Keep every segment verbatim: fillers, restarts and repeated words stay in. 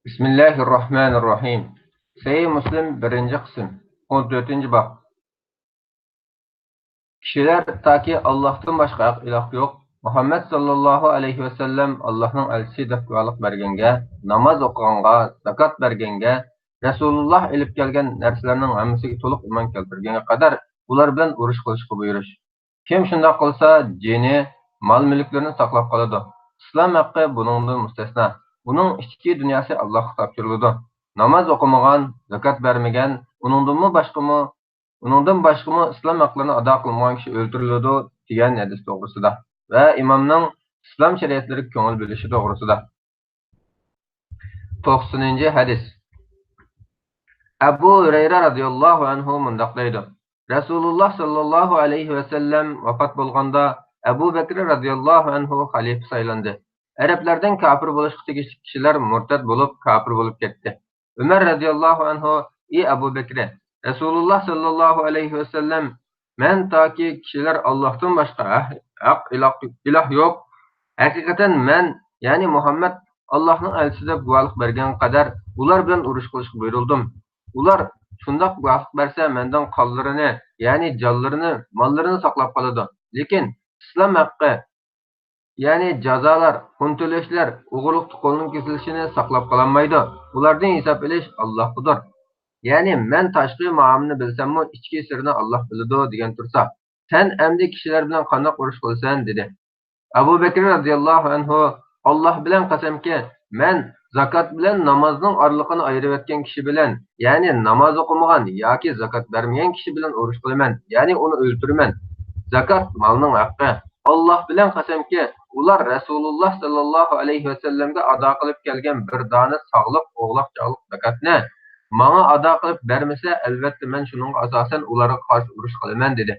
بىسمىللاھىررەھمانىررەھىم. سەھىھ مۇسلىم، بىرىنچى قىسىم، ئون تۆتىنچى باب. كىشىلەر تاكى ئاللاھتىن باشقا ھەق ئىلاھ يوق، مۇھەممەد ساللاللاھۇ ئەلەيھى ۋەسەللەم ئاللاھنىڭ ئەلچىسى دەپ گۇۋاھلىق بەرگەنگە، ناماز ئوقۇغانغا، زاكات بەرگەنگە، رەسۇلۇللاھ ئېلىپ كەلگەن نەرسىلەرنىڭ ھەممىسىگە تولۇق ئىمان كەلتۈرگەنگە قەدەر ئۇلار بىلەن ئۇرۇش قىلىشقا بۇيرۇش. كىم شۇنداق قىلسا، جېنى، مال-مۈلۈكلىرىنى ساقلاپ قالىدۇ. ئىسلام ھەققى بۇنىڭدىن مۇستەسنا. ئۇنىڭ ئىچكى دۇنياسى ئاللاھقا تاپشۇرۇلىدۇ. ناماز ئوقۇمىغان، زاكات بەرمىگەن، ئۇنىڭدىنمۇ باشقىمۇ، ئۇنىڭدىن باشقىمۇ ئىسلام ھەقلىرىنى ئادا قىلمىغان كىشى ئۆلتۈرۈلىدۇ، دېگەن ھەدىس توغرىسىدا ۋە ئىمامنىڭ ئىسلام شەرىئەتلىرىگە كۆڭۈل بۆلۈشى توغرىسىدا. توقسىنىنچى ھەدىس. ئەبۇ ھۇرەيرە رەزىياللاھۇ ئەنھۇ مۇنداق دەيدۇ: رەسۇلۇللاھ ساللاللاھۇ ئەلەيھى ۋەسەللەم ۋاپات بولغاندا، ئەبۇ بەكرى رەزىياللاھۇ ئەنھۇ خەلىپە سايلاندى. ئەرەبلەردىن كاپىر بولۇشقا تېگىشلىك كىشىلەر مۇرتەت بولۇپ، كاپىر بولۇپ كەتتى. ئۆمەر رەزىياللاھۇ ئەنھۇ: ئى ئەبۇ بەكرى، رەسۇلۇللاھ ساللاللاھۇ ئەلەيھى ۋەسەللەم، مەن تاكى كىشىلەر ئاللاھتىن باشقا ھەق، ھەق ئىلاھ، ئىلاھ يوق، ھەقىقەتەن مەن، يەنى مۇھەممەد، ئاللاھنىڭ ئەلچىسى دەپ گۇۋاھلىق بەرگەنگە قەدەر ئۇلار بىلەن ئۇرۇش قىلىشقا بۇيرۇلدۇم. ئۇلار شۇنداق گۇۋاھلىق بەرسە، مەندىن قانلىرىنى، يەنى جانلىرىنى، ماللىرىنى ساقلاپ قالىدۇ. لېكىن ئىسلام ھەققى، يەنى جازالار، پۇل تۆلەشلەر، ئوغرىلىقتا قولنىڭ كېسىلىشىنى ساقلاپ قالالمايدۇ. ئۇلاردىن ھېساب ئېلىش ئاللاھقىدۇر. يەنى مەن تاشقى مۇئامىلىنى بىلسەممۇ، ئىچكى سىرنى ئاللاھ بىلىدۇ، دېگەن تۇرسا، سەن ئەمدى كىشىلەر بىلەن قانداق ئۇرۇش قىلىسەن؟ دېدى. ئەبۇ بەكرى رەزىياللاھۇ ئەنھۇ: ئاللاھ بىلەن قەسەمكى، مەن زاكات بىلەن نامازنىڭ ئارىلىقىنى ئايرىۋەتكەن كىشى بىلەن، يەنى ناماز ئوقۇمىغان ياكى زاكات بەرمىگەن كىشى بىلەن ئۇرۇش قىلىمەن، يەنى ئۇنى ئۆلتۈرىمەن. زاكات مالنىڭ ھەققى. ئاللاھ بىلەن قەسەمكى، ئۇلار رەسۇلۇللاھ ساللاللاھۇ ئەلەيھى ۋەسەللەمگە ئادا قىلىپ كەلگەن بىر دانە ساغلىق ئوغلاق چاغلىق زاكاتنى ماڭا ئادا قىلىپ بەرمىسە، ئەلۋەتتە مەن شۇنىڭغا ئاساسەن ئۇلارغا قارشى ئۇرۇش قىلىمەن، دېدى.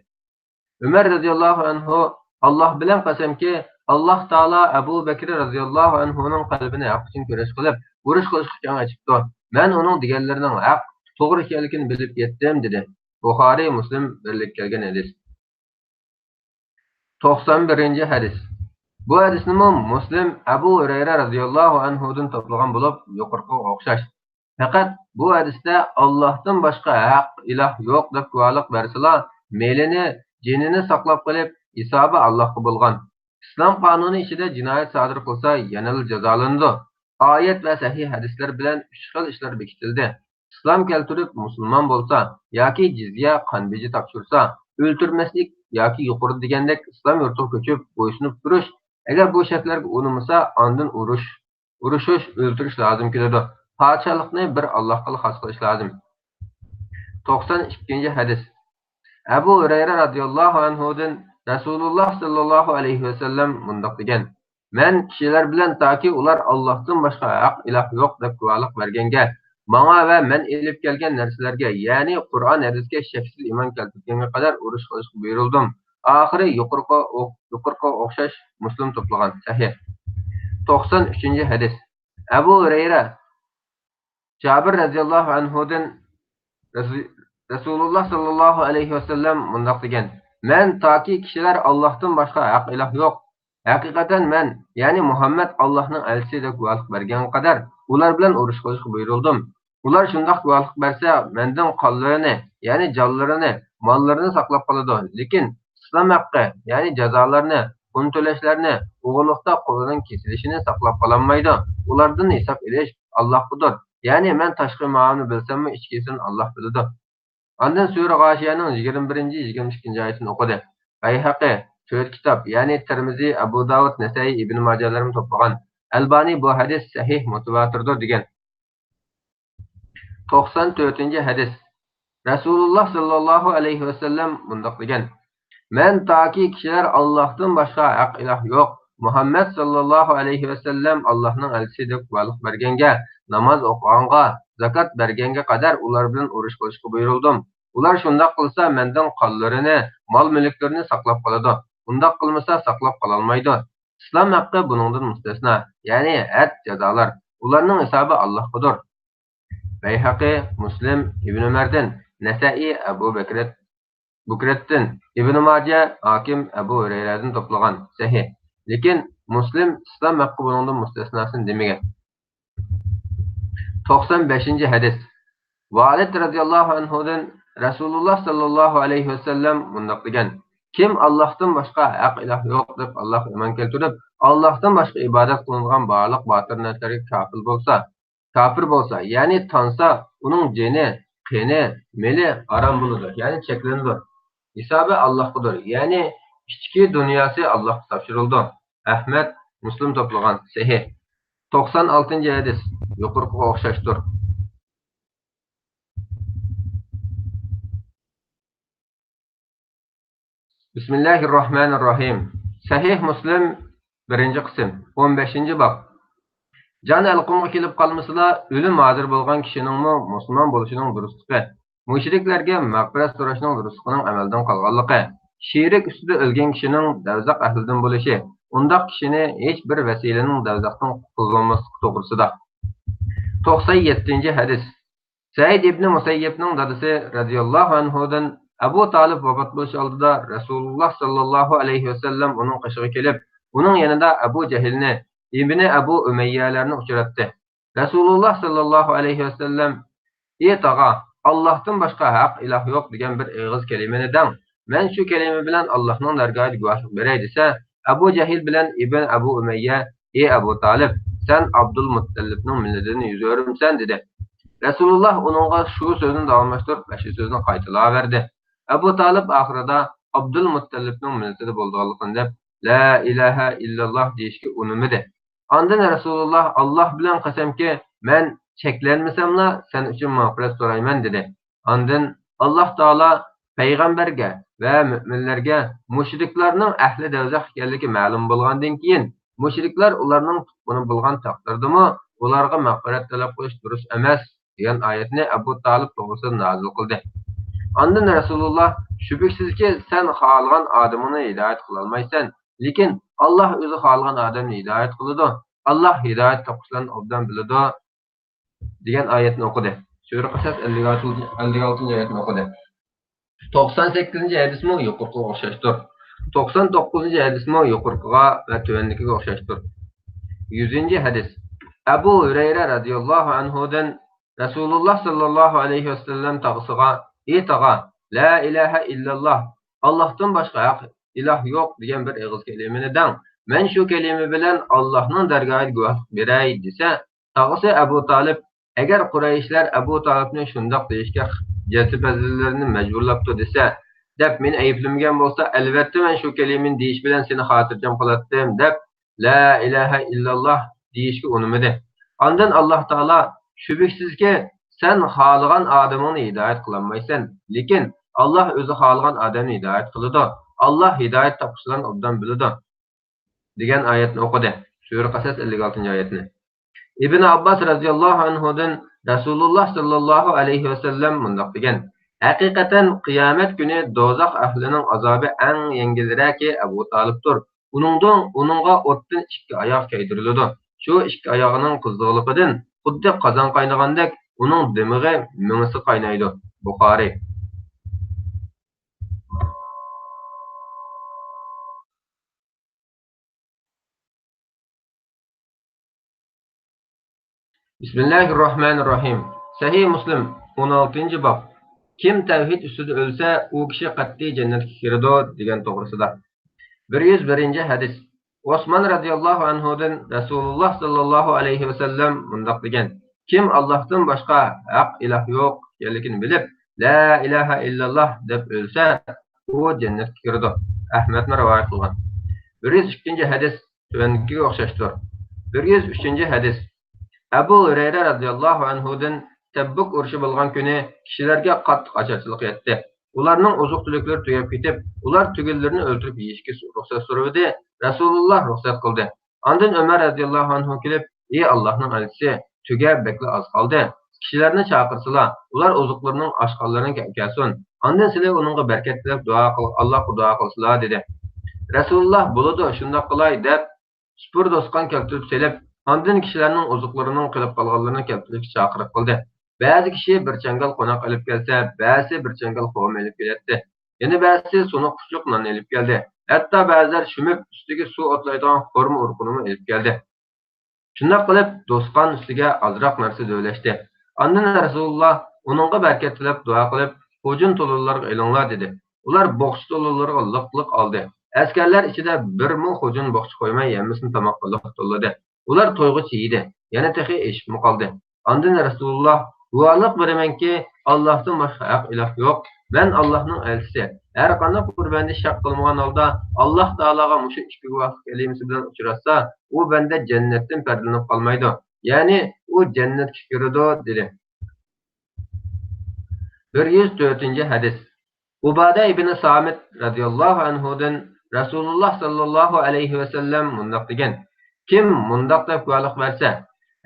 ئۆمەر رەزىياللاھۇ ئەنھۇ: ئاللاھ بىلەن قەسەمكى، ئاللاھ تائالا ئەبۇ بەكرى رەزىياللاھۇ ئەنھۇنىڭ قەلبىنى ھەق ئۈچۈن كۈرەش قىلىپ، ئۇرۇش قىلىشقا كەڭ ئېچىپتۇ. مەن ئۇنىڭ دېگەنلىرىنىڭ ھەق، توغرا ئىكەنلىكىنى بىلىپ يەتتىم، دېدى. بۇخارىي، مۇسلىم بىرلىككە كەلگەن ھەدىس. توقسان بىرىنچى ھەدىس. بۇ ھەدىسنىمۇ مۇسلىم ئەبۇ ھۇرەيرە رەزىياللاھۇ ئەنھۇدىن توپلىغان بولۇپ، يۇقىرىقىغا ئوخشاش. پەقەت بۇ ھەدىستە ئاللاھتىن باشقا ھەق ئىلاھ يوق دەپ گۇۋاھلىق بەرسىلا، مېلىنى، جېنىنى ساقلاپ قېلىپ، ھېسابى ئاللاھقا بولغان. ئىسلام قانۇنى ئىچىدە جىنايەت سادىر قىلسا، يەنىلا جازالىنىدۇ. ئايەت ۋە سەھىھ ھەدىسلەر بىلەن ئۈچ خىل ئىشلار بېكىتىلدى. ئىسلام كەلتۈرۈپ مۇسۇلمان بولسا ياكى جىزيە، قان بېجى تاپشۇرسا، ئۆلتۈرمەسلىك ياكى يۇقىرىدا دېگەندەك ئىسلام يۇرتىغا كۆچۈپ بويسۇنۇپ تۇرۇش، ئەگەر بۇ شەرتلەرگە ئۇنىمىسا، ئاندىن ئۇرۇش، ئۇرۇشۇش، ئۆلتۈرۈش لازىم كېلىدۇ. پادىشاھلىقنى بىر ئاللاھقىلا خاس قىلىش لازىم. توقسان ئىككىنچى ھەدىس. ئەبۇ ھۇرەيرە رەزىياللاھۇ ئەنھۇدىن رەسۇلۇللاھ ساللاللاھۇ ئەلەيھى ۋەسەللەم مۇنداق دېگەن: مەن كىشىلەر بىلەن تاكى ئۇلار ئاللاھتىن باشقا ھەق ئىلاھ يوق دەپ گۇۋاھلىق بەرگەنگە، ماڭا ۋە مەن ئېلىپ كەلگەن نەرسىلەرگە، يەنى قۇرئان، ھەدىسكە شەكسىز ئىمان كەلتۈرگەنگە قەدەر ئۇرۇش قىلىشقا بۇيرۇلدۇم. ئاخىرى يۇقىرىقىغا ئو-، يۇقىرىقىغا ئوخشاش مۇسلىم توپلىغان. سەھىھ. توقسان ئۈچىنچى ھەدىس. ئەبۇ ھۇرەيرە، جابىر رەزىياللاھۇ ئەنھۇدىن رەسۇ-، رەسۇلۇللاھ ساللاللاھۇ ئەلەيھى ۋەسەللەم مۇنداق دېگەن: مەن تاكى كىشىلەر ئاللاھتىن باشقا ھەق ئىلاھ يوق، ھەقىقەتەن مەن، يەنى مۇھەممەد ئاللاھنىڭ ئەلچىسى دەپ گۇۋاھلىق بەرگەنگە قەدەر ئۇلار بىلەن ئۇرۇش قىلىشقا بۇيرۇلدۇم. ئۇلار شۇنداق گۇۋاھلىق بەرسە، مەندىن قانلىرىنى، يەنى جانلىرىنى، ماللىرىنى ساقلاپ قالىدۇ. لېكىن ئىسلام ھەققى، يەنى جازالارنى، پۇل تۆلەشلەرنى، ئوغرىلىقتا قولىنىڭ كېسىلىشىنى ساقلاپ قالالمايدۇ. ئۇلاردىن ھېساب ئېلىش ئاللاھقىدۇر. يەنى مەن تاشقى مۇئامىلىنى بىلسەممۇ، ئىچكىسىنى ئاللاھ بىلىدۇ. ئاندىن سۈرە غاشىيەنىڭ يىگىرمە بىرىنچى، يىگىرمە ئىككىنچى ئايىتىنى ئوقۇدى. بەيھەقى، تۆت كىتاب، يەنى تىرمىزى، ئەبۇ داۋۇد، نەسەئىي، ئىبنى ماجەلەرمۇ توپلىغان. ئەلبانى بۇ ھەدىس سەھىھ، مۇتەۋاتىردۇر دېگەن. توقسان تۆتىنچى ھەدىس. رەسۇلۇللاھ ساللاللاھۇ ئەلەيھى ۋەسەللەم مۇنداق دېگەن: مەن تاكى كىشىلەر ئاللاھتىن باشقا ھەق ئىلاھ يوق، مۇھەممەد ساللاللاھۇ ئەلەيھى ۋەسەللەم ئاللاھنىڭ ئەلچىسى دەپ گۇۋاھلىق بەرگەنگە، ناماز ئوقۇغانغا، زاكات بەرگەنگە قەدەر ئۇلار بىلەن ئۇرۇش قىلىشقا بۇيرۇلدۇم. ئۇلار شۇنداق قىلسا، مەندىن قانلىرىنى، مال-مۈلۈكلىرىنى ساقلاپ قالىدۇ. ئۇنداق قىلمىسا، ساقلاپ قالالمايدۇ. ئىسلام ھەققى بۇنىڭدىن مۇستەسنا، يەنى ھەد، جازالار، ئۇلارنىڭ ھېسابى ئاللاھقىدۇر. بەيھەقى، مۇسلىم، ئىبن ئۆمەردىن، نەسەئىي، ئەبۇ بەكرەت، بۇكرەتتىن، ئىبن ماجە، ھاكىم، ئەبۇ ھۇرەيرەدىن توپلىغان. سەھىھ. لېكىن مۇسلىم ئىسلام ھەققى بۇنىڭدىن مۇستەسناسىنى دېمىگەن. توقسان بەشىنچى ھەدىس. ۋالىد رەزىياللاھۇ ئەنھۇدىن رەسۇلۇللاھ ساللاللاھۇ ئەلەيھى ۋەسەللەم مۇنداق دېگەن: كىم ئاللاھتىن باشقا ھەق ئىلاھ يوق دەپ ئاللاھقا ئىمان كەلتۈرۈپ، ئاللاھتىن باشقا ئىبادەت قىلىنىدىغان بارلىق باتىل نەرسىلەرگە كاپىر بولسا، كاپىر بولسا، يەنى تانسا، ئۇنىڭ جېنى، قېنى، مېلى ھارام بولىدۇ، يەنى چەكلىنىدۇ. ھېسابى ئاللاھقىدۇر، يەنى ئىچكى دۇنياسى ئاللاھقا تاپشۇرۇلىدۇ. ئەھمەد، مۇسلىم توپلىغان، سەھىھ. توقسان ئالتىنچى ھەدىس، يۇقىرىقىغا ئوخشاشتۇر. بىسمىللاھىررەھمانىررەھىم. سەھىھ مۇسلىم، بىرىنچى قىسىم، ئون بەشىنچى باب. جان ھەلقۇمغا كېلىپ قالمىسىلا، ئۆلۈم ھازىر بولغان كىشىنىڭمۇ مۇسۇلمان بولۇشىنىڭ دۇرۇسلۇقى، مۇشرىكلەرگە مەغپىرەت سوراشنىڭ دۇرۇسلۇقىنىڭ ئەمەلدىن قالغانلىقى، شېرىك ئۈستىدە ئۆلگەن كىشىنىڭ دەۋزەخ ئەھلىدىن بولۇشى، ئۇنداق كىشىنى ھېچ بىر ۋەسىلىنىڭ دەۋزەختىن قۇتقۇزالماسلىقى توغرىسىدا. توقسان يەتتىنچى ھەدىس. سەئىد ئىبنى مۇسەييىبنىڭ دادىسى رەزىياللاھۇ ئەنھۇدىن، ئەبۇ تالىپ ۋاپات بولۇش ئالدىدا رەسۇلۇللاھ ساللاللاھۇ ئەلەيھى ۋەسەللەم ئۇنىڭ قېشىغا كېلىپ، ئۇنىڭ يېنىدا ئەبۇ جەھىلنى، ئىبنى ئەبۇ ئۈمەييەلەرنى ئۇچراتتى. رەسۇلۇللاھ ساللاللاھۇ ئەلەيھى ۋەسەللەم: ئى تاغا، ئاللاھتىن باشقا ھەق ئىلاھ يوق دېگەن بىر ئېغىز كەلىمىنى دەڭ، مەن شۇ كەلىمە بىلەن ئاللاھنىڭ دەرگاھىدا گۇۋاھلىق بېرەي، دېسە، ئەبۇ جەھىل بىلەن ئىبن ئەبۇ ئۈمەييە: ئى ئەبۇ تالىپ، سەن ئابدۇلمۇتتەلىپنىڭ مىللىتىدىن يۈز ئۆرۈمسەن؟ دېدى. رەسۇلۇللاھ ئۇنىڭغا شۇ سۆزنى داۋاملاشتۇرۇپ، ئاشۇ سۆزنى قايتىلاۋەردى. ئەبۇ تالىپ ئاخىرىدا ئابدۇلمۇتتەلىپنىڭ مىللىتىدە بولىدىغانلىقىنى دەپ، لا ئىلاھە ئىللاللاھ دېيىشكە ئۇنىمىدى. ئاندىن رەسۇلۇللاھ: ئاللاھ بىلەن قەسەمكى، مەن چەكلەنمىسەملا سەن ئۈچۈن مەغپىرەت سورايمەن، دېدى. ئاندىن ئاللاھ تائالا پەيغەمبەرگە ۋە مۆمىنلەرگە مۇشرىكلارنىڭ ئەھلى دەۋزەخ ئىكەنلىكى مەلۇم بولغاندىن كېيىن، مۇشرىكلار ئۇلارنىڭ تۇغقىنى بولغان تەقدىردىمۇ ئۇلارغا مەغپىرەت تەلەپ قىلىش دۇرۇس ئەمەس، دېگەن ئايەتنى ئەبۇ تالىپ توغرىسىدا نازىل قىلدى. ئاندىن رەسۇلۇللاھ: شۈبھىسىزكى، سەن خالىغان ئادىمىڭنى ھىدايەت قىلالمايسەن، لېكىن ئاللاھ ئۆزى خالىغان ئادەمنى ھىدايەت قىلىدۇ. ئاللاھ ھىدايەت تاپقۇچىلارنى ئوبدان بىلىدۇ، دېگەن ئايەتنى ئوقۇدى. سۈرە قەسەس ئەللىك ئالتىنچى، ئەللىك ئالتىنچى ئايەتنى ئوقۇدى. توقسان سەككىزىنچى ھەدىسمۇ يۇقىرىقىغا ئوخشاشتۇر. توقسان توققۇزىنچى ھەدىسمۇ يۇقىرىقىغا ۋە تۆۋەندىكىگە ئوخشاشتۇر. يۈزىنچى ھەدىس. ئەبۇ ھۈرەيرە رەزىياللاھۇ ئەنھۇدىن رەسۇلۇللاھ ساللاللاھۇ ئەلەيھى ۋەسەللەم تاغىسىغا: ئى تاغا، لا ئىلاھە ئىللاللاھ، ئاللاھتىن باشقا ھەق ئىلاھ يوق دېگەن بىر ئېغىز كەلىمىنى دەڭ، مەن شۇ كەلىمە بىلەن ئاللاھنىڭ دەرگاھىدا گۇۋاھلىق بېرەي، دېسە، تاغىسى ئەبۇ تالىپ، ئەگەر قۇرەيشلەر ئەبۇ تالىپنى شۇنداق دېيىشكە جەزبەزلىرىنى مەجبۇرلاپتۇ دېسە، دەپ مېنى ئەيىبلىمىگەن بولسا، ئەلۋەتتە مەن شۇ كەلىمىنى دېيىش بىلەن سېنى خاتىرجەم قىلاتتىم، دەپ، لا ئىلاھە ئىللاللاھ دېيىشكە ئۇنىمىدى. ئاندىن ئاللاھ تائالا: شۈبھىسىزكى، سەن خالىغان ئادىمىڭنى ھىدايەت قىلالمايسەن، لېكىن ئاللاھ ئۆزى خالىغان ئادەمنى ھىدايەت قىلىدۇ. ئاللاھ ھىدايەت تاپقۇچىلارنى ئوبدان بىلىدۇ، دېگەن ئايەتنى ئوقۇدى. سۈرە قەسەس، ئەللىك ئالتىنچى ئايەتنى. ئىبن ئابباس رەزىياللاھۇ ئەنھۇدىن رەسۇلۇللاھ ساللاللاھۇ ئەلەيھى ۋەسەللەم مۇنداق دېگەن: ھەقىقەتەن قىيامەت كۈنى دوزاخ ئەھلىنىڭ ئازابى ئەڭ يەڭگىلرەكى ئەبۇ تالىپتۇر. ئۇنىڭدىن، ئۇنىڭغا ئوتتىن ئىككى ئاياغ كىيدۈرۈلىدۇ. شۇ ئىككى ئاياغىنىڭ قىزىقلىقىدىن خۇددى قازان قاينىغاندەك ئۇنىڭ دىمىغى، مېڭىسى قاينايدۇ. بۇخارىي. بىسمىللاھىررەھمانىررەھىم. سەھىھ مۇسلىم، ئون ئالتىنچى باب. كىم تەۋھىد ئۈستىدە ئۆلسە، ئۇ كىشى قەتئىي جەننەتكە كىرىدۇ، دېگەن توغرىسىدا. بىر يۈز بىرىنچى ھەدىس. ئوسمان رەزىياللاھۇ ئەنھۇدىن رەسۇلۇللاھ ساللاللاھۇ ئەلەيھى ۋەسەللەم مۇنداق دېگەن: كىم ئاللاھتىن باشقا ھەق ئىلاھ يوق ئىكەنلىكىنى بىلىپ، لا ئىلاھە ئىللاللاھ دەپ ئۆلسە، ئۇ جەننەتكە كىرىدۇ. ئەھمەدمۇ رىۋايەت قىلغان. بىر يۈز ئىككىنچى ھەدىس تۆۋەندىكىگە ئوخشاشتۇر. بىر يۈز ئۈچىنچى ھەدىس. ئەبۇ ھۈرەيرە رەزىياللاھۇ ئەنھۇدىن تەبۇك ئۇرۇشى بولغان كۈنى كىشىلەرگە قاتتىق ئاچارچىلىق يەتتى. ئۇلارنىڭ ئوزۇق-تۈلۈكلىرى تۈگەپ كېتىپ، ئۇلار تۈگۈنلىرىنى ئۆلتۈرۈپ يېيىشكە رۇخسەت سورىدى. رەسۇلۇللاھ رۇخسەت قىلدى. ئاندىن ئۆمەر رەزىياللاھۇ ئەنھۇ كېلىپ، ئى ئاللاھنىڭ ئەلچىسى، تۆگە بەكلا ئاز قالدى. كىشىلەرنى چاقىرسىلا، ئۇلار ئوزۇقلىرىنىڭ ئاشقانلىرىنى كە-، ئەكەلسۇن. ئاندىن سىلى ئۇنىڭغا بەرىكەت تىلەپ دۇئا قىل-، ئاللاھقا دۇئا قىلسىلا، دېدى. رەسۇلۇللاھ، بولىدۇ، شۇنداق قىلاي، دەپ، سۇپۇر دوسقان كەلتۈرۈپ سېلىپ، ئاندىن كىشىلەرنىڭ ئوزۇقلىرىنىڭ قېلىپ قالغانلىرىنى كەلتۈرۈشكە چاقىرىق قىلدى. بەزى كىشى بىر چاڭگال قوناق ئېلىپ كەلسە، بەزىسى بىر چاڭگال خورما ئېلىپ كېلەتتى. يەنە بەزىسى سۇنۇق پۇچۇق نان ئېلىپ كەلدى. ھەتتا بەزىلەر شۈمۈپ، ئۈستىگە سۇ ئوتلايدىغان خورما ئۇرۇقىنىمۇ ئېلىپ كەلدى. شۇنداق قىلىپ، دوستخان ئۈستىگە ئازراق نەرسە دۆۋىلەشتى. ئاندىن رەسۇلۇللا ئۇنىڭغا بەرىكەت تىلەپ دۇئا قىلىپ، خوجۇن تولۇنلارغا ئېلىڭلار، دېدى. ئۇلار بوقچا تولۇنلىرىغا لىق-لىق ئالدى. ئەسكەرلەر ئىچىدە بىرمۇ خوجۇن بوقچا قويماي، ھەممىسىنى تاماققا لىق تولىدى. ئۇلار تويغۇچە يېدى، يەنە تېخى ئېشىپمۇ قالدى. ئاندىن رەسۇلۇللا، گۇۋاھلىق بېرىمەنكى، ئاللاھتىن باشقا ھەق ئىلاھ يوق. مەن ئاللاھنىڭ ئەلچىسى. ھەرقانداق بىر بەندە شەك قىلمىغان ھالدا ئاللاھ تائالاغا مۇشۇ ئىككى گۇۋاھلىق كەلىمىسى بىلەن ئۇچراشسا، ئۇ بەندە جەننەتتىن پەردىلىنىپ قالمايدۇ. يەنى ئۇ جەننەتكە كىرىدۇ، دېدى. بىر يۈز تۆتىنچى ھەدىس. ئۇبادە ئىبنى سامىت رەزىياللاھۇ ئەنھۇدىن رەسۇلۇللا ساللاللاھۇ ئەلەيھى ۋەسەللەم مۇنداق دېگەن: كىم مۇنداق دەپ گۇۋاھلىق بەرسە،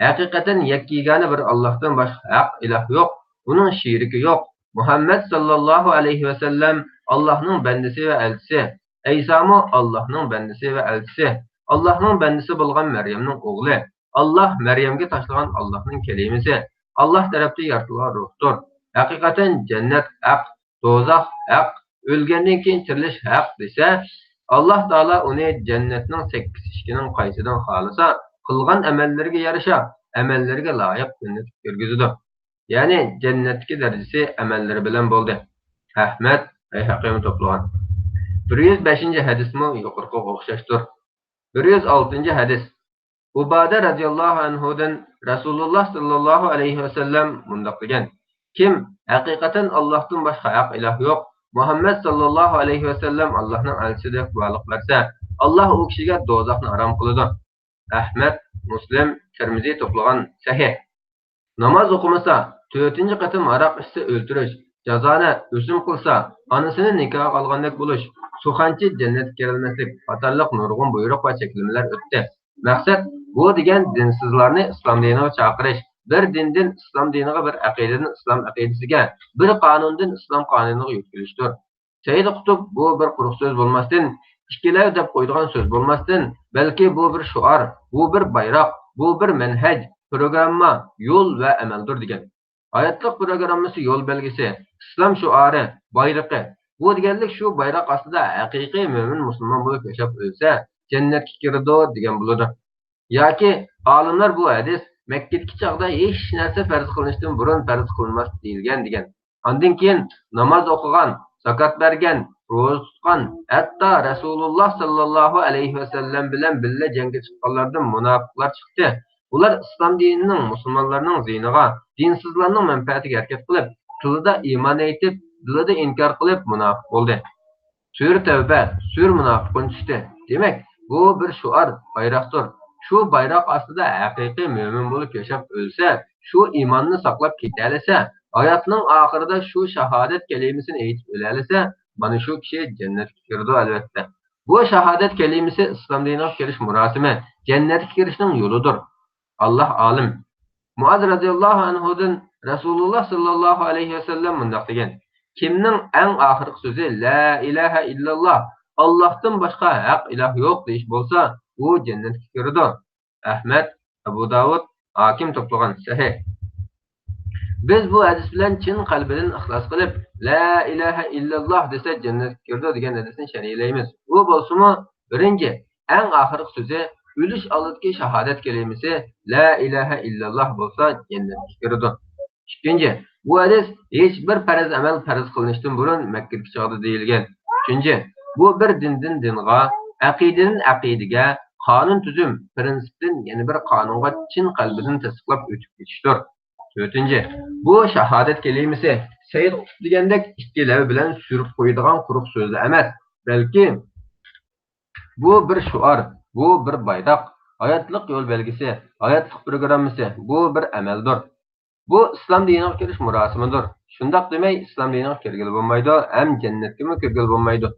ھەقىقەتەن يەككە يېگانە بىر ئاللاھتىن باشقا ھەق ئىلاھ يوق، ئۇنىڭ شېرىكى يوق، مۇھەممەد ساللاللاھۇ ئەلەيھى ۋەسەللەم ئاللاھنىڭ بەندىسى ۋە ئەلچىسى، ئەيسامۇ ئاللاھنىڭ بەندىسى ۋە ئەلچىسى، ئاللاھنىڭ بەندىسى بولغان مەريەمنىڭ ئوغلى، ئاللاھ مەريەمگە تاشلىغان ئاللاھنىڭ كەلىمىسى، ئاللاھ تەرەپتىن يارىتىلغان روھتۇر. ھەقىقەتەن جەننەت ھەق، دوزاخ ھەق، ئۆلگەندىن كېيىن تىرىلىش ھەق دېسە، ئاللاھ تائالا ئۇنى جەننەتنىڭ سەككىز ئىشىكىنىڭ قايسىدىن خالىسا، قىلغان ئەمەللىرىگە يارىشا، ئەمەللىرىگە لايىق جەننەتكە كىرگۈزىدۇ. يەنى جەننەتتىكى دەرىجىسى ئەمەللىرى بىلەن بولدى. ئەھمەد، بەيھەقىمۇ توپلىغان. بىر يۈز بەشىنچى ھەدىسمۇ يۇقىرىقىغا ئوخشاشتۇر. بىر يۈز ئالتىنچى ھەدىس. ئۇبادە رەزىياللاھۇ ئەنھۇدىن رەسۇلۇللا ساللاللاھۇ ئەلەيھى ۋەسەللەم مۇنداق دېگەن: كىم ھەقىقەتەن ئاللاھتىن باشقا ھەق ئىلاھ يوق، مۇھەممەد ساللاللاھۇ ئەلەيھى ۋەسەللەم ئاللاھنىڭ ئەلچىسى دەپ گۇۋاھلىق بەرسە، ئاللاھ ئۇ كىشىگە دوزاخنى ھارام قىلىدۇ. ئەھمەد، مۇسلىم، تىرمىزى توپلىغان سەھىھ. ناماز ئوقۇمىسا، تۆتىنچى قېتىم ھاراق ئىچسە ئۆلتۈرۈش، جازانە ئۆسۈم قىلسا، ئانىسىنى نىكاھقا ئالغاندەك بولۇش، سۇخانچى جەننەتكە كىرەلمەسلىك قاتارلىق نۇرغۇن بۇيرۇق ۋە چەكلىمىلەر ئۆتتى. مەقسەت، بۇ دېگەن دىنسىزلارنى ئىسلام دىنىغا چاقىرىش، بىر دىندىن ئىسلام دىنىغا، بىر ئەقىدىدىن ئىسلام ئەقىدىسىگە، بىر قانۇندىن ئىسلام قانۇنىغا يۆتكىلىشتۇر. سەيد قۇتۇب بۇ بىر قۇرۇق سۆز بولماستىن، ئىككىلەۋ دەپ قويىدىغان سۆز بولماستىن، بەلكى بۇ بىر شوئار، بۇ بىر بايراق، بۇ بىر مەنھەج، پروگرامما، يول ۋە ئەمەلدۇر دېگەن. ھاياتلىق پروگراممىسى، يول بەلگىسى، ئىسلام شوئارى، بايرىقى. بۇ دېگەنلىك شۇ بايراق ئاستىدا ھەقىقىي مۆمىن مۇسۇلمان بولۇپ ياشاپ ئۆلسە، جەننەتكە كىرىدۇ دېگەن بولىدۇ. ياكى ئالىملار بۇ ھەدىس مەككىدىكى چاغدا ھېچ نەرسە پەرز قىلىنىشتىن بۇرۇن پەرز قىلىنماس دېيىلگەن دېگەن. ئاندىن كېيىن ناماز ئوقۇغان، زاكات بەرگەن، روزا تۇتقان، ھەتتا رەسۇلۇللا ساللاللاھۇ ئەلەيھى ۋەسەللەم بىلەن بىللە جەڭگە چىققانلاردىن مۇناپىقلار چىقتى. ئۇلار ئىسلام دىنىنىڭ مۇسۇلمانلارنىڭ زىيىنىغا، دىنسىزلارنىڭ مەنپەئەتىگە ھەرىكەت قىلىپ، تىلىدا ئىمان ئېيتىپ، دىلىدا ئىنكار قىلىپ مۇناپىق بولدى. سۈرە تەۋبە، سۈرە مۇناپىقۇن چۈشتى. دېمەك، بۇ بىر شوئار، بايراقتۇر. شۇ بايراق ئاستىدا ھەقىقىي مۆمىن بولۇپ ياشاپ ئۆلسە، شۇ ئىماننى ساقلاپ كېتەلىسە، ھاياتنىڭ ئاخىرىدا شۇ شاھادەت كەلىمىسىنى ئېيتىپ ئۆلەلىسە، مانا شۇ كىشى جەننەتكە كىرىدۇ، ئەلۋەتتە. بۇ شاھادەت كەلىمىسى ئىسلام دىنىغا كىرىش مۇراسىمى، جەننەتكە كىرىشنىڭ يولىدۇر. ئاللاھ ئالىم. مۇئاز رەزىياللاھۇ ئەنھۇدىن رەسۇلۇللا ساللاللاھۇ ئەلەيھى ۋەسەللەم مۇنداق دېگەن: كىمنىڭ ئەڭ ئاخىرقى سۆزى لا ئىلاھە ئىللاللا، ئاللاھتىن باشقا ھەق ئىلاھ يوق دېيىش بولسا، ئۇ جەننەتكە كىرىدۇ. ئەھمەد، ئەبۇ داۋۇد، ھاكىم توپلىغان سەھىھ. بىز بۇ ھەدىس بىلەن چىن قەلبىدىن ئىخلاس قىلىپ، لا ئىلاھە ئىللاللا دېسە جەننەتكە كىرىدۇ دېگەن ھەدىسنى شەرھلەيمىز. ئۇ بولسىمۇ، بىرىنچى، ئەڭ ئاخىرقى سۆزى، ئۆلۈش ئالدىدىكى شاھادەت كەلىمىسى لا ئىلاھە ئىللاللا بولسا جەننەتكە كىرىدۇ. ئىككىنچى، بۇ ھەدىس ھېچ بىر پەرز ئەمەل پەرز قىلىنىشتىن بۇرۇن مەككىدىكى چاغدا دېيىلگەن. ئۈچىنچى، بۇ بىر دىندىن دىنغا، ئەقىدىدىن ئەقىدىگە، قانۇن تۈزۈم، پىرىنسىپتىن يەنە بىر قانۇنغا چىن قەلبىدىن تەستىقلاپ ئۆتۈپ كېتىشتۇر. تۆتىنچى، بۇ شاھادەت كەلىمىسى سەيد قۇتۇب دېگەندەك ئىككى لەۋ بىلەن سۈرۈپ قويىدىغان قۇرۇق سۆزلا ئەمەس، بەلكى بۇ بىر شوئار، بۇ بىر بايراق، ھاياتلىق يول بەلگىسى، ھاياتلىق پروگراممىسى، بۇ بىر ئەمەلدۇر. بۇ ئىسلام دىنىغا كىرىش مۇراسىمىدۇر. شۇنداق دېمەي، ئىسلام دىنىغا كىرگىلى بولمايدۇ، ھەم جەننەتكىمۇ كىرگىلى بولمايدۇ.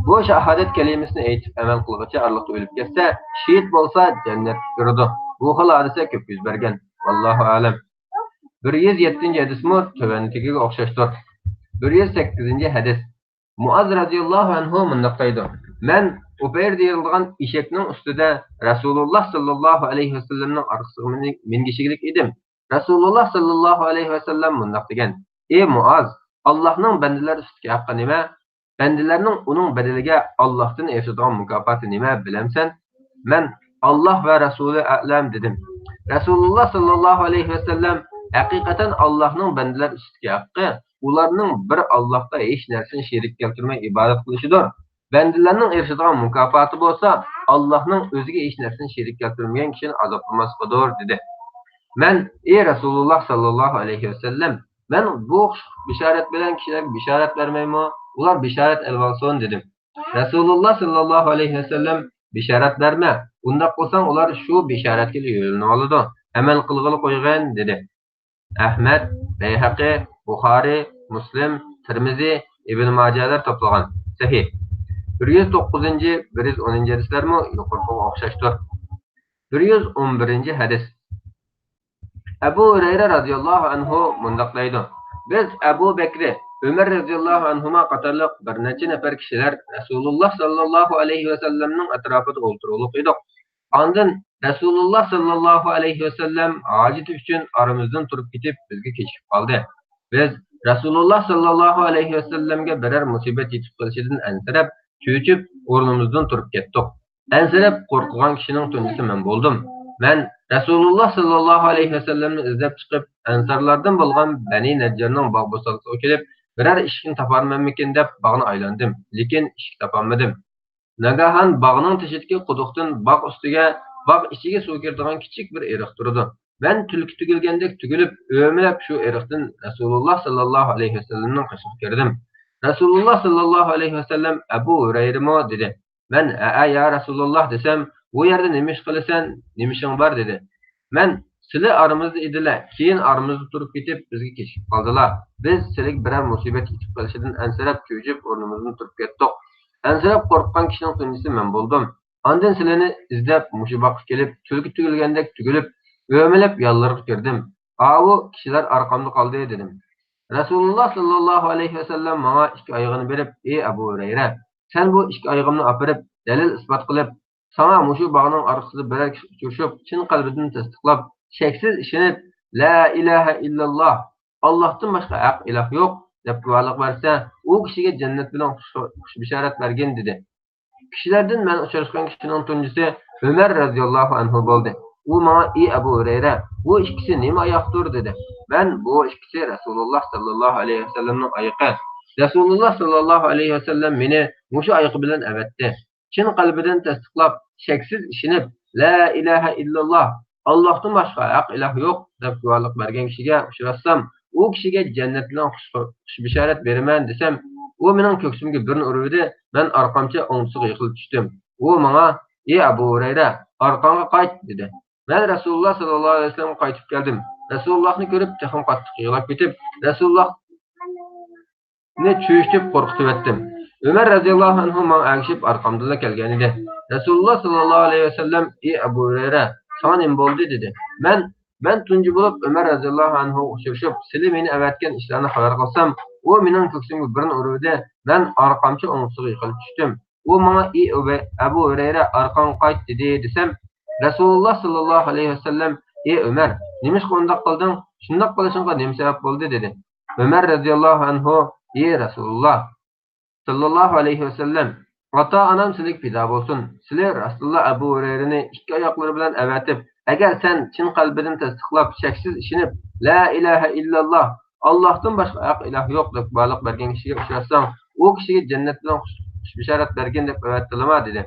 بۇ شاھادەت كەلىمىسىنى ئېيتىپ ئەمەل قىلغۇچى ئارىلىقتا ئۆلۈپ كەتسە، شېھىت بولسا جەننەتكە كىرىدۇ. بۇ خىل ھادىسە كۆپ يۈز بەرگەن. ۋاللاھۇ ئەلەم. بىر يۈز يەتتىنچى ھەدىسمۇ تۆۋەندىكىگە ئوخشاشتۇر. بىر يۈز سەككىزىنچى ھەدىس. مۇئاز رەزىياللاھۇ ئەنھۇ مۇنداق دەيدۇ: مەن ئۇپەير دېيىلىدىغان ئېشەكنىڭ ئۈستىدە رەسۇلۇللا ساللاللاھۇ ئەلەيھى ۋەسەللەمنىڭ ئارقىسىغا مىنىپ-، مىنگۈچىلىك ئىدىم. رەسۇلۇللا ساللاللاھۇ ئەلەيھى ۋەسەللەم مۇنداق دېگەن: ئى مۇئاز، ئاللاھنىڭ بەندىلەر ئۈستىدىكى ھەققى نېمە؟ بەندىلەرنىڭ ئۇنىڭ بەدىلىگە ئاللاھتىن ئېرىشىدىغان مۇكاپاتى نېمە، بىلەمسەن؟ مەن «ئاللاھ ۋە رەسۇلى ئەلەم» دېدىم. رەسۇلۇللاھ ساللاللاھۇ ئەلەيھى ۋەسەللەم: «ھەقىقەتەن ئاللاھنىڭ بەندىلەر ئۈستىدىكى ھەققى، ئۇلارنىڭ بىر ئاللاھتا ھېچ نەرسىنى شېرىك كەلتۈرمەي ئىبادەت قىلىشىدۇر. بەندىلەرنىڭ ئېرىشىدىغان مۇكاپاتى بولسا، ئاللاھنىڭ ئۆزىگە ھېچ نەرسىنى شېرىك كەلتۈرمىگەن كىشىنى ئازابلىماسلىقىدۇر» دېدى. مەن: «ئى رەسۇلۇللاھ ساللاللاھۇ ئەلەيھى ۋەسەللەم، مەن بۇ خۇشلۇق بېشارەت بىلەن كىشىلەرگە بېشارەت بەرمەيمۇ؟ ئۇلار بېشارەت ئېلىۋالسۇن» دېدىم. رەسۇلۇللاھ ساللاللاھۇ ئەلەيھى ۋەسەللەم: «بېشارەت بەرمە، ئۇنداق قىلساڭ ئۇلار شۇ بېشارەتكىلا يۆلىنىۋالىدۇ، ئەمەل قىلغىلى قويغىن» دېدى. ئەھمەد، بەيھەقى، بۇخارىي، مۇسلىم، تىرمىزى، ئىبن ماجەلەر توپلىغان. سەھىھ. بىر يۈز توققۇزىنچى، بىر يۈز ئونىنچى ھەدىسلەرمۇ يۇقىرىقىغا ئوخشاشتۇر. بىر يۈز ئون بىرىنچى ھەدىس. ئەبۇ ھۇرەيرە رەزىياللاھۇ ئەنھۇ مۇنداق دەيدۇ: «بىز ئەبۇ بەكرى، ئۆمەر رەزىياللاھۇ ئەنھۇما قاتارلىق بىر نەچچە نەپەر كىشىلەر رەسۇلۇللاھ ساللاللاھۇ ئەلەيھى ۋەسەللەمنىڭ ئەتراپىدا ئولتۇرۇقلۇق ئىدۇق. ئاندىن رەسۇلۇللاھ ساللاللاھۇ ئەلەيھى ۋەسەللەم ھاجىتى ئۈچۈن ئارىمىزدىن تۇرۇپ كېتىپ، بىزگە كېچىكىپ قالدى. بىز رەسۇلۇللاھ ساللاللاھۇ ئەلەيھى ۋەسەللەمگە بىرەر مۇسىبەت يېتىپ قېلىشىدىن ئەنسىرەپ، چۆچۈپ، ئورنىمىزدىن تۇرۇپ كەتتۇق. ئەنسىرەپ قورقىدىغان كىشىنىڭ تۇنجىسى مەن بولدۇم. مەن رەسۇلۇللاھ ساللاللاھۇ ئەلەيھى ۋەسەللەمنى ئىزدەپ چىقىپ، ئەنسارلاردىن بولغان بەنى نەججارنىڭ باغ بوستانلىقىغا كېلىپ، بىرەر ئىشىكنى تاپارمەنمىكىن دەپ باغنى ئايلاندىم، لېكىن ئىشىك تاپالمىدىم. ناگاھان باغنىڭ تېشىدىكى قۇدۇقتىن باغ ئۈستىگە، باغ ئىچىگە سۇ كىرىدىغان كىچىك بىر ئېرىق تۇرىدۇ. مەن تۈلكە تۈگۈلگەندەك تۈگۈلۈپ، ئۆمىلەپ شۇ ئېرىقتىن رەسۇلۇللاھ ساللاللاھۇ ئەلەيھى ۋەسەللەمنىڭ قېشىغا كىردىم. رەسۇلۇللاھ ساللاللاھۇ ئەلەيھى ۋەسەللەم: ئەبۇ ھۇرەيرىمۇ؟ دېدى. مەن: ھەئە، يا رەسۇلۇللاھ، دېسەم، ئۇ يەردە نېمە ئىش قىلىسەن، نېمە ئىشىڭ بار؟ دېدى. مەن: سىلى ئارىمىزدا ئىدىلە، كېيىن ئارىمىزدا تۇرۇپ كېتىپ، بىزگە كېچىكىپ قالدىلا. بىز سىلىگە بىرەر مۇسىبەت يېتىپ قېلىشىدىن ئەنسىرەپ، چۆچۈپ، ئورنىمىزدىن تۇرۇپ كەتتۇق. ئەنسىرەپ قورققان كىشىنىڭ تۇنجىسى مەن بولدۇم. ئاندىن سىلىنى ئىزدەپ، مۇشۇ باغقا كېلىپ، تۈلكە تۈگۈلگەندەك تۈگۈلۈپ، ئۆمىلەپ يانلىرىغا كىردىم. ئاۋۇ كىشىلەر ئارقامدا قالدى، دېدىم. رەسۇلۇللاھ ساللاللاھۇ ئەلەيھى ۋەسەللەم ماڭا ئىككى ئايىغىنى بېرىپ: ئى ئەبۇ ھۇرەيرە، سەن بۇ ئىككى ئايىغىمنى ئاپىرىپ، دەلىل-ئىسپات قىلىپ، ساڭا مۇشۇ باغنىڭ ئارقىسىدا بىرەر كىشى ئۇچرىشىپ، چىن قەلبىدىن تەستىقلاپ، شەكسىز ئىشىنىپ، لا ئىلاھە ئىللاللاھ، ئاللاھتىن باشقا ھەق ئىلاھ يوق، دەپ گۇۋاھلىق بەرسە، ئۇ كىشىگە جەننەت بىلەن خۇش، خۇش بېشارەت بەرگىن، دېدى. كىشىلەردىن مەن ئۇچراشقان كىشىنىڭ تۇنجىسى ئۆمەر رەزىياللاھۇ ئەنھۇ بولدى. ئۇ ماڭا: ئى ئەبۇ ھۇرەيرە، بۇ ئىككىسى نېمە ئاياقتۇر؟ دېدى. مەن: بۇ ئىككىسى رەسۇلۇللاھ ساللاللاھۇ ئەلەيھى ۋەسەللەمنىڭ ئايىقى. رەسۇلۇللاھ ساللاللاھۇ ئەلەيھى ۋەسەللەم مېنى مۇشۇ ئايىقى بىلەن ئەۋەتتى. چىن قەلبىدىن تەستىقلاپ، شەكسىز ئىشىنىپ، لا ئىلاھە ئىللاللاھ، ئاللاھتىن باشقا ھەق ئىلاھ يوق، دەپ گۇۋاھلىق بەرگەن كىشىگە ئۇچراشسام، ئۇ كىشىگە جەننەت بىلەن خۇش، خۇش بېشارەت بېرىمەن دېسەم، ئۇ مېنىڭ كۆكسۈمگە بىرنى ئۇرۇۋىدى، مەن ئارقامچە ئوڭدىسىغا يىقىلىپ چۈشتۈم. ئۇ ماڭا: ئى ئەبۇ ھۇرەيرە، ئارقاڭغا قايت، دېدى. مەن رەسۇلۇللاھ ساللاللاھۇ ئەلەيھى ۋەسەللەمگە قايتىپ كەلدىم. رەسۇلۇللاھنى كۆرۈپ تېخىمۇ قاتتىق يىغلاپ كېتىپ، رەسۇلۇللاھ نى چۆچۈتۈپ قورقۇتۇۋەتتىم. ئۆمەر رەزىياللاھۇ ئەنھۇ ماڭا ئەگىشىپ ئارقامدىنلا كەلگەنىدى. رەسۇلۇللاھ ساللاللاھۇ ئەلەيھى ۋەسەللەم: ئى ئەبۇ ھۇرەيرە، ساڭا نېمە بولدى؟ دېدى. مەن، مەن تۇنجى بولۇپ ئۆمەر رەزىياللاھۇ ئەنھۇغا ئۇچرىشىپ، سىلى مېنى ئەۋەتكەن ئىشلارنى خەۋەر قىلسام، ئۇ مېنىڭ كۆكسۈمگە بىرنى ئۇرۇۋىدى، مەن ئارقامچە ئوڭدىسىغا يىقىلىپ چۈشتۈم. ئۇ ماڭا: ئى ئەبۇ، ئەبۇ ھۇرەيرە، ئارقاڭغا قايت، دېدى، دېسەم، رەسۇلۇللاھ ساللاللاھۇ ئەلەيھى ۋەسەللەم: ئى ئۆمەر، نېمىشقا ئۇنداق قىلدىڭ؟ شۇنداق قىلىشىڭغا نېمە سەۋەب بولدى؟ دېدى. ئۆمەر رەزىياللاھۇ ئەنھۇ: ئى رەسۇلۇللاھ ساللاللاھۇ ئەلەيھى ۋەسەللەم، ئاتا-ئانام سىلىگە پىدا بولسۇن. سىلى راستتىنلا ئەبۇ ھۇرەيرىنى ئىككى ئاياقلىرى بىلەن ئەۋەتىپ، ئەگەر سەن چىن قەلبىدىن تەستىقلاپ، شەكسىز ئىشىنىپ، لا ئىلاھە ئىللاللاھ، ئاللاھتىن باشقا ھەق ئىلاھ يوق، دەپ گۇۋاھلىق بەرگەن كىشىگە ئۇچراشساڭ، ئۇ كىشىگە جەننەت بىلەن خۇش، خۇش بېشارەت بەرگىن دەپ ئەۋەتتىلىما؟ دېدى.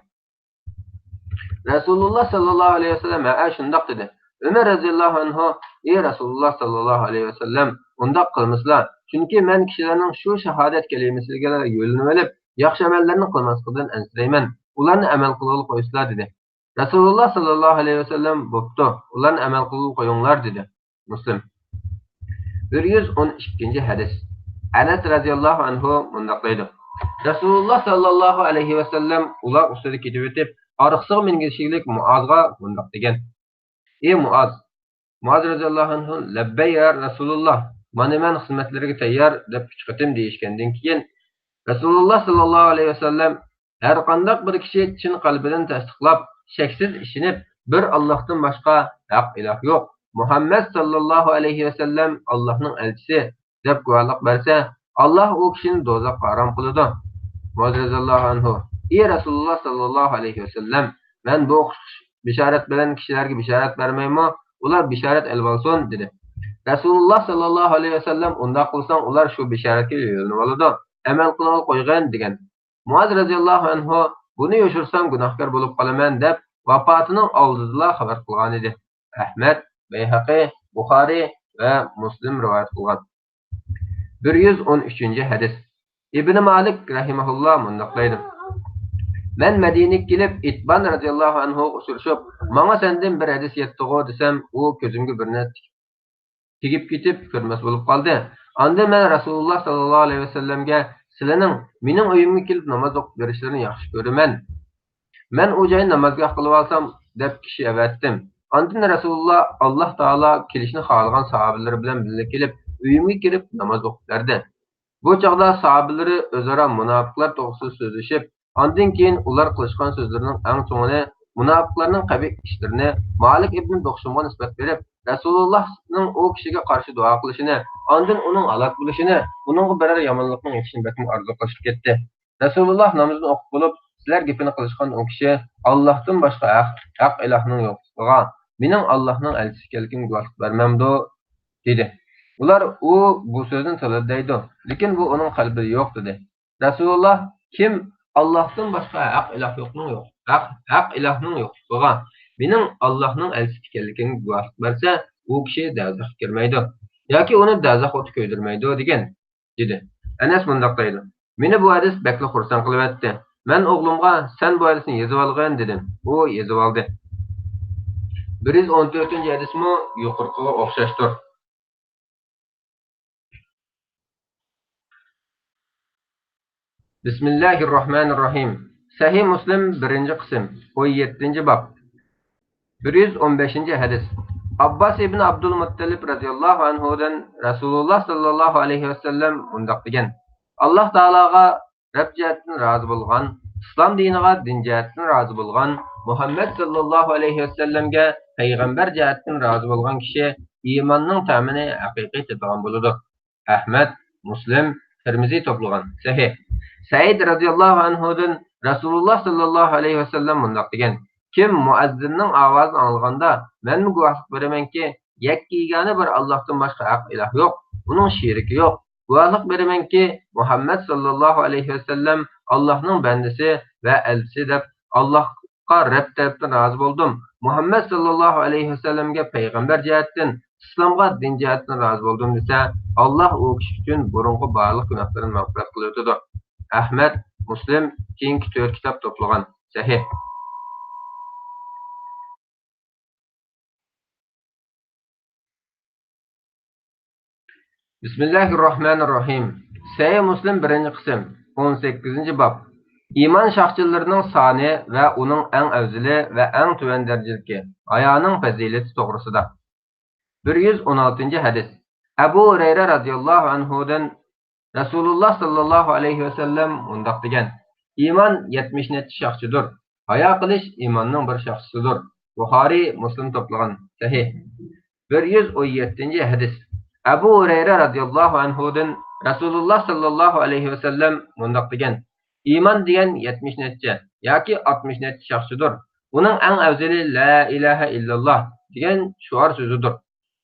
رەسۇلۇللاھ ساللاللاھۇ ئەلەيھى ۋەسەللەم: ھەئە، شۇنداق، دېدى. ئۆمەر رەزىياللاھۇ ئەنھۇ: ئى رەسۇلۇللاھ ساللاللاھۇ ئەلەيھى ۋەسەللەم، ئۇنداق قىلمىسىلا، چۈنكى مەن كىشىلەرنىڭ شۇ شاھادەت كەلىمىسىگە يۆلىنىۋېلىپ، ياخشى ئەمەللەرنى قىلماسلىقىدىن ئەنسىرەيمەن. ئۇلارنى ئەمەل قىلغىلى قويسىلا، دېدى. رەسۇلۇللاھ ساللاللاھۇ ئەلەيھى ۋەسەللەم: بوپتۇ، ئۇلارنى ئەمەل قىلغىلى قويۇڭلار، دېدى. مۇسلىم. بىر يۈز ئون ئىككىنچى ھەدىس. ئەنەس رەزىياللاھۇ ئەنھۇ مۇنداق دەيدۇ: رەسۇلۇللاھ ساللاللاھۇ ئەلەيھى ۋەسەللەم ئۇلاغ ئۈستىدە كېتىۋېتىپ، ئارقىسىغا مىنگۈزۈشلۈك مۇئازغا مۇنداق دېگەن: ئى مۇئاز! مۇئاز رەزىياللاھۇ ئەنھۇ: لەببەي يا رەسۇلۇللاھ، مانا مەن خىزمەتلىرىگە تەييار، دەپ ئۈچ قېتىم دېيىشكەندىن كېيىن، رەسۇلۇللاھ ساللاللاھۇ ئەلەيھى ۋەسەللەم: ھەرقانداق بىر كىشى چىن قەلبىدىن تەستىقلاپ، شەكسىز ئىشىنىپ، بىر ئاللاھتىن باشقا ھەق ئىلاھ يوق، مۇھەممەد ساللاللاھۇ ئەلەيھى ۋەسەللەم ئاللاھنىڭ ئەلچىسى، دەپ گۇۋاھلىق بەرسە، ئاللاھ ئۇ كىشىنى دوزاخقا ھارام قىلىدۇ. مۇئاز رەزىياللاھۇ ئەنھۇ: ئى رەسۇلۇللاھ ساللاللاھۇ ئەلەيھى ۋەسەللەم، مەن بۇ خۇش، بېشارەت بىلەن كىشىلەرگە بېشارەت بەرمەيمۇ؟ ئۇلار بېشارەت ئېلىۋالسۇن» دېدى. رەسۇلۇللا ساللاللاھۇ ئەلەيھى ۋەسەللەم: «ئۇنداق قىلساڭ، ئۇلار شۇ بېشارەتكە يۆلىنىۋالىدۇ. ئەمەل قىلىڭغا قويغىن» دېگەن. مۇئاز رەزىياللاھۇ ئەنھۇ: «بۇنى يوشۇرسام گۇناھكار بولۇپ قالىمەن» دەپ، ۋاپاتىنىڭ ئالدىدىلا خەۋەر قىلغانىدى. ئەھمەد، بەيھەقى، بۇخارىي ۋە مۇسلىم رىۋايەت قىلغان. بىر يۈز ئون ئۈچىنچى ھەدىس. ئىبنى مالىك رەھىمەھۇللا مۇنداق دەيدۇ: «مەن مەدىنىگە كېلىپ، ئىتبان رەزىياللاھۇ ئەنھۇغا ئۇچرىشىپ، ماڭا سەندىن بىر ھەدىس يەتتىغۇ دېسەم، ئۇ كۆزۈمگە بىر نەرسە تېگىپ كېتىپ كۆرمەس بولۇپ قالدى. ئاندىن مەن رەسۇلۇللا ساللاللاھۇ ئەلەيھى ۋەسەللەمگە، سىلىنىڭ مېنىڭ ئۆيۈمگە كېلىپ ناماز ئوقۇپ بېرىشلىرىنى ياخشى كۆرىمەن. مەن ئۇ جاينى نامازگاھ قىلىۋالسام دەپ كىشى ئەۋەتتىم. ئاندىن رەسۇلۇللا ئاللاھ تائالا كېلىشنى خالىغان ساھابىلىرى بىلەن بىللە كېلىپ، ئۆيۈمگە كىرىپ ناماز ئوقۇپ بەردى.» بۇ چاغدا ساھابىلىرى ئۆزئارا مۇناپىقلار توغرىسىدا سۆزلىشىپ، ئاندىن كېيىن ئۇلار قىلىشقان سۆزلىرىنىڭ ئەڭ چوڭىنى مۇناپىقلارنىڭ قەبىھ ئىشلىرىنى مالىك ئىبن دۇخشۇمغا نىسبەت بېرىپ، رەسۇلۇللانىڭ ئۇ كىشىگە قارشى دۇئا قىلىشىنى، ئاندىن ئۇنىڭ ھالاك بولۇشىنى، ئۇنىڭغا بىرەر يامانلىقنىڭ يېتىشىنى بەكمۇ ئارزۇ قىلىشىپ كەتتى. رەسۇلۇللا نامىزىنى ئوقۇپ بولۇپ، سىلەر گېپىنى قىلىشقان ئۇ كىشى: «ئاللاھتىن باشقا ھەق، ھەق ئىلاھنىڭ يوقلۇقىغا، مېنىڭ ئاللاھنىڭ ئەلچىسى ئىكەنلىكىمگە گۇۋاھلىق بەرمەمدۇ؟» دېدى. ئۇلار: «ئۇ بۇ سۆزنى تىلىدا دەيدۇ، لېكىن بۇ ئۇنىڭ قەلبىدە يوق» دېدى. رەسۇلۇللا: «كىم ئاللاھتىن باشقا ھەق ئىلاھ يوقنىڭ يوق، ھەق، ھەق ئىلاھنىڭ يوقلۇقىغا مېنىڭ ئاللاھنىڭ ئەلچىسى ئىكەنلىكىمگە گۇۋاھلىق بەرسە، ئۇ كىشى دەزەخكە كىرمەيدۇ ياكى ئۇنى دەزەخ ئوتى كۆيدۈرمەيدۇ» دېگەن. دېدى. ئەنەس مۇنداق دەيدۇ: «مېنى بۇ ھەدىس بەكلا خۇرسەن قىلىۋەتتى. مەن ئوغلۇمغا، سەن بۇ ھەدىسنى يېزىۋالغىن، دېدىم. ئۇ يېزىۋالدى.» بىر يۈز ئون تۆتىنچى ھەدىسمۇ يۇقىرىقىغا ئوخشاشتۇر. بىسمىللاھىررەھمانىررەھىم. سەھىھ مۇسلىم، بىرىنچى قىسىم، ئون يەتتىنچى باب. بىر يۈز ئون بەشىنچى ھەدىس. ئابباس ئىبن ئابدۇلمۇتتەلىب رەزىياللاھۇ ئەنھۇدىن رەسۇلۇللا ساللاللاھۇ ئەلەيھى ۋەسەللەم مۇنداق دېگەن: «ئاللاھ تائالاغا رەب جەھەتتىن رازى بولغان، ئىسلام دىنىغا دىن جەھەتتىن رازى بولغان، مۇھەممەد ساللاللاھۇ ئەلەيھى ۋەسەللەمگە پەيغەمبەر جەھەتتىن رازى بولغان كىشى ئىماننىڭ تەمىنى ھەقىقىي تېتىغان بولىدۇ.» ئەھمەد، مۇسلىم، تىرمىزى توپلىغان. سەھىھ. سەئىد رەزىياللاھۇ ئەنھۇدىن رەسۇلۇللا ساللاللاھۇ ئەلەيھى ۋەسەللەم مۇنداق دېگەن: «كىم مۇئەززىننىڭ ئاۋازىنى ئاڭلىغاندا، مەنمۇ گۇۋاھلىق بېرىمەنكى، يەككە يېگانە بىر ئاللاھتىن باشقا ھەق ئىلاھ يوق، ئۇنىڭ شېرىكى يوق. گۇۋاھلىق بېرىمەنكى، مۇھەممەد ساللاللاھۇ ئەلەيھى ۋەسەللەم ئاللاھنىڭ بەندىسى ۋە ئەلچىسى دەپ، ئاللاھقا رەب تەرەپتىن رازى بولدۇم. مۇھەممەد ساللاللاھۇ ئەلەيھى ۋەسەللەمگە پەيغەمبەر جەھەتتىن، ئىسلامغا دىن جەھەتتىن رازى بولدۇم» دېسە، ئاللاھ ئۇ كىشى ئۈچۈن بۇرۇنقى بارلىق گۇناھلىرىنى مەغپىرەت قىلىۋېتىدۇ. ئەھمەد، مۇسلىم، كېيىنكى تۆت كىتاب توپلىغان. سەھىھ. بىسمىللاھىررەھمانىررەھىم. سەھىھ مۇسلىم، بىرىنچى قىسىم، ئون سەككىزىنچى باب. ئىمان شاخچىلىرىنىڭ سانى ۋە ئۇنىڭ ئەڭ ئەۋزىلى ۋە ئەڭ تۆۋەن دەرىجىلىكى، ھايانىڭ پەزىلىتى توغرىسىدا. بىر يۈز ئون ئالتىنچى ھەدىس. ئەبۇ ھۇرەيرە رەزىياللاھۇ ئەنھۇدىن رەسۇلۇللا ساللاللاھۇ ئەلەيھى ۋەسەللەم مۇنداق دېگەن: «ئىمان يەتمىش نەچچە شاخچىدۇر. ھايا قىلىش ئىماننىڭ بىر شاخچىسىدۇر.» بۇخارىي، مۇسلىم توپلىغان. سەھىھ. بىر يۈز ئون يەتتىنچى ھەدىس. ئەبۇ ھۇرەيرە رەزىياللاھۇ ئەنھۇدىن رەسۇلۇللا ساللاللاھۇ ئەلەيھى ۋەسەللەم مۇنداق دېگەن: «ئىمان دېگەن يەتمىش نەچچە ياكى ئاتمىش نەچچە شاخچىدۇر. ئۇنىڭ ئەڭ ئەۋزىلى لا ئىلاھە ئىللاللا دېگەن شوئار سۆزىدۇر.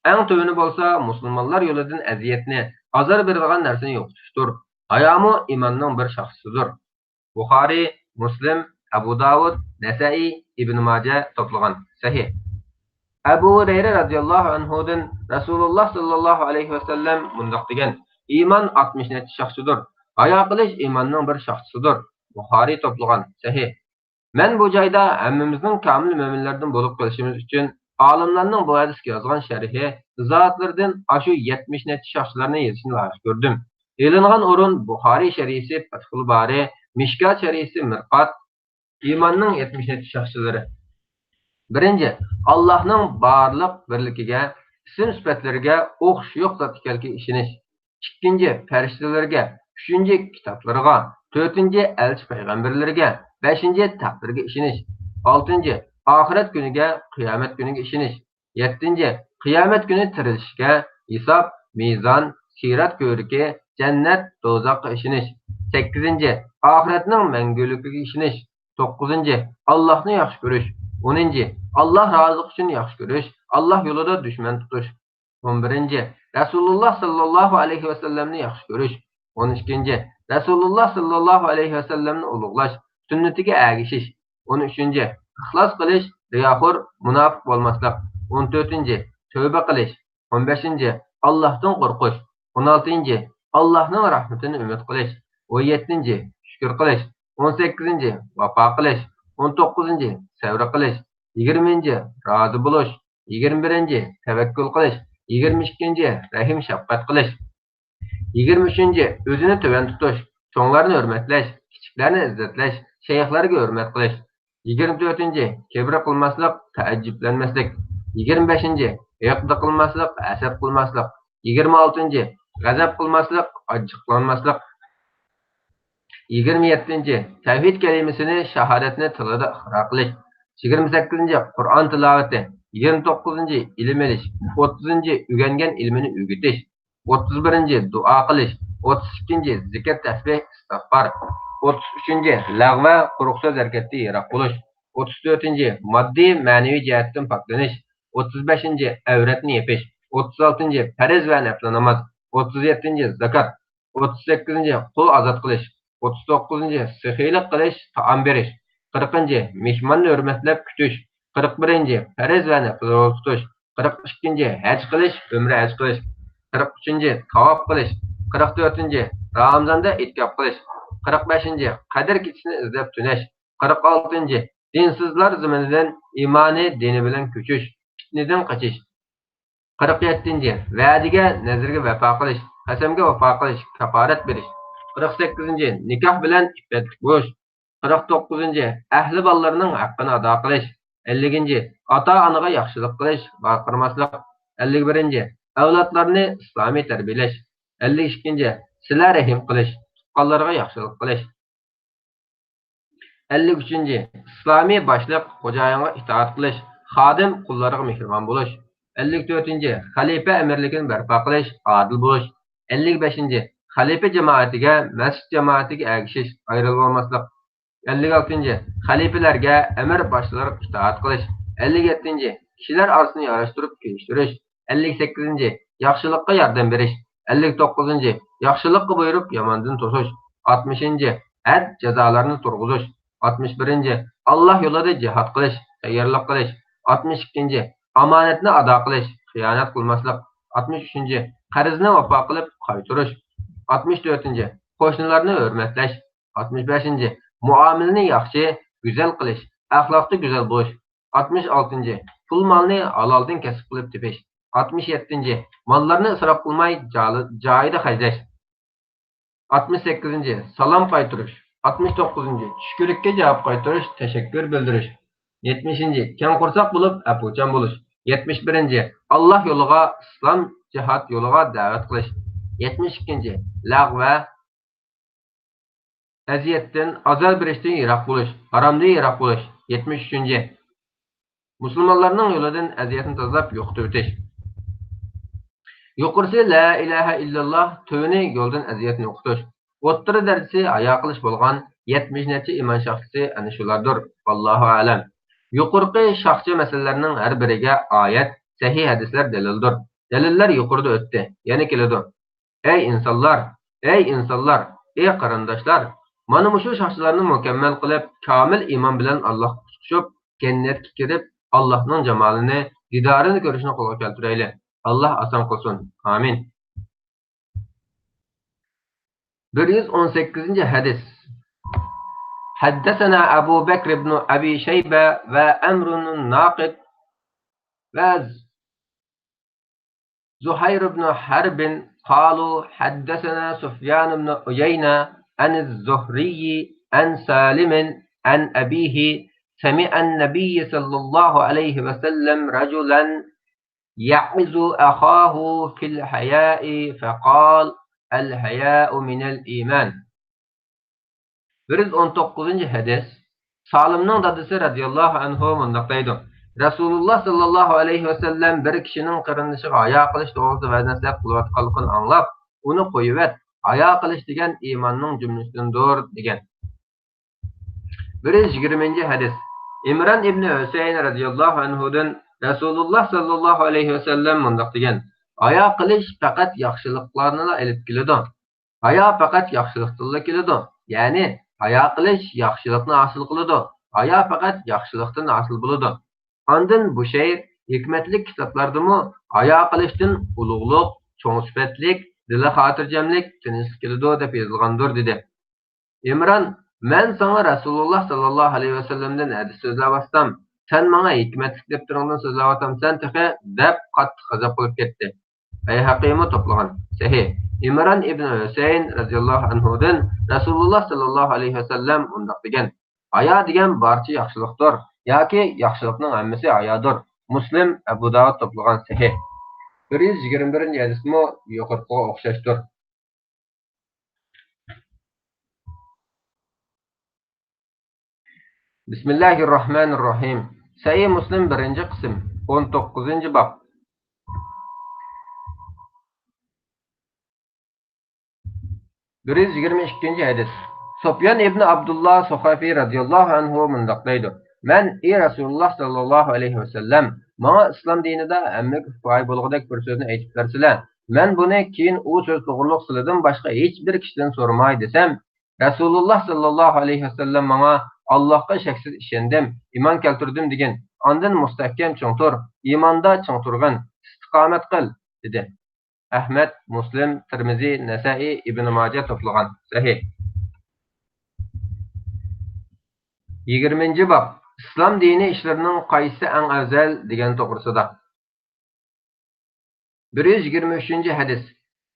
ئەڭ تۆۋىنى بولسا مۇسۇلمانلار يولىدىن ئەزىيەتنى، ئازار بېرىدىغان نەرسىنى يوقىتىشتۇر. ھايامۇ ئىماننىڭ بىر شاخسىسىدۇر.» بۇخارىي، مۇسلىم، ئەبۇ داۋۇد، نەسەئىي، ئىبن ماجە توپلىغان. سەھىھ. ئەبۇ ھۇرەيرە رەزىياللاھۇ ئەنھۇدىن رەسۇلۇللا ساللاللاھۇ ئەلەيھى ۋەسەللەم مۇنداق دېگەن: «ئىمان ئاتمىش نەچچە شاخچىدۇر. ھايا قىلىش ئىماننىڭ بىر شاخسىسىدۇر.» بۇخارىي توپلىغان. سەھىھ. مەن بۇ جايدا ھەممىمىزنىڭ كامىل مۆمىنلەردىن بولۇپ قېلىشىمىز ئۈچۈن، ئالىملارنىڭ بۇ ھەدىسكە يازغان شەرھى، ئىزاھاتلىرىدىن ئاشۇ يەتمىش نەچچە شاخسىلارنى يېزىشنى لايىق كۆردۈم. ئېلىنغان ئورۇن: بۇخارىي شەرھىسى پەتھۇل بارى، مىشكات شەرھىسى مىرقات. ئىماننىڭ يەتمىش نەچچە شاخسىلىرى. بىرىنچى، ئاللاھنىڭ بارلىق بىرلىكىگە، ئىسىم سۈپەتلىرىگە، ئوخشىشى يوق زات ئىكەنلىكىگە ئىشىنىش. ئىككىنچى، پەرىشتىلىرىگە. ئۈچىنچى، كىتابلىرىغا. تۆتىنچى، ئەلچى پەيغەمبەرلىرىگە. بەشىنچى، تەقدىرگە ئىشىنىش. ئالتىنچى، ئاخىرەت كۈنىگە، قىيامەت كۈنىگە ئىشىنىش. يەتتىنچى، قىيامەت كۈنى تىرىلىشكە، ھېساب، مىزان، سىرات كۆۋرۈكى، جەننەت، دوزاخقا ئىشىنىش. سەككىزىنچى، ئاخىرەتنىڭ مەڭگۈلۈكىگە ئىشىنىش. توققۇزىنچى، ئاللاھنى ياخشى كۆرۈش. ئونىنچى، ئاللاھ رازىلىقى ئۈچۈن ياخشى كۆرۈش، ئاللاھ يولىدا دۈشمەن تۇتۇش. ئون بىرىنچى، رەسۇلۇللاھ ساللاللاھۇ ئەلەيھى ۋەسەللەمنى ياخشى كۆرۈش. ئون ئىككىنچى، رەسۇلۇللاھ ساللاللاھۇ ئەلەيھى ۋەسەللەمنى ئۇلۇغلاش، سۈننىتىگە ئەگىشىش. ئون ئۈچىنچى، ئىخلاس قىلىش، رىياخور، مۇناپىق بولماسلىق. ئون تۆتىنچى، تۆبە قىلىش. ئون بەشىنچى، ئاللاھتىن قورقۇش. ئون ئالتىنچى، ئاللاھنىڭ رەھمىتىنى ئۈمىد قىلىش. ئون يەتتىنچى، شۈكۈر قىلىش. ئون سەككىزىنچى، ۋاپا قىلىش. ئون توققۇزىنچى، سەۋر قىلىش. يىگىرمىنچى، رازى بولۇش. يىگىرمە بىرىنچى، تەۋەككۈل قىلىش. يىگىرمە ئىككىنچى، رەھىم شەپقەت قىلىش. يىگىرمە ئۈچىنچى، ئۆزىنى تۆۋەن تۇتۇش، چوڭلارنى ھۆرمەتلەش، كىچىكلەرنى ئىززەتلەش، شەيخلەرگە ھۆرمەت قىلىش. يىگىرمە تۆتىنچى، كىبىر قىلماسلىق، تەئەججۈپلەنمەسلىك. يىگىرمە بەشىنچى، ھىقدە قىلماسلىق، ھەسەت قىلماسلىق. يىگىرمە ئالتىنچى، غەزەپ قىلماسلىق، ئاچچىقلانماسلىق. يىگىرمە يەتتىنچى، تەۋھىد كەلىمىسىنى، شاھادەتنى تىلىدا ئىقرار قىلىش. يىگىرمە سەككىزىنچى، قۇرئان تىلاۋىتى. يىگىرمە توققۇزىنچى، ئىلىم ئېلىش. ئوتتۇزىنچى، ئۆگەنگەن ئىلمىنى ئۆگىتىش. ئوتتۇز بىرىنچى، دۇئا قىلىش. ئوتتۇز ئىككىنچى، زىكىر، تەسبىھ، ئىستىغپار. ئوتتۇز ئۈچىنچى، لەغۋە، قۇرۇق سۆز ھەرىكەتتىن يىراق بولۇش. ئوتتۇز تۆتىنچى، ماددىي، مەنىۋى جەھەتتىن پاكلىنىش. ئوتتۇز بەشىنچى، ئەۋرەتنى يېپىش. ئوتتۇز ئالتىنچى، پەرز ۋە نەپلى ناماز. ئوتتۇز يەتتىنچى، زاكات. ئوتتۇز سەككىزىنچى، قۇل ئازاد قىلىش. ئوتتۇز توققۇزىنچى، سېخىيلىق قىلىش، تائام بېرىش. قىرىقىنچى، مېھماننى ھۆرمەتلەپ كۈتۈش. قىرىق بىرىنچى، پەرز ۋە نەپلى روزا تۇتۇش. قىرىق ئىككىنچى، ھەج قىلىش، ئۆمرە ھەج قىلىش. قىرىق ئۈچىنچى، تاۋاپ قىلىش. قىرىق تۆتىنچى، رامىزاندا ئېتىكاپ قىلىش. قىرىق بەشىنچى، قەدىر كېچىسىنى ئىزدەپ تۈنەش. قىرىق ئالتىنچى، دىنسىزلار زېمىنىدىن ئىمانى، دىنى بىلەن كۆچۈش، پىتنىدىن قېچىش. قىرىق يەتتىنچى، ۋەدىگە، نەزىرگە ۋەپا قىلىش، قەسەمگە ۋاپا قىلىش، كاپارەت بېرىش. قىرىق سەككىزىنچى، نىكاھ بىلەن ئىپپەتلىك بولۇش. قىرىق توققۇزىنچى، ئەھلى بالىلىرىنىڭ ھەققىنى ئادا قىلىش. ئەللىكىنچى، ئاتا-ئانىغا ياخشىلىق قىلىش، ۋارقىرىماسلىق. ئەللىك بىرىنچى، ئەۋلادلارنى ئىسلامىي تەربىيەلەش. ئەللىك ئىككىنچى، سىلە رەھىم قىلىش، تۇغقانلارغا ياخشىلىق قىلىش. ئەللىك ئۈچىنچى، ئىسلامىي باشلىق خوجايىنغا ئىتائەت قىلىش، خادىم قۇللارغا مېھرىبان بولۇش. ئەللىك تۆتىنچى، خەلىپە ئەمىرلىكىنى بەرپا قىلىش، ئادىل بولۇش. ئەللىك بەشىنچى، خەلىپە جامائىتىگە، مەسچىت جامائىتىگە ئەگىشىش، ئايرىلىۋالماسلىق. ئەللىك ئالتىنچى، خەلىپىلەرگە، ئەمىر باشلىرىغا ئىتائەت قىلىش. ئەللىك يەتتىنچى، كىشىلەر ئارىسىنى ياراشتۇرۇپ كېلىشتۈرۈش. ئەللىك سەككىزىنچى، ياخشىلىققا ياردەم بېرىش. ئەللىك توققۇزىنچى، ياخشىلىققا بۇيرۇپ، ياماندىن توسۇش. ئاتمىشىنچى، ھەد جازالارنى تۇرغۇزۇش. ئاتمىش بىرىنچى، ئاللاھ يولىدا جىھاد قىلىش، تەييارلىق قىلىش. ئاتمىش ئىككىنچى، ئامانەتنى ئادا قىلىش، خىيانەت قىلماسلىق. ئاتمىش ئۈچىنچى، قەرزنى ۋاپا قىلىپ قايتۇرۇش. ئاتمىش تۆتىنچى، قوشنىلارنى ھۆرمەتلەش. ئاتمىش بەشىنچى، مۇئامىلىنى ياخشى، گۈزەل قىلىش، ئەخلاقتا گۈزەل بولۇش. ئاتمىش ئالتىنچى، پۇل مالنى ھالالدىن كەسىپ قىلىپ تېپىش. ئاتمىش يەتتىنچى، ماللارنى ئىسراپ قىلماي جالى-، جايىدا خەجلەش. ئاتمىش سەككىزىنچى، سالام قايتۇرۇش. ئاتمىش توققۇزىنچى، چۈشكۈرلۈككە جاۋاب قايتۇرۇش، تەشەككۈر بىلدۈرۈش. يەتمىشىنچى، كەڭ قورساق بولۇپ ئەپۇچان بولۇش. يەتمىش بىرىنچى، ئاللاھ يولىغا، ئىسلام جىھاد يولىغا دەۋەت قىلىش. يەتمىش ئىككىنچى، لەغۋە، ئەزىيەتتىن، ئازار بېرىشتىن يىراق بولۇش، ھارامدىن يىراق بولۇش. يەتمىش ئۈچىنچى، مۇسۇلمانلارنىڭ يولىدىن ئەزىيەتنى تازىلاپ يوقىتىۋېتىش. يۇقىرىسى لا ئىلاھە ئىللاللاھ، تۆۋىنى يولدىن ئەزىيەتنى يوقىتىش. ئوتتۇرا دەرىجىسى ھايا قىلىش بولغان يەتمىش نەچچە ئىمان شاخسىسى ئەنە شۇلاردۇر. ۋاللاھۇ ئەلەم. يۇقىرىقى شاخچە مەسىلىلەرنىڭ ھەر بىرىگە ئايەت، سەھىھ ھەدىسلەر دەلىلدۇر. دەلىللەر يۇقىرىدا ئۆتتى، يەنە كېلىدۇ. ئەي ئىنسانلار! ئەي ئىنسانلار! ئەي قېرىنداشلار! مانا مۇشۇ شاخچىلارنى مۇكەممەل قىلىپ، كامىل ئىمان بىلەن ئاللاھقا قۇسقۇشۇپ، جەننەتكە كىرىپ، ئاللاھنىڭ جامالىنى، دىدارىنى كۆرۈشنى قولغا كەلتۈرەيلى. ئاللاھ ئاسان قىلسۇن. ئامىن. بىر يۈز ئون سەككىزىنچى ھەدىس. حدثنا أبو بكر بن أبي شيبة وعمر الناقد وزهير بن حرب قالوا حدثنا سفيان بن عيينة عن الزهري عن سالم عن أبيه سمع النبي صلى الله عليه وسلم رجلا يعظ أخاه في الحياء فقال الحياء من الإيمان. بىر يۈز ئون توققۇزىنچى ھەدىس. سالىمنىڭ دادىسى رەزىياللاھۇ ئەنھۇ مۇنداق دەيدۇ، رەسۇلۇللاھ ساللاللاھۇ ئەلەيھى ۋەسەللەم بىر كىشىنىڭ قېرىندىشىغا ھايا قىلىش توغرىسىدا ۋەز-نەسىھەت قىلىۋاتقانلىقىنى ئاڭلاپ، ئۇنى قويۇۋەت، ھايا قىلىش دېگەن ئىماننىڭ جۈملىسىدىندۇر، دېگەن. بىر يۈز يىگىرمىنچى ھەدىس. ئىمران ئىبنى ھۈسەيىن رەزىياللاھۇ ئەنھۇدىن رەسۇلۇللاھ ساللاللاھۇ ئەلەيھى ۋەسەللەم مۇنداق دېگەن: «ھايا قىلىش پەقەت ياخشىلىقلارنىلا ئېلىپ كېلىدۇ. ھايا پەقەت ياخشىلىقتىنلا كېلىدۇ.» يەنى ھايا قىلىش ياخشىلىقنى ھاسىل قىلىدۇ. ھايا پەقەت ياخشىلىقتىن ھاسىل بولىدۇ. ئاندىن بۇ شېئىر ھېكمەتلىك كىتابلاردىمۇ ھايا قىلىشتىن ئۇلۇغلۇق، چوڭ سۈپەتلىك، دىلى خاتىرجەملىك، تىنچلىق كېلىدۇ دەپ يېزىلغاندۇر، دېدى. ئىمران، مەن ساڭا رەسۇلۇللاھ ساللاللاھۇ ئەلەيھى ۋەسەللەمدىن ھەدىس سۆزلەۋاتسام، سەن ماڭا ھېكمەتلىك دەپتىرىڭدىن سۆزلەۋاتامسەن تېخى، دەپ قاتتىق غەزەپ قىلىپ كەتتى. بەيھەقىمۇ توپلىغان. سەھىھ. ئىمران ئىبنى ھۈسەيىن رەزىياللاھۇ ئەنھۇدىن رەسۇلۇللاھ ساللاللاھۇ ئەلەيھى ۋەسەللەم مۇنداق دېگەن: «ھايا دېگەن بارچە ياخشىلىقتۇر» ياكى «ياخشىلىقنىڭ ھەممىسى ھايادۇر». مۇسلىم، ئەبۇ داۋۇد توپلىغان. سەھىھ. بىر يۈز يىگىرمە بىرىنچى ھەدىسمۇ يۇقىرىقىغا ئوخشاشتۇر. بىسمىللاھىرراھمانىرراھىم. سەھىھ مۇسلىم، بىرىنچى قىسىم، ئون توققۇزىنچى باب. بىر يۈز يىگىرمە ئىككىنچى ھەدىس. سۇپيان ئىبنى ئابدۇللا سۇخەفى رەزىياللاھۇ ئەنھۇ مۇنداق دەيدۇ: «مەن، ئى رەسۇلۇللاھ ساللاللاھۇ ئەلەيھى ۋەسەللەم، ماڭا ئىسلام دىنىدا ھەممىگە كۇپايە بولغۇدەك بىر سۆزنى ئېيتىپ بەرسىلە، مەن بۇنى كېيىن ئۇ سۆز توغرۇلۇق سىلىدىن باشقا ھېچ بىر كىشىدىن سورىماي» دېسەم، رەسۇلۇللاھ ساللاللاھۇ ئەلەيھى ۋەسەللەم ماڭا: «ئاللاھقا شەكسىز ئىشەندىم، ئىمان كەلتۈردۈم» دېگىن. ئاندىن مۇستەھكەم چىڭ تۇر، ئىماندا چىڭ تۇرغىن، ئىستىقامەت قىل، دېدى. ئەھمەد، مۇسلىم، تىرمىزى، نەسەئى، ئىبنى ماجە توپلىغان. سەھىھ. يىگىرمىنچى باب. ئىسلام دىنى ئىشلىرىنىڭ قايسىسى ئەڭ ئەۋزەل دېگەن توغرىسىدا. بىر يۈز يىگىرمە ئۈچىنچى ھەدىس.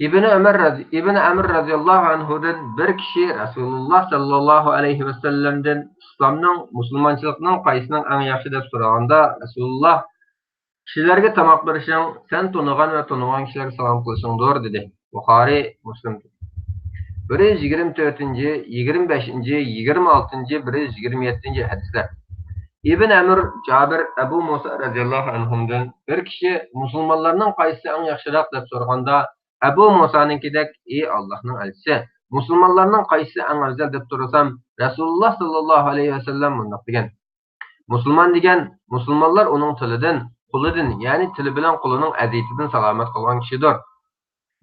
ئىبنى ئۆمەر رەزى-، ئىبنى ئەمر رەزىياللاھۇ ئەنھۇدىن بىر كىشى رەسۇلۇللاھ ساللاللاھۇ ئەلەيھى ۋەسەللەمدىن ئىسلامنىڭ، مۇسۇلمانچىلىقنىڭ قايسىسىنىڭ ئەڭ ياخشى دەپ سورىغاندا، رەسۇلۇللاھ: «كىشىلەرگە تاماق بېرىشىڭ، سەن تونۇغان ۋە تونۇمىغان كىشىلەرگە سالام قىلىشىڭدۇر» دېدى. بۇخارىي، مۇسلىم. بىر يۈز يىگىرمە تۆتىنچى، يىگىرمە بەشىنچى، يىگىرمە ئالتىنچى، بىر يۈز يىگىرمە يەتتىنچى ھەدىسلەر. ئىبن ئەمر، جابىر، ئەبۇ مۇسا رەزىياللاھۇ ئەنھۇمدىن بىر كىشى مۇسۇلمانلارنىڭ قايسىسى ئەڭ ياخشىراق دەپ سورىغاندا، ئەبۇ مۇسانىڭكىدەك: «ئى ئاللاھنىڭ ئەلچىسى، مۇسۇلمانلارنىڭ قايسىسى ئەڭ ئەۋزەل؟» دەپ سورىسام، رەسۇلۇللاھ ساللاللاھۇ ئەلەيھى ۋەسەللەم مۇنداق دېگەن: «مۇسۇلمان دېگەن مۇسۇلمانلار ئۇنىڭ تىلىدىن، قولىدىن، يەنى تىلى بىلەن قولىنىڭ ئەزىيىتىدىن سالامەت قالغان كىشىدۇر.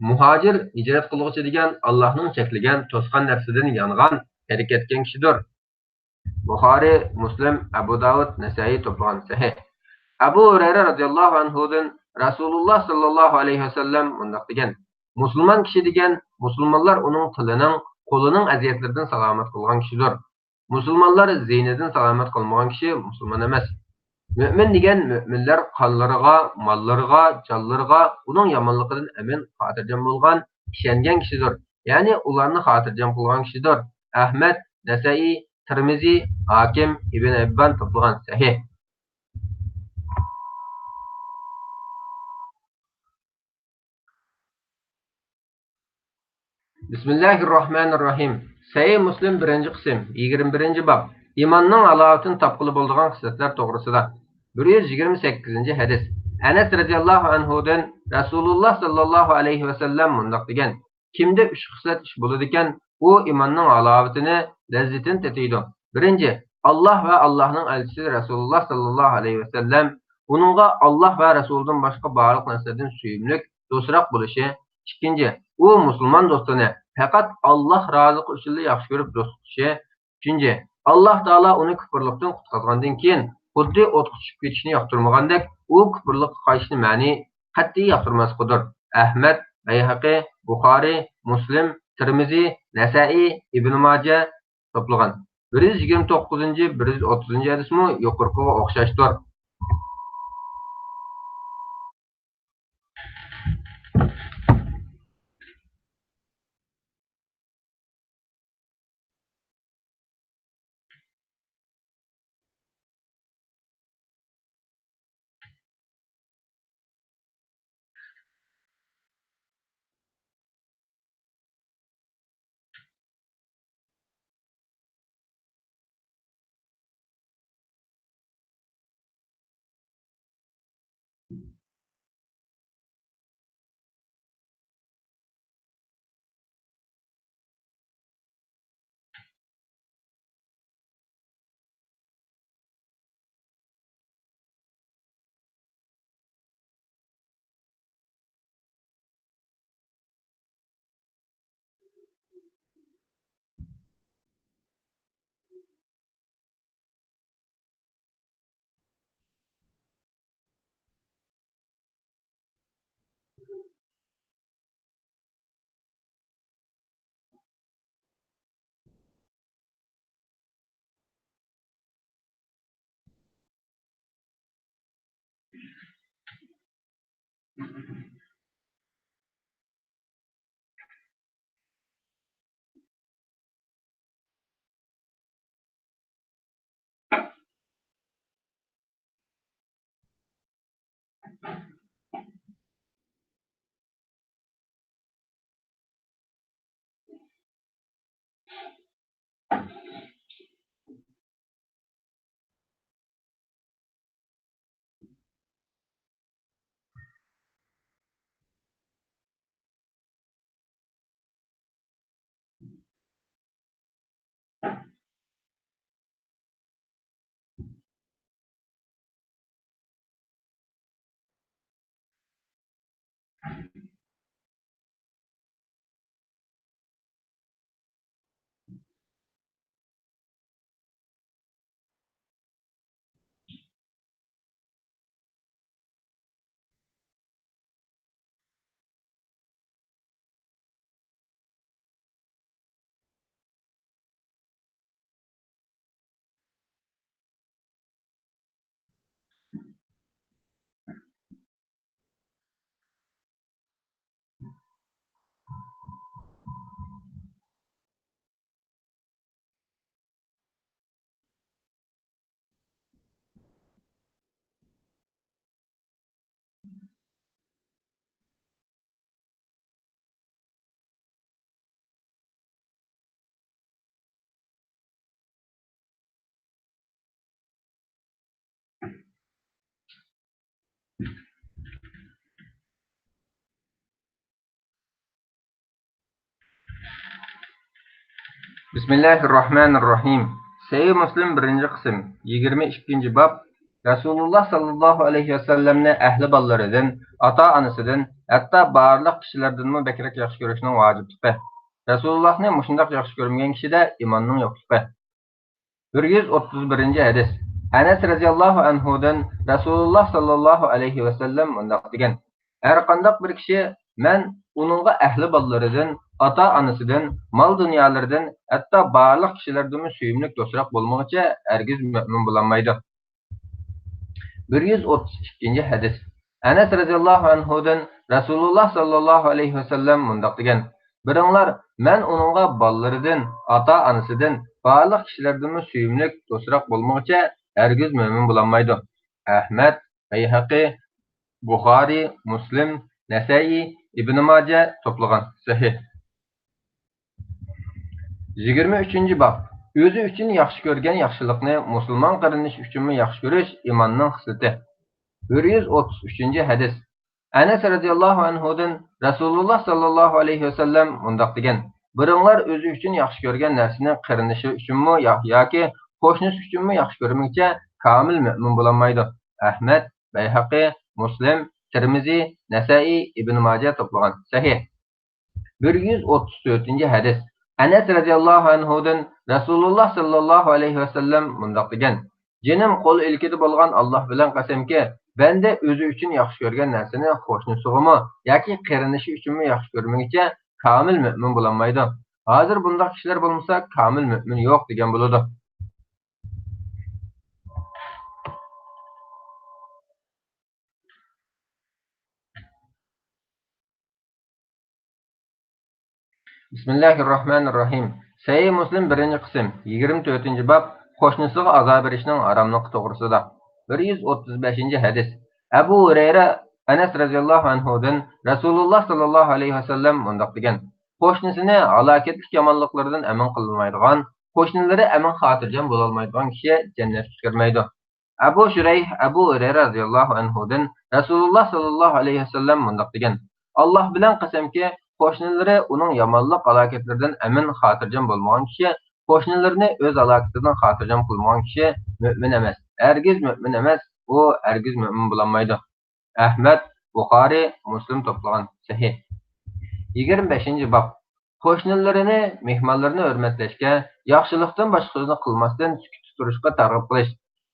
مۇھاجىر، ھىجرەت قىلغۇچى دېگەن ئاللاھنىڭ چەكلىگەن، توسقان نەرسىدىن يانغان، تەرك ئەتكەن كىشىدۇر.» بۇخارىي، مۇسلىم، ئەبۇ داۋۇد، نەسەئىي توپلىغان. سەھىھ. ئەبۇ ھۇرەيرە رەزىياللاھۇ ئەنھۇدىن رەسۇلۇللاھ ساللاللاھۇ ئەلەيھى ۋەسەللەم مۇنداق دېگەن: «مۇسۇلمان كىشى دېگەن مۇسۇلمانلار ئۇنىڭ تىلىنىڭ، قولىنىڭ ئەزىيەتلىرىدىن سالامەت قىلغان كىشىدۇر.» مۇسۇلمانلار زىيىنىدىن سالامەت قالمىغان كىشى مۇسۇلمان ئەمەس. مۆمىن دېگەن مۆمىنلەر قانلىرىغا، ماللىرىغا، جانلىرىغا ئۇنىڭ يامانلىقىدىن ئەمىن، خاتىرجەم بولغان، ئىشەنگەن كىشىدۇر. يەنى ئۇلارنى خاتىرجەم قىلغان كىشىدۇر. ئەھمەد، نەسەئىي، تىرمىزى، ھاكىم، ئىبن ھىببان توپلىغان. سەھىھ. بىسمىللاھىرراھمانىرراھىم. سەھىھ مۇسلىم، بىرىنچى قىسىم، يىگىرمە بىرىنچى باب. ئىماننىڭ ھالاۋىتىنى تاپقىلى بولىدىغان خىسلەتلەر توغرىسىدا. بىر يۈز يىگىرمە سەككىزىنچى ھەدىس. ئەنەس رەزىياللاھۇ ئەنھۇدىن رەسۇلۇللاھ ساللاللاھۇ ئەلەيھى ۋەسەللەم مۇنداق دېگەن: «كىمدە ئۈچ خىسلەت ئىش بولىدىكەن، ئۇ ئىماننىڭ ھالاۋىتىنى، لەززىتىنى تېتىيدۇ. بىرىنچى، ئاللاھ ۋە ئاللاھنىڭ ئەلچىسى رەسۇلۇللاھ ساللاللاھۇ ئەلەيھى ۋەسەللەم، ئۇنىڭغا ئاللاھ ۋە رەسۇلىدىن باشقا بارلىق نەرسىلەردىن سۆيۈملۈك، دوستراق بولۇشى. ئىككىنچى، ئۇ مۇسۇلمان دوستىنى پەقەت ئاللاھ رازىلىقى ئۈچۈنلا ياخشى كۆرۈپ دوست تۇتۇشى. ئۈچىنچى، ئاللاھ تائالا ئۇنى كۇپۇرلۇقتىن قۇتقازغاندىن كېيىن، خۇددى ئوتقا چۈشۈپ كېتىشنى ياقتۇرمىغاندەك، ئۇ كۇپۇرلۇققا قايتىشنى مەنئى، قەتئىي ياقتۇرماسلىقىدۇر.» ئەھمەد، بەيھەقى، بۇخارىي، مۇسلىم، تىرمىزى، نەسەئىي، ئىبنى ماجە توپلىغان. بىر يۈز يىگىرمە توققۇزىنچى، بىر يۈز ئوتتۇزىنچى ھەدىسمۇ يۇقىرىقىغا ئوخشاشتۇر. بىسمىللاھىررەھمانىررەھىم. سەھىھ مۇسلىم، بىرىنچى قىسىم، يىگىرمە ئىككىنچى باب. رەسۇلۇللاھ ساللاللاھۇ ئەلەيھى ۋەسەللەمنى ئەھلى بالىلىرىدىن، ئاتا-ئانىسىدىن، ھەتتا بارلىق كىشىلەردىنمۇ بەكرەك ياخشى كۆرۈشنىڭ ۋاجىپلىقى. رەسۇلۇللاھنى مۇشۇنداق ياخشى كۆرمىگەن كىشىدە ئىماننىڭ يوقلۇقى. بىر يۈز ئوتتۇز بىرىنچى ھەدىس. ئەنەس رەزىياللاھۇ ئەنھۇدىن رەسۇلۇللاھ ساللاللاھۇ ئەلەيھى ۋەسەللەم مۇنداق دېگەن: ھەرقانداق بىر كىشى مەن ئۇنىڭغا ئەھلى بالىلىرىدىن، ئاتا-ئانىسىدىن، مال-دۇنيالىرىدىن، ھەتتا بارلىق كىشىلەردىنمۇ سۆيۈملۈك دوستراق بولمىغۇچە ھەرگىز مۆمىن بولالمايدۇ. بىر يۈز ئوتتۇز ئىككىنچى ھەدىس. ئەنەس رەزىياللاھۇ ئەنھۇدىن رەسۇلۇللاھ ساللاللاھۇ ئەلەيھى ۋەسەللەم مۇنداق دېگەن: بىرىڭلار مەن ئۇنىڭغا بالىلىرىدىن، ئاتا-ئانىسىدىن، بارلىق كىشىلەردىنمۇ سۆيۈملۈك، دوستراق بولمىغۇچە ھەرگىز مۆمىن بولالمايدۇ. ئەھمەد، بەيھەقى، بۇخارىي، مۇسلىم، نەسەئىي، ئىبنى ماجە توپلىغان. سەھىھ. يىگىرمە ئۈچىنچى باب. ئۆزى ئۈچۈن ياخشى كۆرگەن ياخشىلىقنى مۇسۇلمان قېرىندىشى ئۈچۈنمۇ ياخشى كۆرۈش ئىماننىڭ خىسلىتى. بىر يۈز ئوتتۇز ئۈچىنچى ھەدىس. ئەنەس رەزىياللاھۇ ئەنھۇدىن رەسۇلۇللاھ ساللاللاھۇ ئەلەيھى ۋەسەللەم مۇنداق دېگەن: بىرىڭلار ئۆزى ئۈچۈن ياخشى كۆرگەن نەرسىنى قېرىندىشى ئۈچۈنمۇ يا-، ياكى قوشنىسى ئۈچۈنمۇ ياخشى كۆرمىگۈچە كامىل مۆمىن بولالمايدۇ. ئەھمەد، بەيھەقى، مۇسلىم، تىرمىزى، نەسەئىي، ئىبنى ماجە توپلىغان. سەھىھ. بىر يۈز ئوتتۇز تۆتىنچى ھەدىس. ئەنەس رەزىياللاھۇ ئەنھۇدىن رەسۇلۇللاھ ساللاللاھۇ ئەلەيھى ۋەسەللەم مۇنداق دېگەن: جېنىم قول ئىلكىدە بولغان ئاللاھ بىلەن قەسەمكى، بەندە ئۆزى ئۈچۈن ياخشى كۆرگەن نەرسىنى قوشنىسىغىمۇ ياكى قېرىندىشى ئۈچۈنمۇ ياخشى كۆرمىگۈچە كامىل مۆمىن بولالمايدۇ. ھازىر بۇنداق كىشىلەر بولمىسا، كامىل مۆمىن يوق دېگەن بولىدۇ. بىسمىللاھىررەھمانىررەھىم. سەھىھ مۇسلىم، بىرىنچى قىسىم، يىگىرمە تۆتىنچى باب، قوشنىسىغا ئازا بېرىشنىڭ ھاراملىقى توغرىسىدا. بىر يۈز ئوتتۇز بەشىنچى ھەدىس. ئەبۇ ھۇرەيرە، ئەنەس رەزىياللاھۇ ئەنھۇدىن رەسۇلۇللاھ ساللاللاھۇ ئەلەيھى ۋەسەللەم مۇنداق دېگەن: قوشنىسىنى ھالاكەتلىك يامانلىقلىرىدىن ئەمىن قىلالمايدىغان، قوشنىلىرى ئەمىن خاتىرجەم بولالمايدىغان كىشى جەننەتكە كىرمەيدۇ. ئەبۇ شۇرەيھ ئەبۇ ھۇرەيرە رەزىياللاھۇ ئەنھۇدىن رەسۇلۇللاھ ساللاللاھۇ ئەلەيھى ۋەسەللەم مۇنداق دېگەن: ئاللاھ بىلەن قەسەمكى، قوشنىلىرى ئۇنىڭ يامانلىق ھالاكەتلىرىدىن ئەمىن خاتىرجەم بولمىغان كىشى، قوشنىلىرىنى ئۆز ھالاكىتىدىن خاتىرجەم قىلمىغان كىشى مۆمىن ئەمەس، ھەرگىز مۆمىن ئەمەس، ئۇ ھەرگىز مۆمىن بولالمايدۇ. ئەھمەد، بۇخارىي، مۇسلىم توپلىغان. سەھىھ. يىگىرمە بەشىنچى باب. قوشنىلىرىنى، مېھمانلىرىنى ھۆرمەتلەشكە، ياخشىلىقتىن باشقا سۆزنى قىلماستىن سۈكۈتتە تۇرۇشقا تەرغىب قىلىش.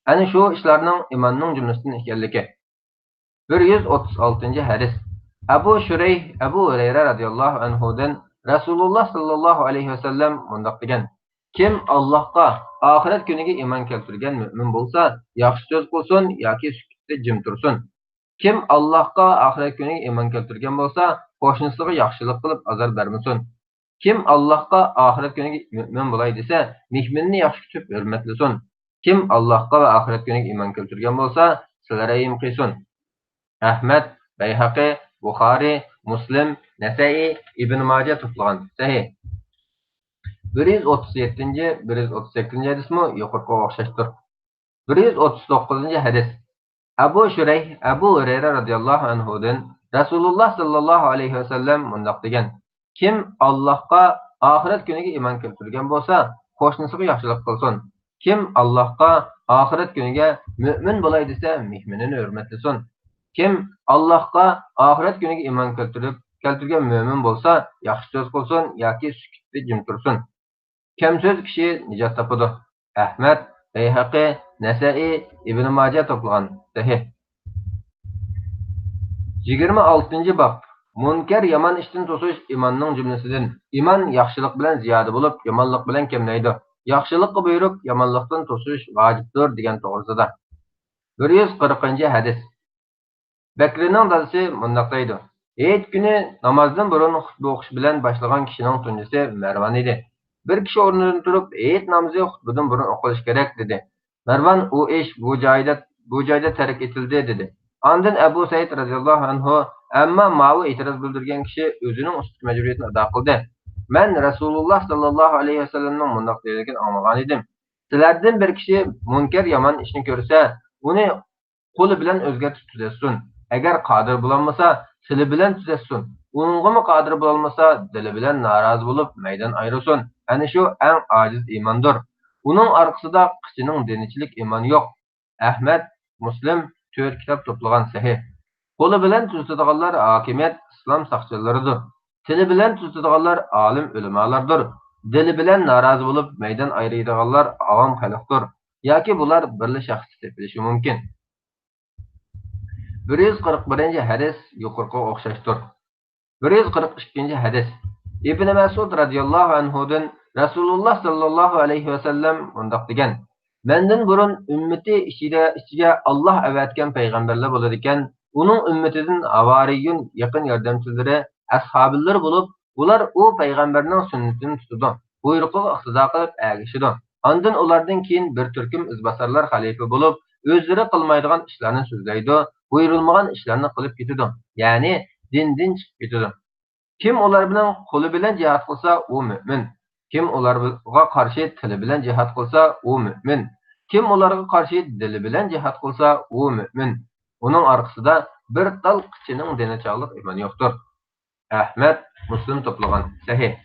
ئەنە شۇ ئىشلارنىڭ ئىماننىڭ جۈملىسىدىن ئىكەنلىكى. بىر يۈز ئوتتۇز ئالتىنچى ھەدىس. ئەبۇ شۇرەيھ ئەبۇ ھۇرەيرە رەزىياللاھۇ ئەنھۇدىن رەسۇلۇللاھ ساللاللاھۇ ئەلەيھى ۋەسەللەم مۇنداق دېگەن: كىم ئاللاھقا، ئاخىرەت كۈنىگە ئىمان كەلتۈرگەن مۆمىن بولسا، ياخشى سۆز قىلسۇن ياكى سۈكۈتتە جىم تۇرسۇن. كىم ئاللاھقا، ئاخىرەت كۈنىگە ئىمان كەلتۈرگەن بولسا، قوشنىسىغا ياخشىلىق قىلىپ ئازار بەرمىسۇن. كىم ئاللاھقا، ئاخىرەت كۈنىگە مۆمىن بولاي دېسە، مېھمىنىنى ياخشى كۈتۈپ ھۆرمەتلىسۇن. كىم ئاللاھقا ۋە ئاخىرەت كۈنىگە ئىمان كەلتۈرگەن بولسا، سىلە رەھىم قىلسۇن. ئەھمەد، بەيھەقى، بۇخارى، مۇسلىم، نەسەئى، ئىبن ماجە توپلىغان. سەھىھ. بىر يۈز ئوتتۇز يەتتىنچى، بىر يۈز ئوتتۇز سەككىزىنچى ھەدىسمۇ يۇقىرىقىغا ئوخشاشتۇر. بىر يۈز ئوتتۇز توققۇزىنچى ھەدىس. ئەبۇ شۇرەيھ، ئەبۇ ھۇرەيرە رەزىياللاھۇ ئەنھۇدىن رەسۇلۇللا ساللاللاھۇ ئەلەيھى ۋەسەللەم مۇنداق دېگەن: كىم ئاللاھقا، ئاخىرەت كۈنىگە ئىمان كەلتۈرگەن بولسا، قوشنىسىغا ياخشىلىق قىلسۇن. كىم ئاللاھقا، ئاخىرەت كۈنىگە مۆمىن بولاي دېسە، مېھمىنىنى ھۆرمەتلىسۇن. كىم ئاللاھقا، ئاخىرەت كۈنىگە ئىمان كەلتۈرۈپ، كەلتۈرگەن مۆمىن بولسا، ياخشى سۆز قىلسۇن ياكى سۈكۈتتە جىم تۇرسۇن. كەم سۆز كىشى نىجات تاپىدۇ. ئەھمەد، بەيھەقى، نەسەئى، ئىبن ماجە توپلىغان. سەھىھ. يىگىرمە ئالتىنچى باب. مۇنكەر يامان ئىشتىن توسۇش ئىماننىڭ جۈملىسىدىن. ئىمان ياخشىلىق بىلەن زىيادە بولۇپ، يامانلىق بىلەن كەملەيدۇ. ياخشىلىققا بۇيرۇپ، يامانلىقتىن توسۇش ۋاجىپتۇر دېگەن توغرىسىدا. بىر يۈز قىرىقىنچى ھەدىس. بەكرىنىڭ دادىسى مۇنداق دەيدۇ: ھېيت كۈنى نامازدىن بۇرۇن خۇتبە ئوقۇش بىلەن باشلىغان كىشىنىڭ تۇنجىسى مەرۋان ئىدى. بىر كىشى ئورنىدىن تۇرۇپ، ھېيت نامىزى خۇتبىدىن بۇرۇن ئوقۇلۇشى كېرەك، دېدى. مەرۋان، ئۇ ئىش بۇ جايدا، بۇ جايدا تەرك ئېتىلدى، دېدى. ئاندىن ئەبۇ سەئىد رەزىياللاھۇ ئەنھۇ، ئەمما ماۋۇ ئېتىراز بىلدۈرگەن كىشى ئۆزىنىڭ ئۈستىدىكى مەجبۇرىيىتىنى ئادا قىلدى. مەن رەسۇلۇللا ساللاللاھۇ ئەلەيھى ۋەسەللەمنىڭ مۇنداق دېگەنلىكىنى ئاڭلىغانىدىم: سىلەردىن بىر كىشى مۇنكەر يامان ئىشنى كۆرسە، ئۇنى قولى بىلەن ئۆزگەرتىپ تۈزەتسۇن. ئەگەر قادىر بولالمىسا، تىلى بىلەن تۈزەتسۇن. ئۇنىڭغىمۇ قادىر بولالمىسا، دىلى بىلەن نارازى بولۇپ، مەيدان ئايرىسۇن. ئەنە شۇ ئەڭ ئاجىز ئىماندۇر. ئۇنىڭ ئارقىسىدا قىچىنىڭ دېنىچىلىك ئىمان يوق. ئەھمەد، مۇسلىم، تۆت كىتاب توپلىغان. سەھىھ. قولى بىلەن تۈزىتىدىغانلار ھاكىمىيەت، ئىسلام ساقچىلىرىدۇر. تىلى بىلەن تۈزىتىدىغانلار ئالىم ئۆلىمالاردۇر. دىلى بىلەن نارازى بولۇپ، مەيدان ئايرىيدىغانلار ئاۋام خەلقتۇر. ياكى بۇلار بىرلا شەخستە تېپىلىشى مۇمكىن. بىر يۈز قىرىق بىرىنچى ھەدىس يۇقىرىقىغا ئوخشاشتۇر. بىر يۈز قىرىق ئىككىنچى ھەدىس. ئىبن مەسئۇد رەزىياللاھۇ ئەنھۇدىن رەسۇلۇللا ساللاللاھۇ ئەلەيھى ۋەسەللەم مۇنداق دېگەن: مەندىن بۇرۇن ئۈممىتى ئىچىدە، ئىچىگە ئاللاھ ئەۋەتكەن پەيغەمبەرلەر بولىدىكەن، ئۇنىڭ ئۈممىتىدىن ھاۋارىيۇن، يېقىن ياردەمچىلىرى، ئەسھابىلىرى بولۇپ، ئۇلار ئۇ پەيغەمبەرنىڭ سۈننىتىنى تۇتىدۇ، بۇيرۇقىغا ئىقتىدا قىلىپ ئەگىشىدۇ. ئاندىن ئۇلاردىن كېيىن بىر تۈركۈم ئىزباسارلار خەلىپە بولۇپ، ئۆزلىرى قىلمايدىغان ئىشلارنى سۆزلەيدۇ، بۇيرۇلمىغان ئىشلارنى قىلىپ كېتىدۇ، يەنى دىندىن چىقىپ كېتىدۇ. كىم ئۇلار بىلەن قولى بىلەن جىھاد قىلسا، ئۇ مۆمىن. كىم ئۇلارغا قارشى تىلى بىلەن جىھاد قىلسا، ئۇ مۆمىن. كىم ئۇلارغا قارشى دىلى بىلەن جىھاد قىلسا، ئۇ مۆمىن. ئۇنىڭ ئارقىسىدا بىر تال قىچىنىڭ دېنى چاغلىق ئىمان يوقتۇر. ئەھمەد، مۇسلىم توپلىغان. سەھىھ.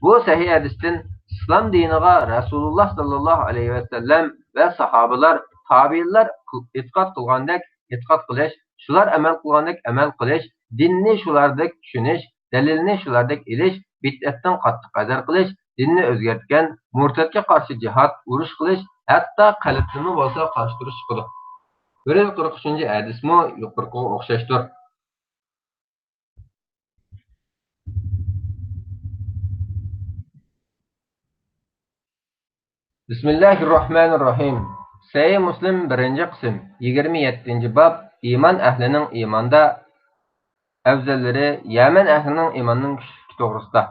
بۇ سەھىھ ھەدىستىن ئىسلام دىنىغا رەسۇلۇللا ساللاللاھۇ ئەلەيھى ۋەسەللەم ۋە ساھابىلار، تابىئىنلار قىل-، ئېتىقاد قىلغاندەك ئېتىقاد قىلىش، شۇلار ئەمەل قىلغاندەك ئەمەل قىلىش، دىننى شۇلاردەك چۈشىنىش، دەلىلنى شۇلاردەك ئېلىش، بىدئەتتىن قاتتىق ھەزەر قىلىش، دىننى ئۆزگەرتكەن مۇرتەتكە قارشى جىھاد، ئۇرۇش قىلىش، ھەتتا قەلبتىنمۇ بولسا قارشى تۇرۇش چىقىدۇ. بىر يۈز قىرىق ئۈچىنچى ھەدىسمۇ يۇقىرىقىغا ئوخشاشتۇر. بىسمىللاھىرراھمانىرراھىم. سەھىھ مۇسلىم، بىرىنچى قىسىم، يىگىرمە يەتتىنچى باب، ئىمان ئەھلىنىڭ ئىماندا ئەۋزەللىرى، يەمەن ئەھلىنىڭ ئىماننىڭ كۈچلۈكلۈكى توغرىسىدا.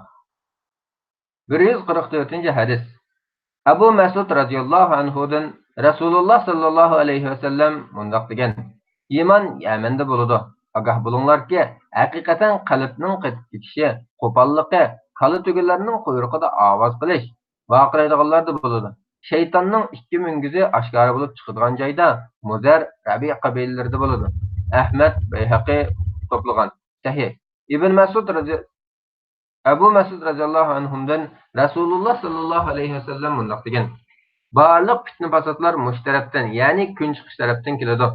بىر يۈز قىرىق تۆتىنچى ھەدىس. ئەبۇ مەسئۇد رەزىياللاھۇ ئەنھۇدىن رەسۇلۇللا ساللاللاھۇ ئەلەيھى ۋەسەللەم مۇنداق دېگەن: ئىمان يەمەندە بولىدۇ. ئاگاھ بولۇڭلاركى، ھەقىقەتەن قەلبنىڭ قېتىپ كېتىشى، قوپاللىقى، كالا تۆگىلەرنىڭ قۇيرۇقىدا ئاۋاز قىلىش، ۋارقىرايدىغانلاردا بولىدۇ. شەيتاننىڭ ئىككى مۈڭگۈزى ئاشكارا بولۇپ چىقىدىغان جايدا مۇزەر، رەبىئە قەبىلىلىرىدە بولىدۇ. ئەھمەد، بەيھەقى توپلىغان. سەھىھ. ئىبن مەسئۇد رەزى-، ئەبۇ مەسئۇد رەزىياللاھۇ ئەنھۇدىن رەسۇلۇللا ساللاللاھۇ ئەلەيھى ۋەسەللەم مۇنداق دېگەن: بارلىق پىتنە-پاساتلار مۇشۇ تەرەپتىن، يەنى كۈن چىقىش تەرەپتىن كېلىدۇ.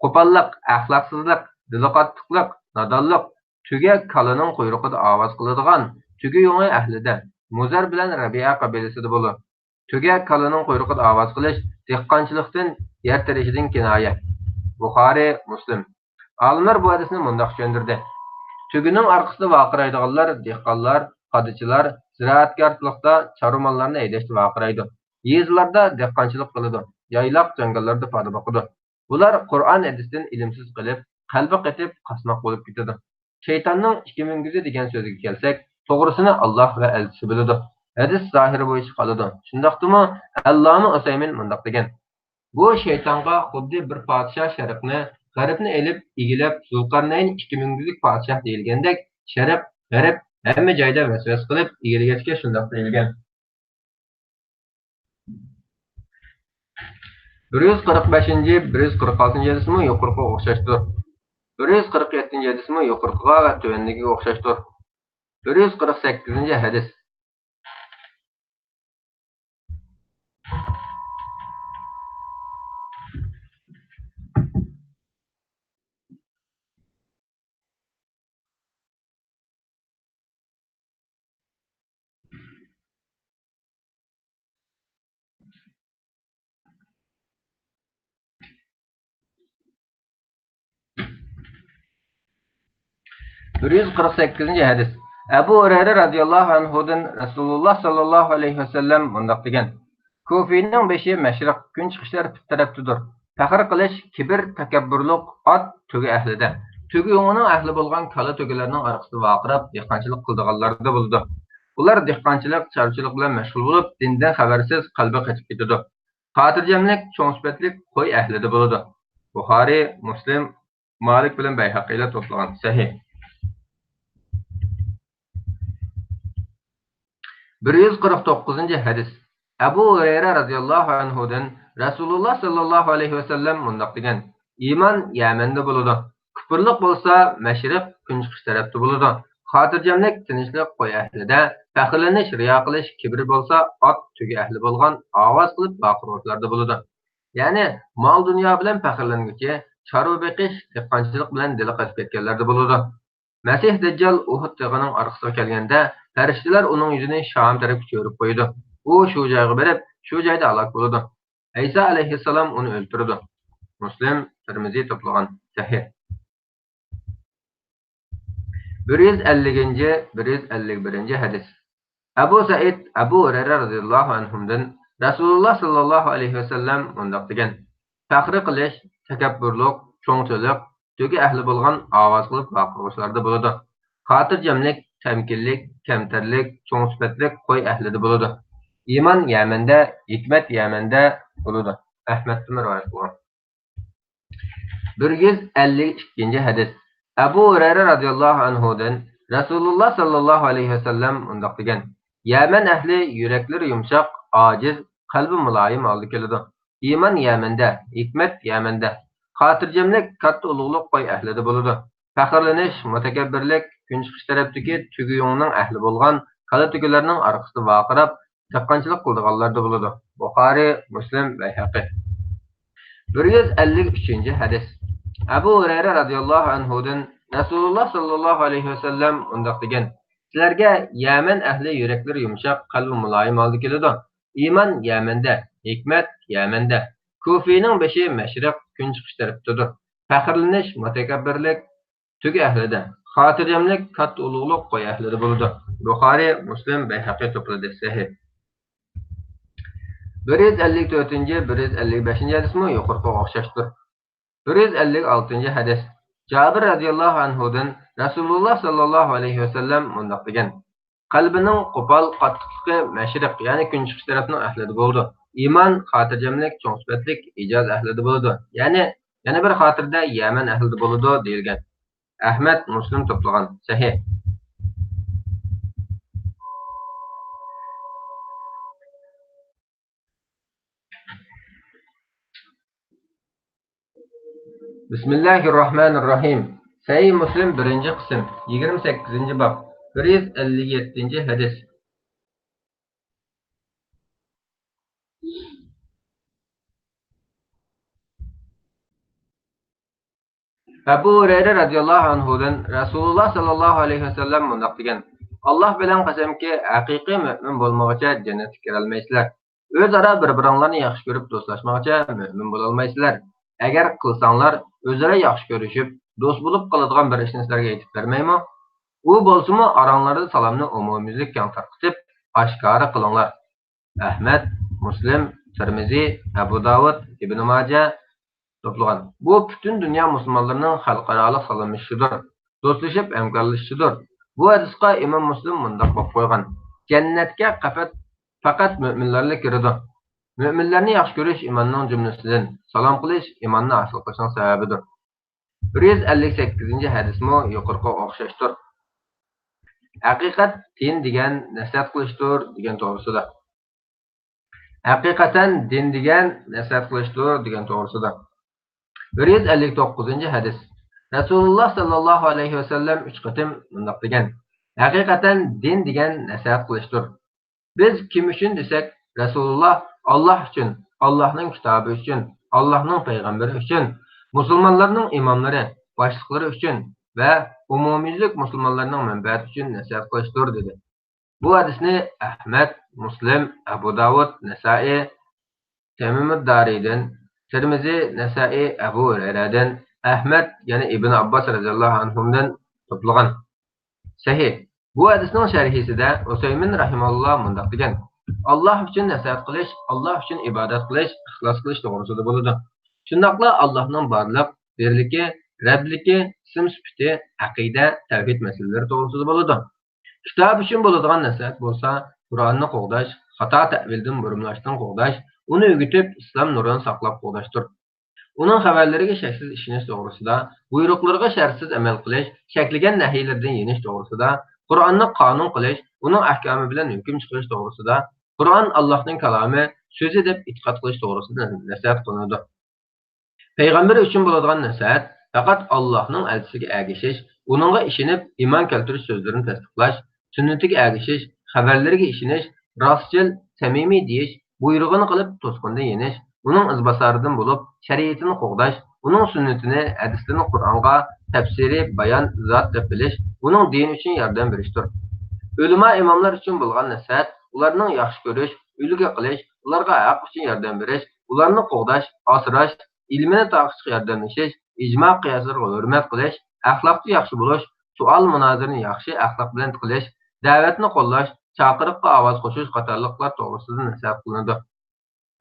قوپاللىق، ئەخلاقسىزلىق، دىلى قاتتىقلىق، نادانلىق، تۆگە كالىنىڭ قۇيرۇقىدا ئاۋاز قىلىدىغان تۆگە يۇڭى ئەھلىدە، مۇزەر بىلەن رەبىئە قەبىلىسىدە بولۇر. تۆگە كالىنىڭ قۇيرۇقىدا ئاۋاز قىلىش دېھقانچىلىقتىن، يەر تېرىشىدىن كىنايە. بۇخارىي، مۇسلىم. ئالىملار بۇ ھەدىسنى مۇنداق چۈشەندۈردى: تۆگىنىڭ ئارقىسىدا ۋارقىرايدىغانلار دېھقانلار، پادىچىلار، زىرائەتكارچىلىقتا چارۋا ماللارنى ھەيدەشتە ۋارقىرايدۇ. يېزىلاردا دېھقانچىلىق قىلىدۇ، يايلاق، جاڭگاللاردا پادا باقىدۇ. بۇلار قۇرئان ھەدىستىن ئىلىمسىز قېلىپ، قەلبى قېتىپ قاسماق بولۇپ كېتىدۇ. شەيتاننىڭ ئىككى مۈڭگۈزى دېگەن سۆزگە كەلسەك، توغرىسىنى ئاللاھ ۋە ئەلچىسى بىلىدۇ. ھەدىس زاھىرى بويىچە قالىدۇ. شۇنداقتىمۇ ئەللامە ئۇسەيمىن مۇنداق دېگەن: بۇ شەيتانغا خۇددى بىر پادىشاھ شەرقنى، غەربنى ئېلىپ ئىگىلەپ، زۇلقەرنەين ئىككى مۈڭگۈزلۈك پادىشاھ دېيىلگەندەك، شەرق، غەرب، ھەممە جايدا ۋەسۋەسە قىلىپ ئىگىلىگەچكە شۇنداق دېيىلگەن. بىر يۈز قىرىق بەشىنچى، بىر يۈز قىرىق ئالتىنچى ھەدىسمۇ يۇقىرىقىغا ئوخشاشتۇر. بىر يۈز قىرىق يەتتىنچى ھەدىسمۇ يۇقىرىقىغا ۋە تۆۋەندىكىگە ئوخشاشتۇر. بىر يۈز قىرىق سەككىزىنچى ھەدىس. بىر يۈز قىرىق سەككىزىنچى ھەدىس. ئەبۇ ھۇرەيرە رەزىياللاھۇ ئەنھۇدىن رەسۇلۇللاھ ساللاللاھۇ ئەلەيھى ۋەسەللەم مۇنداق دېگەن: كۇفىنىڭ بېشى مەشرىق، كۈنچىقىش تەرەپتىدۇر. پەخىر قىلىش، كىبىر، تەكەببۇرلۇق ئات تۆگە ئەھلىدە، تۆگە يۇڭىنىڭ ئەھلى بولغان كالا تۆگىلەرنىڭ ئارقىسىدا ۋارقىراپ دېھقانچىلىق قىلىدىغانلاردا بولىدۇ. ئۇلار دېھقانچىلىق، چارۋىچىلىق بىلەن مەشغۇل بولۇپ، دىندىن خەۋەرسىز، قەلبى قېتىپ كېتىدۇ. خاتىرجەملىك، چوڭ سۈپەتلىك قوي ئەھلىدە بولىدۇ. بۇخارىي، مۇسلىم، مالىك بىلەن بەيھەقىيلەر توپلىغان. سەھىھ. بىر يۈز قىرىق توققۇزىنچى ھەدىس. ئەبۇ ھۇرەيرە رەزىياللاھۇ ئەنھۇدىن رەسۇلۇللاھ ساللاللاھۇ ئەلەيھى ۋەسەللەم مۇنداق دېگەن: ئىمان يەمەندە بولىدۇ. كۇپۇرلۇق بولسا مەشرىق، كۈنچىقىش تەرەپتە بولىدۇ. خاتىرجەملىك، تىنچلىق قوي ئەھلىدە، پەخىرلىنىش، رىيا قىلىش، كىبىر بولسا ئات تۆگە ئەھلى بولغان ئاۋاز قىلىپ ۋارقىرىغۇچىلاردا بولىدۇ. يەنى مال-دۇنيا بىلەن پەخىرلەنگۈچى، چارۋا بېقىش، دېھقانچىلىق بىلەن دىلى قېتىپ كەتكەنلەردە بولىدۇ. مەسىھ دەججال ئۇھۇد تېغىنىڭ ئارقىسىغا كەلگەندە، پەرىشتىلەر ئۇنىڭ يۈزىنى شام تەرەپكە چۆرۈپ قويىدۇ. ئۇ شۇ جايغا بېرىپ، شۇ جايدا ھالاك بولىدۇ. ئەيسا ئەلەيھىسسالام ئۇنى ئۆلتۈرىدۇ. مۇسلىم، تىرمىزى توپلىغان. سەھىھ. بىر يۈز ئەللىكىنچى، بىر يۈز ئەللىك بىرىنچى ھەدىس. ئەبۇ سەئىد ئەبۇ ھۇرەيرە رەزىياللاھۇ ئەنھۇدىن رەسۇلۇللاھ ساللاللاھۇ ئەلەيھى ۋەسەللەم مۇنداق دېگەن: پەخىر قىلىش، تەكەببۇرلۇق، چوڭچىلىق تۆگە ئەھلى بولغان ئاۋاز قىلىپ ۋارقىرىغۇچىلاردا بولىدۇ. خاتىرجەملىك، تەمكىنلىك، كەمتەرلىك، چوڭ سۈپەتلىك قوي ئەھلىدە بولىدۇ. ئىمان يەمەندە، ھېكمەت يەمەندە بولىدۇ. ئەھمەدتىن رىۋايەت قىلغان. بىر يۈز ئەللىك ئىككىنچى ھەدىس. ئەبۇ ھۇرەيرە رەزىياللاھۇ ئەنھۇدىن رەسۇلۇللاھ ساللاللاھۇ ئەلەيھى ۋەسەللەم مۇنداق دېگەن: يەمەن ئەھلى يۈرەكلىرى يۇمشاق، ئاجىز، قەلبى مۇلايىم ھالدا كېلىدۇ. ئىمان يەمەندە، ھېكمەت يەمەندە، خاتىرجەملىك، كاتتا ئۇلۇغلۇق قوي ئەھلىدە بولىدۇ. پەخىرلىنىش، مۇتەكەببىرلىك، كۈنچىقىش تەرەپتىكى تۆگە يۇڭنىڭ ئەھلى بولغان كالا تۆگىلەرنىڭ ئارقىسىدا ۋارقىراپ، دېھقانچىلىق قىلىدىغانلاردا بولىدۇ. بۇخارىي، مۇسلىم، بەيھەقى. بىر يۈز ئەللىك ئۈچىنچى ھەدىس. ئەبۇ ھۇرەيرە رەزىياللاھۇ ئەنھۇدىن رەسۇلۇللاھ ساللاللاھۇ ئەلەيھى ۋەسەللەم مۇنداق دېگەن: سىلەرگە يەمەن ئەھلى يۈرەكلىرى يۇمشاق، قەلبى مۇلايىم ھالدا كېلىدۇ. ئىمان يەمەندە، ھېكمەت يەمەندە. كۇفىنىڭ بېشى مەشرىق، كۈنچىقىش تەرەپتىدۇر. پەخىرلىنىش، مۇتەكەببىرلىك، تۆگە ئەھلىدە، خاتىرجەملىك، كاتتا ئۇلۇغلۇق قوي ئەھلىدە بولىدۇ. بۇخارىي، مۇسلىم، بەيھەقى توپلىدى. سەھىھ. بىر يۈز ئەللىك تۆتىنچى، بىر يۈز ئەللىك بەشىنچى ھەدىسمۇ يۇقىرىقىغا ئوخشاشتۇر. بىر يۈز ئەللىك ئالتىنچى ھەدىس. جابىر رەزىياللاھۇ ئەنھۇدىن رەسۇلۇللاھ ساللاللاھۇ ئەلەيھى ۋەسەللەم مۇنداق دېگەن: قەلبىنىڭ قوپال، قاتتىقلىقى مەشرىق، يەنى كۈنچىقىش تەرەپنىڭ ئەھلىدە بولىدۇ. ئىمان، خاتىرجەملىك، چوڭ سۈپەتلىك ھىجاز ئەھلىدە بولىدۇ. يەنى يەنە بىر خاتىرىدە يەمەن ئەھلىدە بولىدۇ دېيىلگەن. ئەھمەد، مۇسلىم توپلىغان. سەھىھ. بىسمىللاھىررەھمانىررەھىم. سەھىھ مۇسلىم، بىرىنچى قىسىم، يىگىرمە سەككىزىنچى باب، بىر يۈز ئەللىك يەتتىنچى ھەدىس. ئەبۇ ھۇرەيرە رەزىياللاھۇ ئەنھۇدىن رەسۇلۇللاھ ساللاللاھۇ ئەلەيھى ۋەسەللەم مۇنداق دېگەن: ئاللاھ بىلەن قەسەمكى، ھەقىقىي مۆمىن بولمىغۇچە جەننەتكە كىرەلمەيسىلەر. ئۆزئارا بىر-بىرىڭلارنى ياخشى كۆرۈپ دوستلاشمىغۇچە مۆمىن بولالمايسىلەر. ئەگەر قىلساڭلار، ئۆزئارا ياخشى كۆرۈشۈپ، دوست بولۇپ قالىدىغان بىر ئىشنى سىلەرگە ئېيتىپ بەرمەيمۇ؟ ئۇ بولسىمۇ ئاراڭلاردا سالامنى ئومۇميۈزلۈك كەڭ تارقىتىپ، ئاشكارا قىلىڭلار. ئەھمەد، مۇسلىم، تىرمىزى، ئەبۇ داۋۇد، ئىبنى ماجە، توپلىغان. بۇ پۈتۈن دۇنيا مۇسۇلمانلىرىنىڭ خەلقئارالىق سالاملىشىشىدۇر، دوستلىشىپ ھەمكارلىشىشىدۇر. بۇ ھەدىسقا ئىمام مۇسلىم مۇنداق باب قويغان: جەننەتكە پەقەت، پەقەت مۆمىنلەرلا كىرىدۇ. مۆمىنلەرنى ياخشى كۆرۈش ئىماننىڭ جۈملىسىدىن، سالام قىلىش ئىماننى ھاسىل قىلىشنىڭ سەۋەبىدۇر. بىر يۈز ئەللىك سەككىزىنچى ھەدىسمۇ يۇقىرىقىغا ئوخشاشتۇر. ھەقىقەت دىن دېگەن نەسىھەت قىلىشتۇر دېگەن توغرىسىدا. ھەقىقەتەن دىن دېگەن نەسىھەت قىلىشتۇر دېگەن توغرىسىدا. بىر يۈز ئەللىك توققۇزىنچى ھەدىس. رەسۇلۇللا ساللاللاھۇ ئەلەيھى ۋەسەللەم ئۈچ قېتىم مۇنداق دېگەن: ھەقىقەتەن دىن دېگەن نەسىھەت قىلىشتۇر. بىز كىم ئۈچۈن دېسەك، رەسۇلۇللا ئاللاھ ئۈچۈن، ئاللاھنىڭ كىتابى ئۈچۈن، ئاللاھنىڭ پەيغەمبىرى ئۈچۈن، مۇسۇلمانلارنىڭ ئىماملىرى، باشلىقلىرى ئۈچۈن ۋە ئومۇميۈزلۈك مۇسۇلمانلارنىڭ مەنپەئەتى ئۈچۈن نەسىھەت قىلىشتۇر، دېدى. بۇ ھەدىسنى ئەھمەد، مۇسلىم، ئەبۇ داۋۇد، نەسائىي، تەمىمۇددارىيدىن، تىرمىزى، نەسائىي، ئەبۇ ھۇرەيرەدىن، ئەھمەد، يەنى ئىبن ئابباس رەزىياللاھۇ ئەنھۇمدىن توپلىغان. سەھىھ. بۇ ھەدىسنىڭ شەرھىسىدە ئۇسەيمىن رەھىمەھۇللا مۇنداق دېگەن: ئاللاھ ئۈچۈن نەسىھەت قىلىش، ئاللاھ ئۈچۈن ئىبادەت قىلىش، ئىخلاس قىلىش توغرىسىدا بولىدۇ. شۇنداقلا ئاللاھنىڭ بارلىق، بىرلىكى، رەبلىكى، ئىسىم سۈپىتى، ئەقىدە، تەۋھىد مەسىلىلىرى توغرىسىدا بولىدۇ. كىتاب ئۈچۈن بولىدىغان نەسىھەت بولسا، قۇرئاننى قوغداش، خاتا تەئۋىلدىن بۇرمىلاشتىن قوغداش، ئۇنى ئۆگىتىپ، ئىسلام نۇرىنى ساقلاپ قوغداشتۇر. ئۇنىڭ خەۋەرلىرىگە شەكسىز ئىشىنىش توغرىسىدا، بۇيرۇقلىرىغا شەرتسىز ئەمەل قىلىش، چەكلىگەن نەھىيلىرىدىن يېنىش توغرىسىدا، قۇرئاننى قانۇن قىلىش، ئۇنىڭ ئەھكامى بىلەن ھۆكۈم چىقىرىش توغرىسىدا، قۇرئان ئاللاھنىڭ كالامى، سۆزى دەپ ئېتىقاد قىلىش توغرىسىدا نەسىھەت قىلىنىدۇ. پەيغەمبەر ئۈچۈن بولىدىغان نەسىھەت پەقەت ئاللاھنىڭ ئەلچىسىگە ئەگىشىش، ئۇنىڭغا ئىشىنىپ ئىمان كەلتۈرۈش سۆزلىرىنى تەستىقلاش، سۈننىتىگە ئەگىشىش، خەۋەرلىرىگە ئىشىنىش، راستچىل، سەمىمىي دېيىش، بۇيرۇغىنى قىلىپ توسقۇنىدىن يېنىش، ئۇنىڭ ئىزباسارىدىن بولۇپ شەرىئىتىنى قوغداش، ئۇنىڭ سۈننىتىنى، ھەدىسلىرىنى قۇرئانغا تەپسىرىي بايان، ئىزاھات دەپ بىلىش، ئۇنىڭ دىنى ئۈچۈن ياردەم بېرىشتۇر. ئۆلىما ئىماملار ئۈچۈن بولغان نەسىھەت ئۇلارنىڭ ياخشى كۆرۈش، ئۈلگە قىلىش، ئۇلارغا ھەق ئۈچۈن ياردەم بېرىش، ئۇلارنى قوغداش، ئاسراش، ئىلمىنى تارقىتىشقا ياردەملىشىش، ئىجما قىياسلىرىغا ھۆرمەت قىلىش، ئەخلاقتا ياخشى بولۇش، سوئال مۇنازىرىنى ياخشى ئەخلاق بىلەن قىلىش، دەۋەتنى قوللاش، چاقىرىققا ئاۋاز قوشۇش قاتارلىقلار توغرىسىدا نەسىھەت قىلىنىدۇ.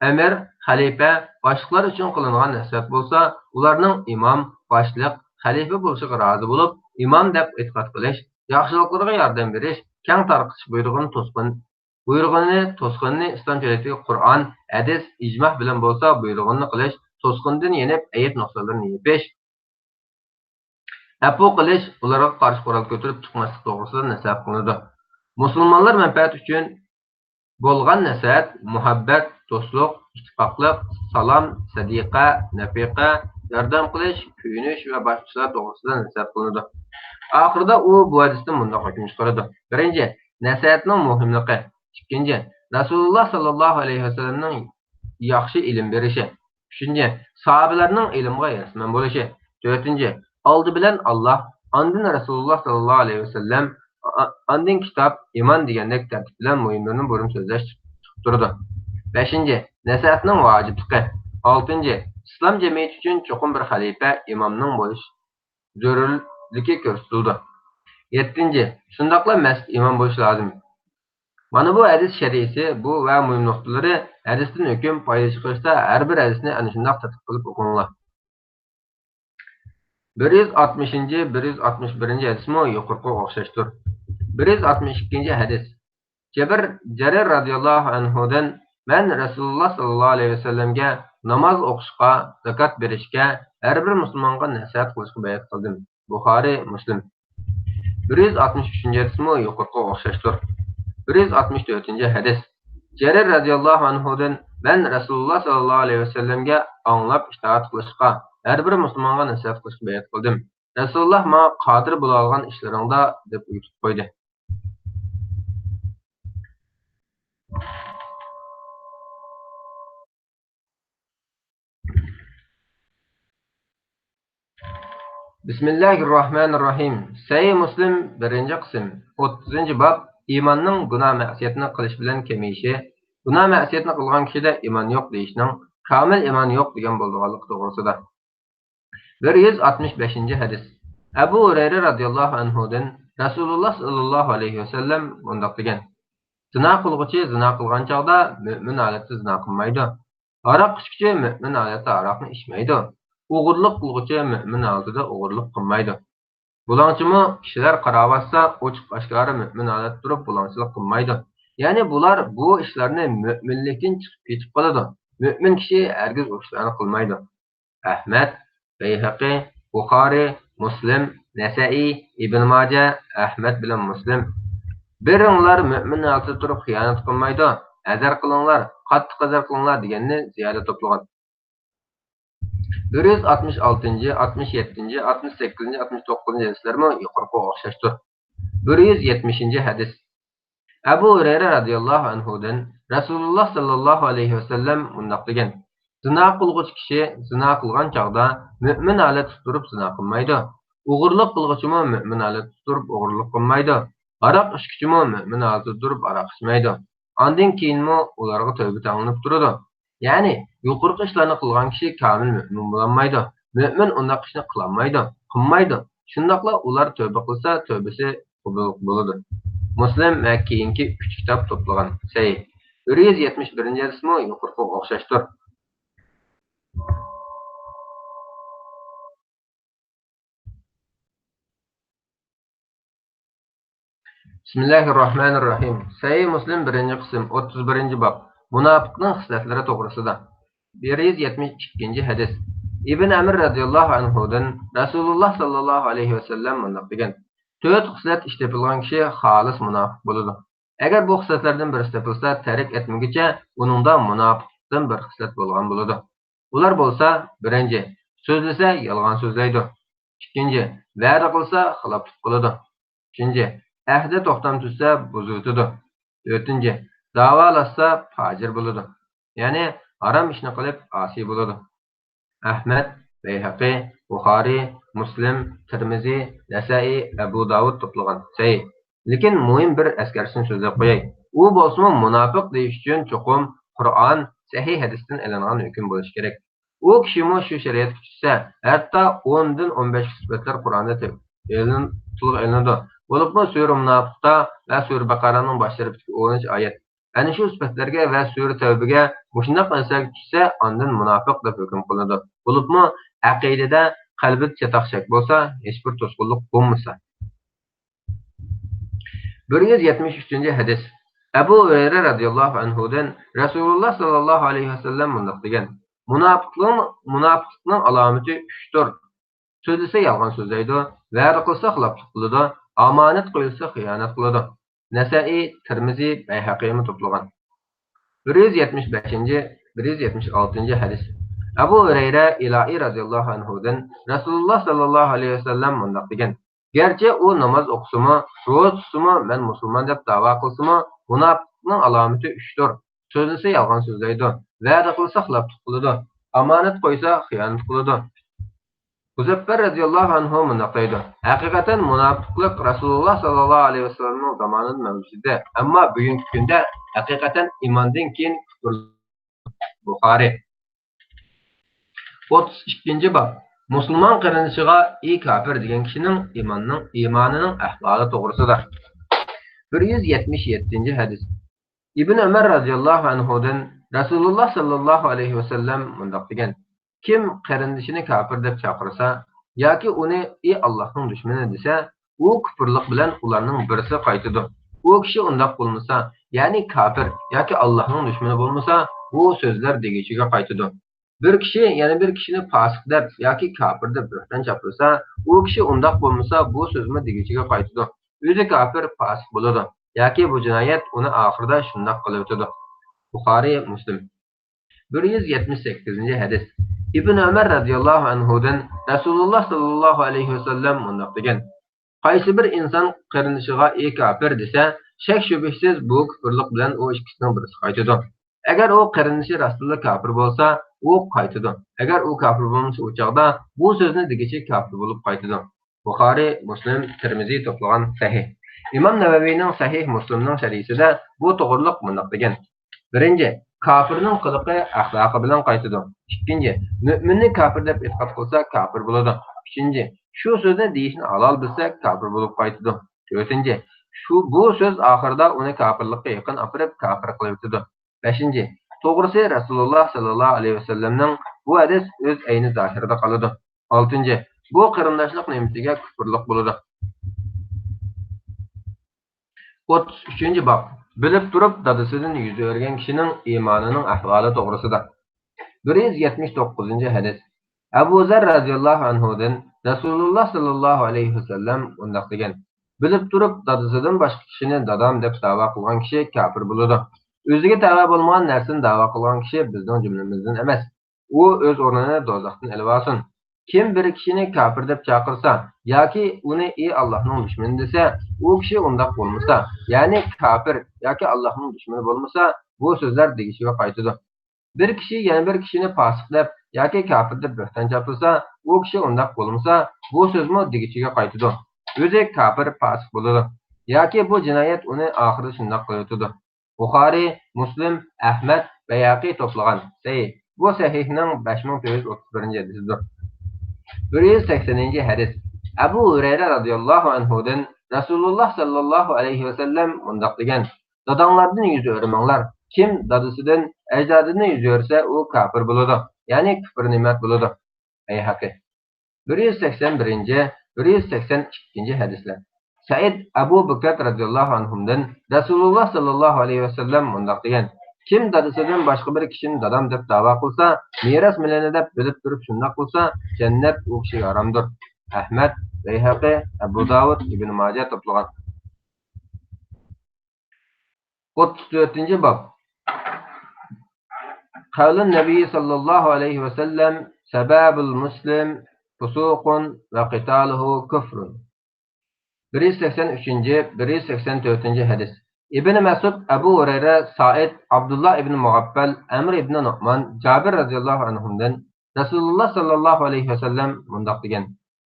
ئەمىر، خەلىپە، باشلىقلار ئۈچۈن قىلىنغان نەسىھەت بولسا، ئۇلارنىڭ ئىمام، باشلىق، خەلىپە بولۇشىغا رازى بولۇپ، ئىمام دەپ ئېتىقاد قىلىش، ياخشىلىقلىرىغا ياردەم بېرىش، كەڭ تارقىتىش بۇيرۇغىنى توسقۇن، بۇيرۇغىنى، توسقۇنىنى ئىسلام شەرىئىتىدىكى قۇرئان، ھەدىس، ئىجما بىلەن بولسا بۇيرۇغىنىنى قىلىش، توسقۇندىن يېنىپ، ئەيىب نۇقسانلىرىنى يېپىش، ئەپۇ قىلىش، ئۇلارغا قارشى قورال كۆتۈرۈپ چىقماسلىق توغرىسىدا نەسىھەت قىلىنىدۇ. مۇسۇلمانلار مەنپەئەتى ئۈچۈن بولغان نەسىھەت، مۇھەببەت، دوستلۇق، ئىتتىپاقلىق، سالام، سەدىقە، نەپىقە، ياردەم قىلىش، كۆيۈنۈش ۋە باشقىلار توغرىسىدا نەسىھەت قىلىنىدۇ. ئاخىرىدا ئۇ بۇ ھەدىستىن مۇنداق ھۆكۈم چىقىرىدۇ. بىرىنچى، نەسىھەتنىڭ مۇھىملىقى. ئىككىنچى، رەسۇلۇللا ساللاللاھۇ ئەلەيھى ۋەسەللەمنىڭ ياخشى ئىلىم بېرىشى. ئۈچىنچى، ساھابىلەرنىڭ ئىلىمغا ھېرىسمەن بولۇشى. تۆتىنچى، ئالدى بىلەن ئاللاھ، ئاندىن رەسۇلۇللا ساللاللاھۇ ئەلەيھى ۋەسەللەم، ئا-، ئاندىن كىتاب، ئىمان دېگەندەك تەرتىپ بىلەن مۇھىملىرىنى بۇرۇن سۆزلەش چىقىپ تۇرىدۇ. بەشىنچى، نەسىھەتنىڭ ۋاجىپلىقى. ئالتىنچى، ئىسلام جەمئىيىتى ئۈچۈن چوقۇم بىر خەلىپە، ئىمامنىڭ بولۇش زۆرۈرلۈكى كۆرسىتىلىدۇ. يەتتىنچى، شۇنداقلا مەسچىت ئىمام بولۇشى لازىم. مانا بۇ ھەدىس شەرھىسى بۇ ۋە مۇھىم نۇقتىلىرى. ھەدىستىن ھۆكۈم، پايدا چىقىرىشتا ھەر بىر ھەدىسنى ئەنە شۇنداق تەتبىق قىلىپ ئوقۇڭلار. بىر يۈز ئاتمىشىنچى، بىر يۈز ئاتمىش بىرىنچى ھەدىسمۇ يۇقىرىقىغا ئوخشاشتۇر. بىر يۈز ئاتمىش ئىككىنچى ھەدىس. جابىر، جەرىر رازىياللاھۇ ئەنھۇدىن، مەن رەسۇلۇللا ساللاللاھۇ ئەلەيھى ۋەسەللەمگە ناماز ئوقۇشقا، زاكات بېرىشكە، ھەر بىر مۇسۇلمانغا نەسىھەت قىلىشقا بەيئەت قىلدىم. بۇخارىي، مۇسلىم. بىر يۈز ئاتمىش ئۈچىنچى ھەدىسمۇ يۇقىرىقىغا ئوخشاشتۇر. بىر يۈز ئاتمىش تۆتىنچى ھەدىس. جەرىر رازىياللاھۇ ئەنھۇدىن، مەن رەسۇلۇللا ساللاللاھۇ ئەلەيھى ۋەسەللەمگە ئاڭلاپ ئىتائەت قىلىشقا، ھەر بىر مۇسۇلمانغا نەسىھەت قىلىشقا بەيئەت قىلدىم. رەسۇلۇللا ماڭا قادىر بولالىغان ئىشلىرىڭدا دەپ ئۇيۇتۇپ قويدى. بىسمىللاھىررەھمانىررەھىم. سەھىھ مۇسلىم، بىرىنچى قىسىم، ئوتتۇزىنچى باب، ئىماننىڭ گۇناھ مەسىيەتنى قىلىش بىلەن كېمىيىشى، گۇناھ مەسىيەتنى قىلغان كىشىدە ئىمان يوق دېيىشنىڭ كامىل ئىمان يوق دېگەن بولىدىغانلىقى توغرىسىدا. بىر يۈز ئاتمىش بەشىنچى ھەدىس. ئەبۇ ھۇرەيرە رازىياللاھۇ ئەنھۇدىن رەسۇلۇللا ساللاللاھۇ ئەلەيھى ۋەسەللەم مۇنداق دېگەن: زىنا قىلغۇچى زىنا قىلغان چاغدا مۆمىن ھالەتتە زىنا قىلمايدۇ. ھاراق ئىچكۈچى مۆمىن ھالەتتە ھاراقنى ئىچمەيدۇ. ئوغرىلىق قىلغۇچى مۆمىن ھالىتىدە ئوغرىلىق قىلمايدۇ. بۇلاڭچىمۇ كىشىلەر قاراۋاتسا، ئوچۇق ئاشكارا مۆمىن ھالەتتە تۇرۇپ بۇلاڭچىلىق قىلمايدۇ. يەنى بۇلار بۇ ئىشلارنى مۆمىنلىكتىن چىقىپ كېتىپ قالىدۇ. مۆمىن كىشى ھەرگىز ئۇ ئىشلارنى قىلمايدۇ. ئەھمەد، بەيھەقى، بۇخارى، مۇسلىم، نەسەئى، ئىبن ماجە، ئەھمەد بىلەن مۇسلىم. بىرىڭلار مۆمىن ھالىتىدە تۇرۇپ خىيانەت قىلمايدۇ. ھەزەر قىلىڭلار، قاتتىق ھەزەر قىلىڭلار دېگەننى زىيادە توپلىغان. بىر يۈز ئاتمىش ئالتىنچى، ئاتمىش يەتتىنچى، ئاتمىش سەككىزىنچى، ئاتمىش توققۇزىنچى ھەدىسلەرمۇ يۇقىرىقىغا ئوخشاشتۇر. بىر يۈز يەتمىشىنچى ھەدىس. ئەبۇ ھۇرەيرە رەزىياللاھۇ ئەنھۇدىن رەسۇلۇللاھ ساللاللاھۇ ئەلەيھى ۋەسەللەم مۇنداق دېگەن: زىنا قىلغۇچى كىشى زىنا قىلغان چاغدا مۆمىن ھالەتتە تۇرۇپ زىنا قىلمايدۇ. ئوغرىلىق قىلغۇچىمۇ مۆمىن ھالەتتە تۇرۇپ ئوغرىلىق قىلمايدۇ. ھاراق ئىچكۈچىمۇ مۆمىن ھالىتىدە تۇرۇپ ھاراق ئىچمەيدۇ. ئاندىن كېيىنمۇ ئۇلارغا تەۋبە تەڭلىنىپ تۇرىدۇ. يەنى، يۇقىرىقى ئىشلارنى قىلغان كىشى كامىل مۆمىن بولالمايدۇ. مۆمىن ئۇنداق ئىشنى قىلالمايدۇ، قىلمايدۇ. شۇنداقلا ئۇلار تەۋبە قىلسا، تەۋبىسى قوبۇل بولىدۇ. مۇسلىم ۋە كېيىنكى ئۈچ كىتاب توپلىغان. سەھىھ. بىر يۈز يەتمىش بىرىنچى ھەدىسمۇ يۇقىرىقىغا ئوخشاشتۇر. بىسمىللاھىررەھمانىررەھىم. سەھىھ مۇسلىم، بىرىنچى قىسىم، ئوتتۇز بىرىنچى باب. مۇناپىقنىڭ خىسلەتلىرى توغرىسىدا. بىر يۈز يەتمىش ئىككىنچى ھەدىس. ئىبن ئەمر رەزىياللاھۇ ئەنھۇدىن رەسۇلۇللاھ ساللاللاھۇ ئەلەيھى ۋەسەللەم مۇنداق دېگەن: تۆت خىسلەت ئىش تېپىلغان كىشى خالىس مۇناپىق بولىدۇ. ئەگەر بۇ خىسلەتلەردىن بىرسى تېپىلسا، تەرك ئەتمىگۈچە ئۇنىڭدا مۇناپىقلىقتىن بىر خىسلەت بولغان بولىدۇ. ئۇلار بولسا، بىرىنچى، سۆزلىسە يالغان سۆزلەيدۇ. ئىككىنچى، ۋەدە قىلسا خىلاپلىق قىلىدۇ. ئۈچىنچى، ئەھدى توختام تۈزسە بۇزۇۋېتىدۇ. تۆتىنچى، داۋالاشسا پاجىر بولىدۇ. يەنى ھارام ئىشنى قىلىپ ئاسىي بولىدۇ. ئەھمەد، بەيھەقى، بۇخارى، مۇسلىم، تىرمىزى، نەسەئى، ئەبۇ داۋۇد توپلىغان. سەھىھ. لېكىن مۇھىم بىر ئەسكەرتىشنى سۆزلەپ قوياي. ئۇ بولسىمۇ مۇناپىق دېيىش ئۈچۈن چوقۇم قۇرئان، سەھىھ ھەدىستىن ئېلىنغان ھۆكۈم بولۇشى كېرەك. ئۇ كىشىمۇ شۇ شەرىئەتكە چۈشسە، ھەتتا ئوندىن ئون بەشكە سۈپەتلەر قۇرئاندا تىل-، ئېلىن-، تىلغا ئېلىنىدۇ. بولۇپمۇ سۈرە مۇناپىقتا ۋە سۈرە بەقەرەنىڭ باش تەرىپىدىكى ئونىنچى ئايەت، ئەنە شۇ سۈپەتلەرگە ۋە سۈرە تەۋبىگە مۇشۇنداق مەسىلىگە چۈشسە، ئاندىن مۇناپىق دەپ ھۆكۈم قىلىنىدۇ. بولۇپمۇ ئەقىدىدە، قەلبىدە چاتاق شەك بولسا، ھېچبىر توسقۇنلۇق بولمىسا. بىر يۈز يەتمىش ئۈچىنچى ھەدىس. ئەبۇ ھۇرەيرە رەزىياللاھۇ ئەنھۇدىن رەسۇلۇللاھ ساللاللاھۇ ئەلەيھى ۋەسەللەم مۇنداق دېگەن: مۇناپىقنىڭ، مۇناپىقلىقنىڭ ئالامىتى ئۈچتۇر. سۆزلىسە يالغان سۆزلەيدۇ، ۋەدە قىلسا خىلاپلىق قىلىدۇ، ئامانەت قويۇلسا خىيانەت قىلىدۇ. نەسەئى، تىرمىزى، بەيھەقىمۇ توپلىغان. بىر يۈز يەتمىش بەشىنچى، بىر يۈز يەتمىش ئالتىنچى ھەدىس. ئەبۇ ھۇرەيرە ئىلاھى رەزىياللاھۇ ئەنھۇدىن رەسۇلۇللاھ ساللاللاھۇ ئەلەيھى ۋەسەللەم مۇنداق دېگەن: گەرچە ئۇ ناماز ئوقۇسىمۇ، روزا تۇتسىمۇ، مەن مۇسۇلمان دەپ داۋا قىلسىمۇ، مۇناپىقنىڭ ئالامىتى ئۈچتۇر. سۆزلىسە يالغان سۆزلەيدۇ، ۋەدە قىلسا خىلاپلىق قىلىدۇ، ئامانەت قويسا خىيانەت قىلىدۇ. مۇزەپپەر رەزىياللاھۇ ئەنھۇ مۇنداق دەيدۇ: ھەقىقەتەن مۇناپىقلىق رەسۇلۇللاھ ساللاللاھۇ ئەلەيھى ۋەسەللەمنىڭ زامانىدا مەۋجۇت ئىدى، ئەمما بۈگۈنكى كۈندە ھەقىقەتەن ئىماندىن كېيىن كۇپۇر. بۇخارى. ئوتتۇز ئىككىنچى باب. مۇسۇلمان قېرىندىشىغا «ئى كاپىر» دېگەن كىشىنىڭ ئىماننىڭ، ئىمانىنىڭ ئەھۋالى توغرىسىدا. بىر يۈز يەتمىش يەتتىنچى ھەدىس. ئىبن ئۆمەر رەزىياللاھۇ ئەنھۇدىن رەسۇلۇللاھ ساللاللاھۇ ئەلەيھى ۋەسەللەم مۇنداق دېگەن: كىم قېرىندىشىنى كاپىر دەپ چاقىرسا ياكى ئۇنى «ئى ئاللاھنىڭ دۈشمىنى» دېسە، ئۇ كۇپۇرلۇق بىلەن ئۇلارنىڭ بىرسى قايتىدۇ. ئۇ كىشى ئۇنداق بولمىسا، يەنى كاپىر ياكى ئاللاھنىڭ دۈشمىنى بولمىسا، بۇ سۆزلەر دېگۈچىگە قايتىدۇ. بىر كىشى يەنە بىر كىشىنى پاسىق دەپ ياكى كاپىر دەپ بۆھتان چاپلىسا، ئۇ كىشى ئۇنداق بولمىسا، بۇ سۆزمۇ دېگۈچىگە قايتىدۇ. ئۆزى كاپىر، پاسىق بولىدۇ ياكى بۇ جىنايەت ئۇنى ئاخىرىدا شۇنداق قىلىۋېتىدۇ. بۇخارى، مۇسلىم. بىر يۈز يەتمىش سەككىزىنچى ھەدىس. ئىبن ئۆمەر رەزىياللاھۇ ئەنھۇدىن رەسۇلۇللاھ ساللاللاھۇ ئەلەيھى ۋەسەللەم مۇنداق دېگەن: قايسى بىر ئىنسان قېرىندىشىغا «ئى كاپىر» دېسە، شەك-شۈبھىسىز بۇ كۇپۇرلۇق بىلەن ئۇ ئىككىسىنىڭ بىرسى قايتىدۇ. ئەگەر ئۇ قېرىندىشى راستتىنلا كاپىر بولسا، ئۇ قايتىدۇ. ئەگەر ئۇ كاپىر بولمىسا، ئۇ چاغدا بۇ سۆزنى دېگۈچى كاپىر بولۇپ قايتىدۇ. بۇخارى، مۇسلىم، تىرمىزى توپلىغان سەھىھ. ئىمام نەۋەۋىنىڭ سەھىھ مۇسلىمنىڭ شەرھىسىدە بۇ توغرۇلۇق مۇنداق دېگەن: بىرىنچى، كاپىرنىڭ قىلىقى، ئەخلاقى بىلەن قايتىدۇ. ئىككىنچى، مۆمىننى كاپىر دەپ ئېتىقاد قىلسا، كاپىر بولىدۇ. ئۈچىنچى، شۇ سۆزنى دېيىشنى ھالال بىلسە، كاپىر بولۇپ قايتىدۇ. تۆتىنچى، شۇ، بۇ سۆز ئاخىرىدا ئۇنى كاپىرلىققا يېقىن ئاپىرىپ، كاپىر قىلىۋېتىدۇ. بەشىنچى، توغرىسى، رەسۇلۇللاھ ساللاللاھۇ ئەلەيھى ۋەسەللەمنىڭ بۇ ھەدىس ئۆز ئەينى زاھىرىدا قالىدۇ. ئالتىنچى، بۇ قېرىنداشلىق نېمىتىگە كۇپۇرلۇق بولىدۇ. ئوتتۇز ئۈچىنچى باب. بىلىپ تۇرۇپ دادىسىدىن يۈز ئۆرۈگەن كىشىنىڭ ئىمانىنىڭ ئەھۋالى توغرىسىدا. بىر يۈز يەتمىش توققۇزىنچى ھەدىس. ئەبۇ زەر رەزىياللاھۇ ئەنھۇدىن رەسۇلۇللا ساللاللاھۇ ئەلەيھى ۋەسەللەم مۇنداق دېگەن: بىلىپ تۇرۇپ دادىسىدىن باشقا كىشىنى دادام دەپ داۋا قىلغان كىشى كاپىر بولىدۇ. ئۆزىگە تەۋە بولمىغان نەرسىنى داۋا قىلغان كىشى بىزنىڭ جۈملىمىزدىن ئەمەس. ئۇ ئۆز ئورنىنى دوزاختىن ئېلىۋالسۇن. كىم بىر كىشىنى كاپىر دەپ چاقىرسا ياكى ئۇنى ئى ئاللاھنىڭ دۈشمىنى دېسە، ئۇ كىشى ئۇنداق بولمىسا، يەنى كاپىر ياكى ئاللاھنىڭ دۈشمىنى بولمىسا، بۇ سۆزلەر دېگۈچىگە قايتىدۇ. بىر كىشى يەنە بىر كىشىنى پاسىق دەپ ياكى كاپىر دەپ بۆھتان چاپلىسا، ئۇ كىشى ئۇنداق بولمىسا، بۇ سۆزمۇ دېگۈچىگە قايتىدۇ. ئۆزى كاپىر، پاسىق بولىدۇ. ياكى بۇ جىنايەت ئۇنى ئاخىرىدا شۇنداق قىلىۋېتىدۇ. بۇخارىي، مۇسلىم، ئەھمەد، بەيھەقى توپلىغان سەھىھ. بۇ سەھىھنىڭ بەش مىڭ تۆت يۈز ئوتتۇز بىرىنچى ھەدىسىدۇر. بىر يۈز سەكسىنىنچى ھەدىس. ئەبۇ ھۇرەيرە رەزىياللاھۇ ئەنھۇدىن رەسۇلۇللا ساللاللاھۇ ئەلەيھى ۋەسەللەم مۇنداق دېگەن: داداڭلاردىن يۈز ئۆرۈمەڭلار. كىم دادىسىدىن، ئەجدادىدىن يۈز ئۆرۈسە، ئۇ كاپىر بولىدۇ، يەنى كۇفر نېمەت بولىدۇ. بەيھەقى. بىر يۈز سەكسەن بىرىنچى، بىر يۈز سەكسەن ئىككىنچى ھەدىسلەر. سەئىد ئەبۇ بۇكرەت رەزىياللاھۇ ئەنھۇمدىن رەسۇلۇللا ساللاللاھۇ ئەلەيھى ۋەسەللەم مۇنداق دېگەن: كىم دادىسىدىن باشقا بىر كىشىنى دادام دەپ داۋا قىلسا، مىراس مېلىنى دەپ بىلىپ تۇرۇپ شۇنداق قىلسا، جەننەت ئۇ كىشىگە ھارامدۇر. ئەھمەد، بەيھەقى، ئەبۇ داۋۇد، ئىبنى ماجە توپلىغان. ئوتتۇز تۆتىنچى باب. قول النبي صلى الله عليه وسلم: سباب المسلم فسوق وقتاله كفر. بىر يۈز سەكسەن ئۈچىنچى، بىر يۈز سەكسەن تۆتىنچى ھەدىس. ئىبنى مەسئۇد، ئەبۇ ھۇرەيرە، سائىد، ئابدۇللا ئىبنى مۇغەپپەل، ئەمر ئىبنى نۇئمان، جابىر رەزىياللاھۇ ئەنھۇمدىن رەسۇلۇللا ساللاللاھۇ ئەلەيھى ۋەسەللەم مۇنداق دېگەن: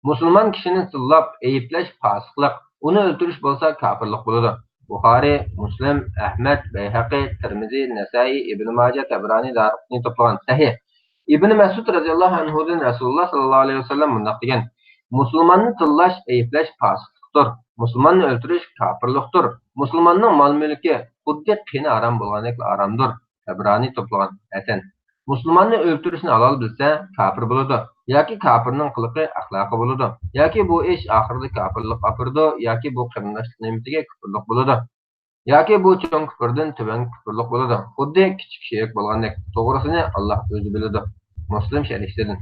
مۇسۇلمان كىشىنى تىللاپ ئەيىبلەش پاسىقلىق، ئۇنى ئۆلتۈرۈش بولسا كاپىرلىق بولىدۇ. بۇخارىي، مۇسلىم، ئەھمەد، بەيھەقى، تىرمىزى، نەسائىي، ئىبنى ماجە، تەبرانى، دارىقۇتنى توپلىغان سەھىھ. ئىبنى مەسئۇد رەزىياللاھۇ ئەنھۇدىن رەسۇلۇللا ساللاللاھۇ ئەلەيھى ۋەسەللەم مۇنداق دېگەن: مۇسۇلماننى تىللاش، ئەيىبلەش پاسىقلىقتۇر. مۇسۇلماننى ئۆلتۈرۈش كاپىرلىقتۇر. مۇسۇلماننىڭ مال-مۈلكى خۇددى قېنى ھارام بولغاندەكلا ھارامدۇر. تەبرانى توپلىغان ھەسەن. مۇسۇلماننى ئۆلتۈرۈشنى ھالال بىلسە، كاپىر بولىدۇ. ياكى كاپىرنىڭ قىلىقى، ئەخلاقى بولىدۇ. ياكى بۇ ئىش ئاخىرىدا كاپىرلىققا ئاپىرىدۇ، ياكى بۇ قېرىنداشلىق نېمىتىگە كۇپۇرلۇق بولىدۇ. ياكى بۇ چوڭ كۇپۇردىن تۆۋەن كۇپۇرلۇق بولىدۇ. خۇددى كىچىك شېرىك بولغاندەك. توغرىسىنى ئاللاھ ئۆزى بىلىدۇ. مۇسلىم شەرھسىدىن.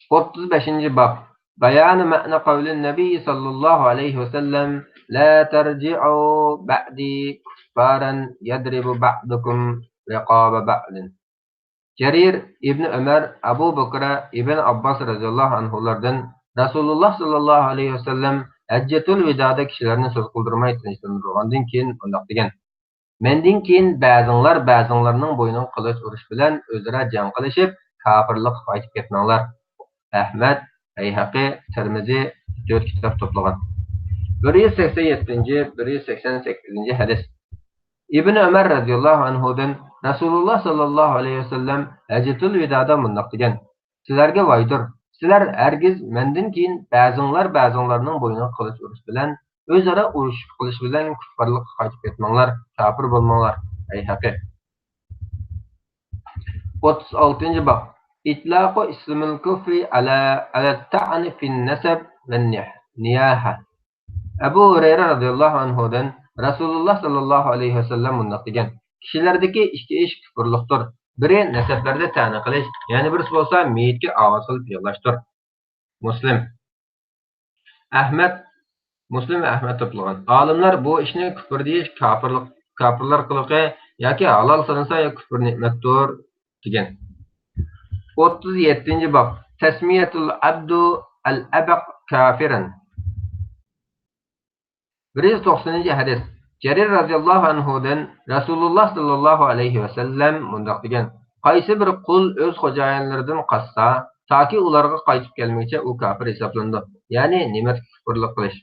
ئوتتۇز بەشىنچى باب. بيان معنى قول النبي صلى الله عليه وسلم: لا ترجعوا بعدي كفارا يضرب بعضكم رقاب بعض. جەرىر، ئىبنى ئۆمەر، ئەبۇ بەكرە، ئىبن ئابباس رەزىياللاھۇ ئەنھۇلاردىن رەسۇلۇللا ساللاللاھۇ ئەلەيھى ۋەسەللەم ھەججەتۇل ۋىدادا كىشىلەرنى سۆز قىلدۇرماي تىنچلاندۇرغاندىن كېيىن مۇنداق دېگەن: مەندىن كېيىن بەزىڭلار بەزىڭلارنىڭ بوينىغا قىلىچ ئۇرۇش بىلەن ئۆزئارا جەڭ قىلىشىپ، كاپىرلىققا قايتىپ كەتمەڭلار. ئەھمەد، بەيھەقى، تىرمىزى تۆت كىتاب توپلىغان. بىر يۈز سەكسەن يەتتىنچى، بىر يۈز سەكسەن سەككىزىنچى ھەدىس. ئىبن ئۆمەر رەزىياللاھۇ ئەنھۇدىن رەسۇلۇللا ساللاللاھۇ ئەلەيھى ۋەسەللەم ھەججەتۇل ۋىدادا مۇنداق دېگەن: سىلەرگە ۋايدۇر! سىلەر ھەرگىز مەندىن كېيىن بەزىڭلار بەزىڭلارنىڭ بوينىغا قىلىچ ئۇرۇش بىلەن، ئۆزئارا ئۇرۇش قىلىش بىلەن كۇففارلىققا قايتىپ كەتمەڭلار، كاپىر بولماڭلار. بەيھەقى. ئوتتۇز ئالتىنچى باب. إطلاق اسم الكفر على، على الطعن في النسب والنياحة. ئەبۇ ھۇرەيرە رەزىياللاھۇ ئەنھۇدىن رەسۇلۇللا ساللاللاھۇ ئەلەيھى ۋەسەللەم مۇنداق دېگەن: كىشىلەردىكى ئىككى ئىش كۇپۇرلۇقتۇر. بىرى نەسەبلەردە تەنە قىلىش، يەنە بىرسى بولسا مېيىتكە ئاۋاز قىلىپ يىغلاشتۇر. مۇسلىم. ئەھمەد، مۇسلىم ۋە ئەھمەد توپلىغان. ئالىملار بۇ ئىشنى كۇفر دېيىش، كاپىرلىق، كاپىرلار قىلىقى ياكى ھالال سانىسا يا كۇفر نېمەتتۇر دېگەن. ئوتتۇز يەتتىنچى باب. تسمية العبد الأبق كافرا. بىر يۈز توقسىنىنچى ھەدىس. جەرىر رەزىياللاھۇ ئەنھۇدىن رەسۇلۇللا ساللاللاھۇ ئەلەيھى ۋەسەللەم مۇنداق دېگەن: قايسى بىر قۇل ئۆز خوجايىنلىرىدىن قاچسا، تاكى ئۇلارغا قايتىپ كەلمىگۈچە ئۇ كاپىر ھېسابلىنىدۇ. يەنى نېمەتكە كۇفرلۇق قىلىش.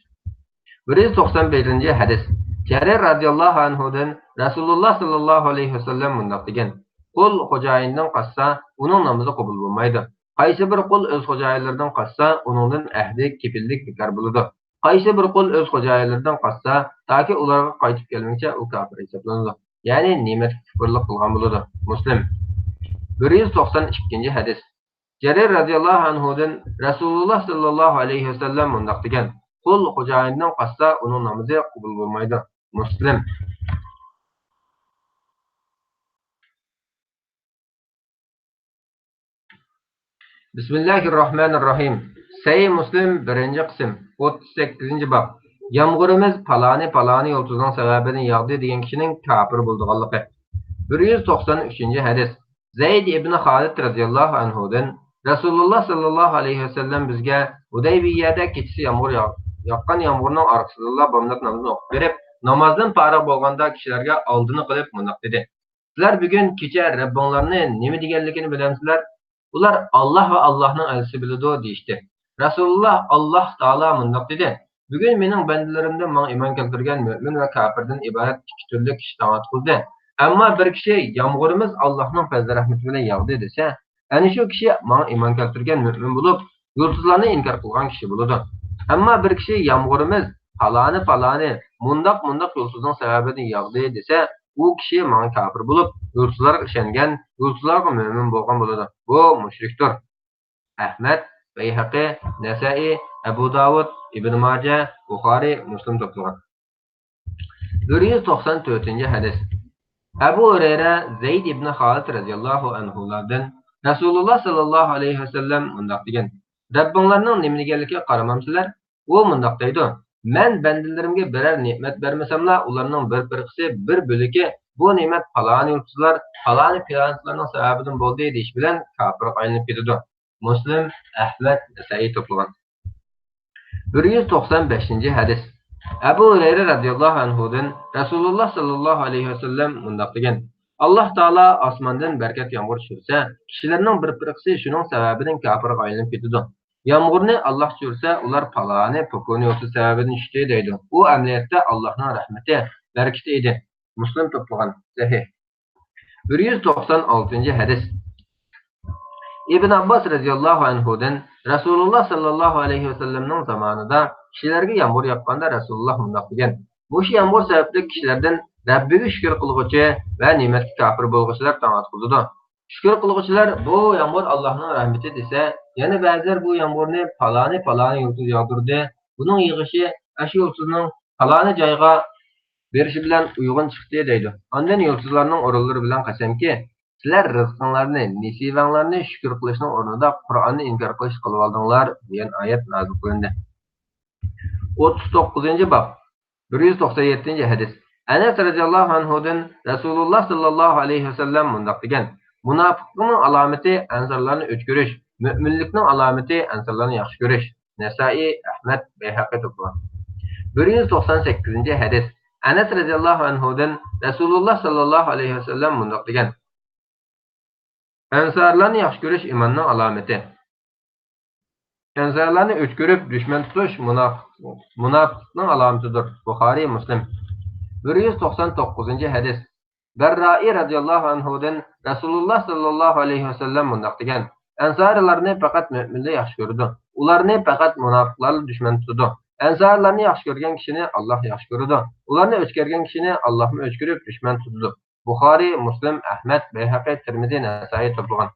بىر يۈز توقسان بىرىنچى ھەدىس. جەرىر رەزىياللاھۇ ئەنھۇدىن رەسۇلۇللا ساللاللاھۇ ئەلەيھى ۋەسەللەم مۇنداق دېگەن: قۇل خوجايىنىدىن قاچسا، ئۇنىڭ نامىزى قوبۇل بولمايدۇ. قايسى بىر قۇل ئۆز خوجايىنلىرىدىن قاچسا، ئۇنىڭدىن ئەھدى، كېپىللىك بىكار بولىدۇ. قايسى بىر قۇل ئۆز خوجايىنلىرىدىن قاچسا، تاكى ئۇلارغا قايتىپ كەلمىگۈچە ئۇ كاپىر ھېسابلىنىدۇ. يەنى نېمەتكە كۇفرلۇق قىلغان بولىدۇ. مۇسلىم. بىر يۈز توقسان ئىككىنچى ھەدىس. جەرىر رەزىياللاھۇ ئەنھۇدىن رەسۇلۇللا ساللاللاھۇ ئەلەيھى ۋەسەللەم مۇنداق دېگەن: «قۇل خوجايىنىڭ قاچسا، ئۇنىڭ نامىزى قوبۇل بولمايدۇ.» مۇسلىم. بىسمىللاھىررەھمانىررەھىم. سەھىھ مۇسلىم، بىرىنچى قىسىم، ئوتتۇز سەككىزىنچى باب. يامغۇرىمىز پالانى، پالانى يۇلتۇزنىڭ سەۋەبىدىن ياغدى دېگەن كىشىنىڭ كاپىر بولىدىغانلىقى. بىر يۈز توقسان ئۈچىنچى ھەدىس. زەيد ئىبنى خالىد رەزىياللاھۇ ئەنھۇدىن رەسۇلۇللا ساللاللاھۇ ئەلەيھى ۋەسەللەم بىزگە ھۇدەيبىيەدە كېچىسى يامغۇر ياغ-، ياغقان يامغۇرنىڭ ئارقىسىدىنلا بامدات نامىزىنى ئوقۇپ بېرىپ، نامازدىن پارىغ بولغاندا كىشىلەرگە ئالدىنى قىلىپ مۇنداق دېدى: «سىلەر بۈگۈن كېچە رەببىڭلارنى نېمە دېگەنلىكىنى بىلەمسىلەر؟» «ئۇلار ئاللاھ ۋە ئاللاھنىڭ ئەلچىسى بىلىدۇ» دېيىشتى. رەسۇلۇللا: «ئاللاھ تائالا مۇنداق دېدى: بۈگۈن مېنىڭ بەندىلىرىمدىن ماڭا ئىمان كەلتۈرگەن مۆمىن ۋە كاپىردىن ئىبارەت ئىككى تۈرلۈك كىشى تاڭ ئاتقۇزدى. ئەمما بىر كىشى يامغۇرىمىز ئاللاھنىڭ پەزلى رەھمىتى بىلەن ياغدى دېسە، ئەنە شۇ كىشى ماڭا ئىمان كەلتۈرگەن مۆمىن بولۇپ، يۇلتۇزلارنى ئىنكار قىلغان كىشى بولىدۇ. ئەمما بىر كىشى يامغۇرىمىز پالانى، پالانى، مۇنداق، مۇنداق يۇلتۇزنىڭ سەۋەبىدىن ياغدى دېسە، ئۇ كىشى ماڭا كاپىر بولۇپ، يۇلتۇزلارغا ئىشەنگەن، يۇلتۇزلارغا مۆمىن بولغان بولىدۇ. بۇ مۇشرىكتۇر.» ئەھمەد، بەيھەقى، نەسائىي، ئەبۇ داۋۇد، ئىبن ماجە، بۇخارىي، مۇسلىم توپلىغان. بىر يۈز توقسان تۆتىنچى ھەدىس. ئەبۇ ھۇرەيرە، زەيد ئىبنى خالىد رەزىياللاھۇ ئەنھۇلاردىن رەسۇلۇللا ساللاللاھۇ ئەلەيھى ۋەسەللەم مۇنداق دېگەن: «رەببىڭلارنىڭ نېمە دېگەنلىكىگە قارىمامسىلەر؟» ئۇ مۇنداق دەيدۇ: «مەن بەندىلىرىمگە بىرەر نېمەت بەرمىسەملا، ئۇلارنىڭ بىر پىرقىسى، بىر بۆلىكى، بۇ نېمەت پالانى يۇلتۇزلار، پالانى پىلانچىلارنىڭ سەۋەبىدىن بولدى دېيىش بىلەن كاپىرغا ئايلىنىپ كېتىدۇ.» مۇسلىم، ئەھمەد، نەسائىي توپلىغان. بىر يۈز توقسان بەشىنچى ھەدىس. ئەبۇ ھۇرەيرە رەزىياللاھۇ ئەنھۇدىن رەسۇلۇللا ساللاللاھۇ ئەلەيھى ۋەسەللەم مۇنداق دېگەن: «ئاللاھ تائالا ئاسماندىن بەرىكەت يامغۇر چۈشۈرسە، كىشىلەرنىڭ بىر پىرقىسى شۇنىڭ سەۋەبىدىن كاپىرغا ئايلىنىپ كېتىدۇ. يامغۇرنى ئاللاھ چۈشۈرسە، ئۇلار پالانى، پوكۇنى يۇلتۇز سەۋەبىدىن چۈشتى دەيدۇ. ئۇ ئەمەلىيەتتە ئاللاھنىڭ رەھمىتى، بەرىكىتى ئىدى.» مۇسلىم توپلىغان. سەھىھ. بىر يۈز توقسان ئالتىنچى ھەدىس. ئىبن ئابباس رەزىياللاھۇ ئەنھۇدىن رەسۇلۇللا ساللاللاھۇ ئەلەيھى ۋەسەللەمنىڭ زامانىدا كىشىلەرگە يامغۇر ياغقاندا رەسۇلۇللا مۇنداق دېگەن: «مۇشۇ يامغۇر سەۋەبلىك كىشىلەردىن رەببىگە شۈكۈر قىلغۇچى ۋە نېمەتكە كاپىر بولغۇچىلار تاڭ ئاتقۇزىدۇ. شۈكۈر قىلغۇچىلار بۇ يامغۇر ئاللاھنىڭ رەھمىتى دېسە، يەنە بەزىلەر بۇ يامغۇرنى پالانى، پالانى يۇلتۇز ياغدۇردى، بۇنىڭ يېغىشى ئاشۇ يۇلتۇزنىڭ پالانى جايغا بېرىشى بىلەن ئۇيغۇن چىقتى» دەيدۇ. ئاندىن يۇلتۇزلارنىڭ ئورۇنلىرى بىلەن قەسەمكى، «سىلەر رىزقىڭلارنى، نېسىۋەڭلارنى شۈكۈر قىلىشنىڭ ئورنىدا قۇرئاننى ئىنكار قىلىش قىلىۋالدىڭلار» دېگەن ئايەت نازىل قىلىندى. ئوتتۇز توققۇزىنچى باب. بىر يۈز توقسان يەتتىنچى ھەدىس. ئەنەس رەزىياللاھۇ ئەنھۇدىن رەسۇلۇللا ساللاللاھۇ ئەلەيھى ۋەسەللەم مۇنداق دېگەن: «مۇناپىقلىقنىڭ ئالامىتى ئەنسارلارنى ئۆچ كۆرۈش، مۆمىنلىكنىڭ ئالامىتى ئەنسارلارنى ياخشى كۆرۈش.» نەسائىي، ئەھمەد، بەيھەقى توپلىغان. بىر يۈز توقسان سەككىزىنچى ھەدىس. ئەنەس رەزىياللاھۇ ئەنھۇدىن رەسۇلۇللا ساللاللاھۇ ئەلەيھى ۋەسەللەم مۇنداق دېگەن: «ئەنسارلارنى ياخشى كۆرۈش ئىماننىڭ ئالامىتى. ئەنسارلارنى ئۆچ كۆرۈپ دۈشمەن تۇتۇش مۇناپىق، مۇناپىقلىقنىڭ ئالامىتىدۇر.» بۇخارىي، مۇسلىم. بىر يۈز توقسان توققۇزىنچى ھەدىس. بەررائى رەزىياللاھۇ ئەنھۇدىن رەسۇلۇللا ساللاللاھۇ ئەلەيھى ۋەسەللەم مۇنداق دېگەن: «ئەنسارىلارنى پەقەت مۆمىنلەر ياخشى كۆرىدۇ. ئۇلارنى پەقەت مۇناپىقلارلا دۈشمەن تۇتىدۇ. ئەنسارىلارنى ياخشى كۆرگەن كىشىنى ئاللاھ ياخشى كۆرىدۇ. ئۇلارنى ئۆچ كۆرگەن كىشىنى ئاللاھمۇ ئۆچ كۆرۈپ دۈشمەن تۇتىدۇ.» بۇخارىي، مۇسلىم، ئەھمەد، بەيھەقى، تىرمىزى، نەسائىي توپلىغان.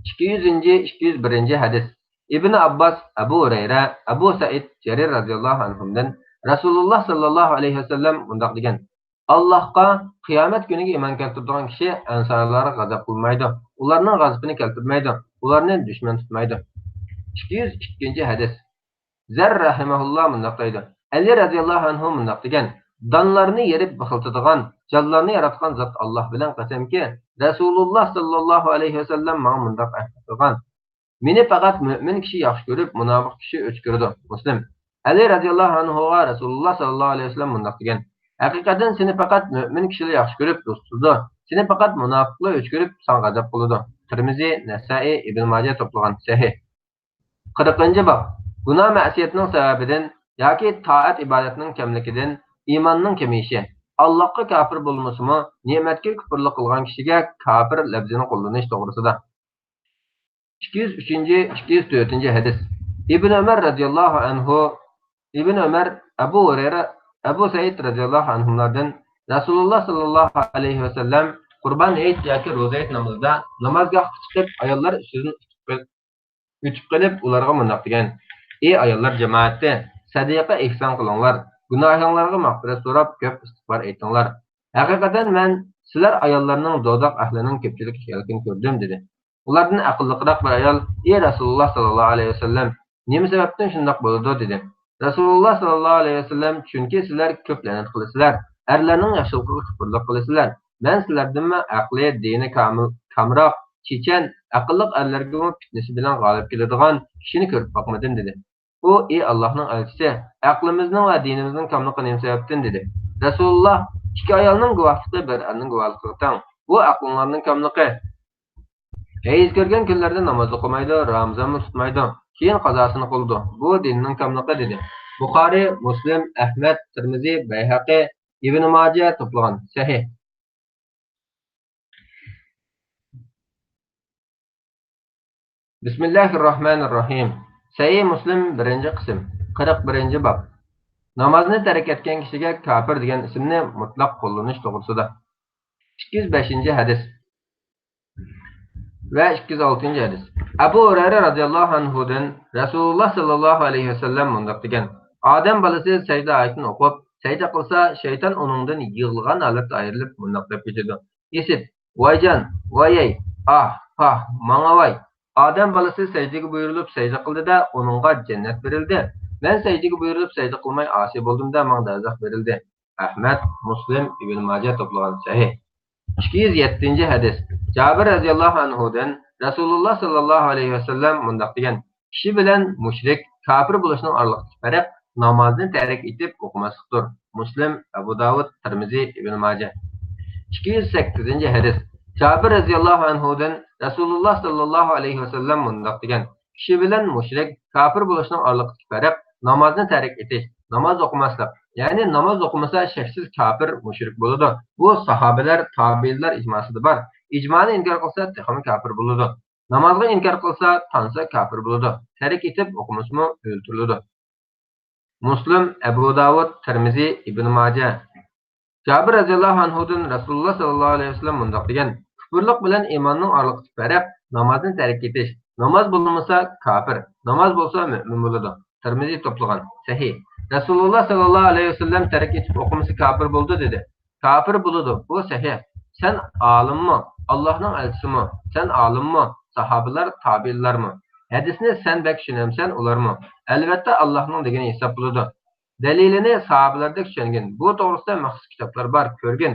ئىككى يۈزىنچى، ئىككى يۈز بىرىنچى ھەدىس. ئىبنى ئابباس، ئەبۇ ھۇرەيرە، ئەبۇ سەئىد، جەرىر رەزىياللاھۇ ئەنھۇمدىن رەسۇلۇللا ساللاللاھۇ ئەلەيھى ۋەسەللەم مۇنداق دېگەن: «ئاللاھقا، قىيامەت كۈنىگە ئىمان كەلتۈرىدىغان كىشى ئەنسارلارغا غەزەپ قىلمايدۇ، ئۇلارنىڭ غەزىپىنى كەلتۈرمەيدۇ، ئۇلارنى دۈشمەن تۇتمايدۇ.» ئىككى يۈز ئىككىنچى ھەدىس. زەر رەھىمەھۇللا مۇنداق دەيدۇ: ئەلى رەزىياللاھۇ ئەنھۇ مۇنداق دېگەن: «دانلارنى يېرىپ بېخىلتىدىغان، جانلارنى ياراتقان زات ئاللاھ بىلەن قەسەمكى، رەسۇلۇللا ساللاللاھۇ ئەلەيھى ۋەسەللەم ماڭا مۇنداق ئەھدى قىلغان: مېنى پەقەت مۆمىن كىشى ياخشى كۆرۈپ، مۇناپىق كىشى ئۆچ كۆرىدۇ.» مۇسلىم. ئەلى رەزىياللاھۇ ئەنھۇغا رەسۇلۇللا ساللاللاھۇ ئەلەيھى ۋەسەللەم مۇنداق دېگەن: «ھەقىقەتەن سېنى پەقەت مۆمىن كىشىلا ياخشى كۆرۈپ دوست تۇتىدۇ. سېنى پەقەت مۇناپىقلا ئۆچ كۆرۈپ ساڭا غەزەپ قىلىدۇ.» تىرمىزى، نەسائىي، ئىبن ماجە توپلىغان. سەھىھ. قىرىقىنچى باب. گۇناھ مەسىيەتنىڭ سەۋەبىدىن ياكى تائەت ئىبادەتنىڭ كەملىكىدىن ئىماننىڭ كېمىيىشى. ئاللاھقا كاپىر بولمىسىمۇ، نېمەتكە كۇپۇرلۇق قىلغان كىشىگە كاپىر لەپزىنى قوللىنىش توغرىسىدا. ئىككى يۈز ئۈچىنچى، ئىككى يۈز تۆتىنچى ھەدىس. ئىبن ئۆمەر رەزىياللاھۇ ئەنھۇ، ئىبن ئۆمەر، ئەبۇ ھۇرەيرە، ئەبۇ سەئىد رەزىياللاھۇ ئەنھۇملاردىن رەسۇلۇللا ساللاللاھۇ ئەلەيھى ۋەسەللەم قۇربان ھېيت ياكى روزا ھېيت نامىزىدا نامازگاھقا چىقىپ، ئاياللار ئۈستىدىن ئۆتۈپ قېلىپ ئۇلارغا مۇنداق دېگەن: «ئى ئاياللار جامائىتى، سەدىقە ئېھسان قىلىڭلار، گۇناھىڭلارغا مەغپىرەت سوراپ، كۆپ ئىستىغپار ئېيتىڭلار. ھەقىقەتەن مەن سىلەر ئاياللارنىڭ دوزاخ ئەھلىنىڭ كۆپچىلىك ئىكەنلىكىنى كۆردۈم» دېدى. ئۇلاردىن ئەقىللىقراق بىر ئايال: «ئى رەسۇلۇللا ساللاللاھۇ ئەلەيھى ۋەسەللەم، نېمە سەۋەبتىن شۇنداق بولىدۇ؟» دېدى. رەسۇلۇللا ساللاللاھۇ ئەلەيھى ۋەسەللەم: «چۈنكى سىلەر كۆپ لەنەت قىلىسىلەر، ئەرلەرنىڭ ياخشىلىقىغا كۇپۇرلۇق قىلىسىلەر. مەن سىلەردىنمۇ ئەقلى، دىنى كامىل، كامراق، چېچەن، ئەقىللىق ئەرلەرگىمۇ پىتنىسى بىلەن غالىب كېلىدىغان كىشىنى كۆرۈپ باقمىدىم» دېدى. ئۇ: «ئى ئاللاھنىڭ ئەلچىسى، ئەقلىمىزنىڭ ۋە دىنىمىزنىڭ كاملىقى نېمە سەۋەبتىن؟» دېدى. رەسۇلۇللا: «ئىككى ئايالنىڭ گۇۋاھلىقى بىر ئەرنىڭ گۇۋاھلىقىغا تەڭ. بۇ ئەقلىڭلارنىڭ كاملىقى. ھەيز كۆرگەن كۈنلەردە ناماز ئوقۇمايدۇ، رامىزانمۇ تۇتمايدۇ، كېيىن قازاسىنى قىلىدۇ. بۇ دىننىڭ كاملىقى» دېدى. بۇخارىي، مۇسلىم، ئەھمەد، تىرمىزى، بەيھەقى، ئىبنى ماجە توپلىغان. سەھىھ. بىسمىللاھىررەھمانىررەھىم. سەھىھ مۇسلىم، بىرىنچى قىسىم، قىرىق بىرىنچى باب. نامازنى تەرك ئەتكەن كىشىگە كاپىر دېگەن ئىسىمنى مۇتلەق قوللىنىش توغرىسىدا. ئىككى يۈز بەشىنچى ھەدىس ۋە ئىككى يۈز ئالتىنچى ھەدىس. ئەبۇ ھۇرەيرە رازىياللاھۇ ئەنھۇدىن رەسۇلۇللا ساللاللاھۇ ئەلەيھى ۋەسەللەم مۇنداق دېگەن: «ئادەم بالىسى سەجدە ئايىتىنى ئوقۇپ، سەجدە قىلسا، شەيتان ئۇنىڭدىن يىغلىغان ھالەتتە ئايرىلىپ مۇنداق دەپ كېتىدۇ: ئىسىت، ۋايجان، ۋايەي، ئاھ، پاھ، ماڭا ۋاي! ئادەم بالىسى سەجدىگە بۇيرۇلۇپ سەجدە قىلدى-دە، ئۇنىڭغا جەننەت بېرىلدى. مەن سەجدىگە بۇيرۇلۇپ سەجدە قىلماي ئاسىي بولدۇم-دە، ماڭا دەزاخ بېرىلدى.» ئەھمەد، مۇسلىم، ئىبن ماجە توپلىغان. سەھىھ. ئىككى يۈز يەتتىنچى ھەدىس. جابىر رازىياللاھۇ ئەنھۇدىن رەسۇلۇللا ساللاللاھۇ ئەلەيھى ۋەسەللەم مۇنداق دېگەن: «كىشى بىلەن مۇشرىك، كاپىر بولۇشنىڭ ئارىلىقتىكى پەرق نامازنى تەرك ئېتىپ ئوقۇماسلىقتۇر.» مۇسلىم، ئەبۇ داۋۇد، تىرمىزى، ئىبن ماجە. ئىككى يۈز سەككىزىنچى ھەدىس. جابىر رازىياللاھۇ ئەنھۇدىن رەسۇلۇللا ساللاللاھۇ ئەلەيھى ۋەسەللەم مۇنداق دېگەن: «كىشى بىلەن مۇشرىك، كاپىر بولۇشنىڭ ئارىلىقتىكى پەرق نامازنى تەرك ئېتىش، ناماز ئوقۇماسلىق. يەنى ناماز ئوقۇمىسا شەكسىز كاپىر، مۇشرىك بولىدۇ. بۇ ساھابىلەر، تابىئىنلار ئىجماسىدا بار. ئىجمانى ئىنكار قىلسا تېخىمۇ كاپىر بولىدۇ. نامازغا ئىنكار قىلسا تانسا كاپىر بولىدۇ. تەرك ئېتىپ ئوقۇمىسىمۇ ئۆلتۈرۈلىدۇ.» مۇسلىم، ئەبۇ داۋۇد، تىرمىزى، ئىبن ماجە. جابىر رازىياللاھۇ ئەنھۇدىن رەسۇلۇللا ساللاللاھۇ ئەلەيھى ۋەسەللەم مۇنداق دېگەن: «كۇپۇرلۇق بىلەن ئىماننىڭ ئارىلىقىدىكى پەرق نامازنى تەرك ئېتىش. ناماز بولمىسا كاپىر، ناماز بولسا مۆمىن بولىدۇ.» تىرمىزى توپلىغان. سەھىھ. رەسۇلۇللا ساللاللاھۇ ئەلەيھى ۋەسەللەم تەرك ئېتىپ ئوقۇمىسا كاپىر بولىدۇ دېدى. كاپىر بولىدۇ، بۇ سەھىھ. سەن ئالىممۇ؟ ئاللاھنىڭ ئەلچىسىمۇ؟ سەن ئالىممۇ؟ ساھابىلەر، تابىئىنلارمۇ؟ ھەدىسنى سەن بەك چۈشىنەمسەن، ئۇلارمۇ؟ ئەلۋەتتە، ئاللاھنىڭ دېگىنى ھېساب بولىدۇ. دەلىلىنى ساھابىلەردەك چۈشەنگىن. بۇ توغرىسىدا مەخسۇس كىتابلار بار، كۆرگىن.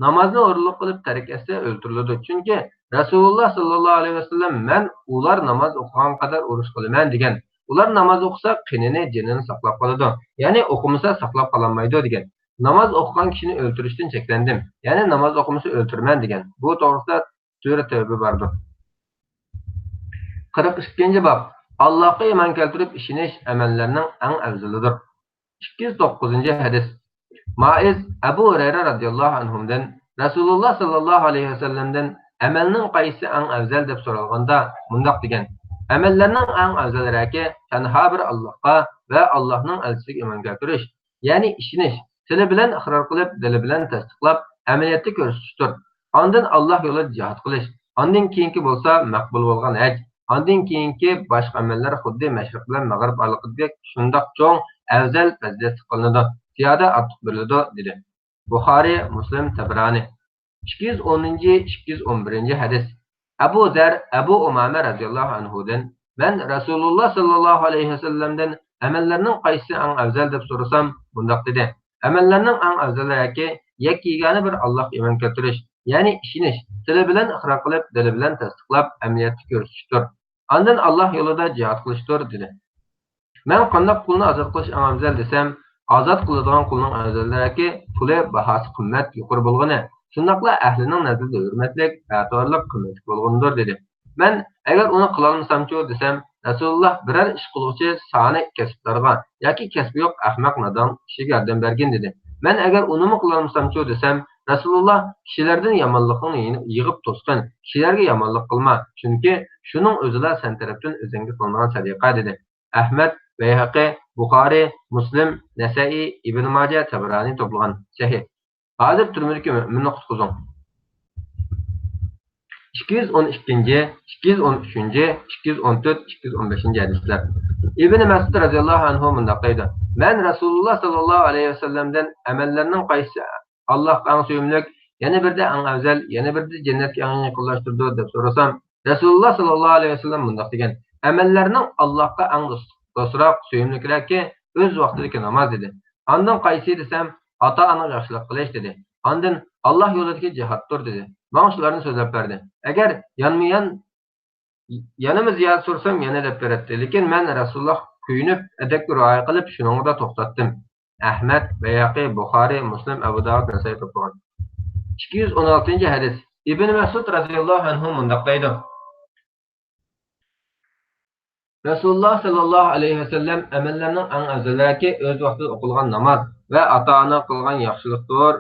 نامازنى ئورۇنلۇق قىلىپ تەرك ئەتسە ئۆلتۈرۈلىدۇ. چۈنكى رەسۇلۇللا ساللاللاھۇ ئەلەيھى ۋەسەللەم: «مەن ئۇلار ناماز ئوقۇغان قەدەر ئۇرۇش قىلىمەن» دېگەن. ئۇلار ناماز ئوقۇسا قېنىنى، جېنىنى ساقلاپ قالىدۇ. يەنى ئوقۇمىسا ساقلاپ قالالمايدۇ دېگەن. ناماز ئوقۇغان كىشىنى ئۆلتۈرۈشتىن چەكلەندىم. يەنى ناماز ئوقۇمىسا ئۆلتۈرىمەن دېگەن. بۇ توغرىسىدا سۈرە تەۋبە باردۇر. قىرىق ئىككىنچى باب. ئاللاھقا ئىمان كەلتۈرۈپ ئىشىنىش ئەمەللەرنىڭ ئەڭ ئەۋزىلىدۇر. ئىككى يۈز توققۇزىنچى ھەدىس. مائىز ئەبۇ ھۇرەيرە رازىياللاھۇ ئەنھۇدىن رەسۇلۇللا ساللاللاھۇ ئەلەيھى ۋەسەللەمدىن ئەمەلنىڭ قايسىسى ئەڭ ئەۋزەل دەپ سورالغاندا مۇنداق دېگەن: «ئەمەللەرنىڭ ئەڭ ئەۋزەلرەكى تەنھا بىر ئاللاھقا ۋە ئاللاھنىڭ ئەلچىسىگە ئىمان كەلتۈرۈش، يەنى ئىشىنىش، تىلى بىلەن ئىقرار قىلىپ، دىلى بىلەن تەستىقلاپ، ئەمەلىيەتتە كۆرسىتىشتۇر. ئاندىن ئاللاھ يولىدا جىھاد قىلىش، ئاندىن كېيىنكى بولسا مەقبۇل بولغان ھەج، ئاندىن كېيىنكى باشقا ئەمەللەر خۇددى مەشرىق بىلەن مەغرىب ئارىلىقىدەك شۇنداق چوڭ، ئەۋزەل پەزىلەتلىك قىلىنىدۇ، زىيادە ئارتۇق بېرىلىدۇ» دېدى. بۇخارىي، مۇسلىم، تەبرانى. ئىككى يۈز ئونىنچى، ئىككى يۈز ئون بىرىنچى ھەدىس. ئەبۇ زەر، ئەبۇ ئۇمامە رازىياللاھۇ ئەنھۇدىن مەن رەسۇلۇللا ساللاللاھۇ ئەلەيھى ۋەسەللەمدىن ئەمەللەرنىڭ قايسىسى ئەڭ ئەۋزەل دەپ سورىسام، مۇنداق دېدى: «ئەمەللەرنىڭ ئەڭ ئەۋزەلرەكى يەككە يېگانە بىر ئاللاھقا ئىمان كەلتۈرۈش، يەنى ئىشىنىش، تىلى بىلەن ئىقرار قىلىپ، دىلى بىلەن تەستىقلاپ، ئەمەلىيەتتە كۆرسىتىشتۇر. ئاندىن ئاللاھ يولىدا جىھاد قىلىشتۇر» دېدى. مەن قانداق قۇلنى ئازاد قىلىش ئەڭ ئەۋزەل دېسەم، ئازاد قىلىدىغان قۇلنىڭ ئەۋزەلرەكى پۇلى، باھاسى قىممەت، يۇقىرى بولغىنى، شۇنداقلا ئەھلىنىڭ نەزىرىدە ھۆرمەتلىك، ئەتىۋارلىق، قىممەتلىك بولغىنىدۇر دېدى. مەن ئەگەر ئۇنى قىلالمىسامچۇ دېسەم، رەسۇلۇللا بىرەر ئىش قىلغۇچى سانى كەسىپدارغا ياكى كەسپى يوق ئەخمەق نادان كىشىگە ياردەم بەرگىن دېدى. مەن ئەگەر ئۇنىمۇ قىلالمىسامچۇ دېسەم، رەسۇلۇللا كىشىلەردىن يامانلىقىڭنى يىغىپ توسقىن، كىشىلەرگە يامانلىق قىلما، چۈنكى شۇنىڭ ئۆزىلا سەن تەرەپتىن ئۆزۈڭگە قىلىنغان سەدىقە دېدى. ئەھمەد، بەيھەقى، بۇخارىي، مۇسلىم، نەسەئىي، ئىبن ماجە، تەبرانى توپلىغان. سەھىھ. ھازىر تۈرمىدىكى مۆمىننى قۇتقۇزۇڭ. ئىككى يۈز ئون ئىككىنچى، ئىككى يۈز ئون ئۈچىنچى، ئىككى يۈز ئون تۆت، ئىككى يۈز ئون بەشىنچى ھەدىسلەر. ئىبنى مەسئۇد رەزىياللاھۇ ئەنھۇ مۇنداق دەيدۇ: مەن رەسۇلۇللا ساللاللاھۇ ئەلەيھى ۋەسەللەمدىن ئەمەللەرنىڭ قايسىسى ئاللاھقا ئەڭ سۆيۈملۈك، يەنە بىردە ئەڭ ئەۋزەل، يەنە بىردە جەننەتكە ئەڭ يېقىنلاشتۇرىدۇ دەپ سورىسام، رەسۇلۇللا ساللاللاھۇ ئەلەيھى ۋەسەللەم مۇنداق دېگەن: ئەمەللەرنىڭ ئاللاھقا ئەڭ دوست-، دوستراق، سۆيۈملۈكرەكى ئۆز ۋاقتىدىكى ناماز دېدى. ئاندىن قايسى دېسەم، ئاتا-ئانىغا ياخشىلىق قىلىش دېدى. ئاندىن ئاللاھ يولىدىكى جىھادتۇر دېدى. ماڭا شۇلارنى سۆزلەپ بەردى. ئەگەر يانمۇيان يەنىمۇ زىيادە سورىسام يەنە دەپ بېرەتتى. لېكىن مەن رەسۇلۇللاھقا كۆيۈنۈپ، ئەدەپكە رىئايە قىلىپ شۇنىڭغىدا توختاتتىم. ئەھمەد، بەيھەقى، بۇخارى، مۇسلىم، ئەبۇ داۋۇد، نەسائىي توپلىغان. ئىككى يۈز ئون ئالتىنچى ھەدىس. ئىبنى مەسئۇد رەزىياللاھۇ ئەنھۇ مۇنداق دەيدۇ: رەسۇلۇللا ساللاللاھۇ ئەلەيھى ۋەسەللەم ئەمەللەرنىڭ ئەڭ ئەۋزەلرەكى ئۆز ۋاقتىدا ئوقۇلغان ناماز ۋە ئاتا-ئانىغا قىلغان ياخشىلىقتۇر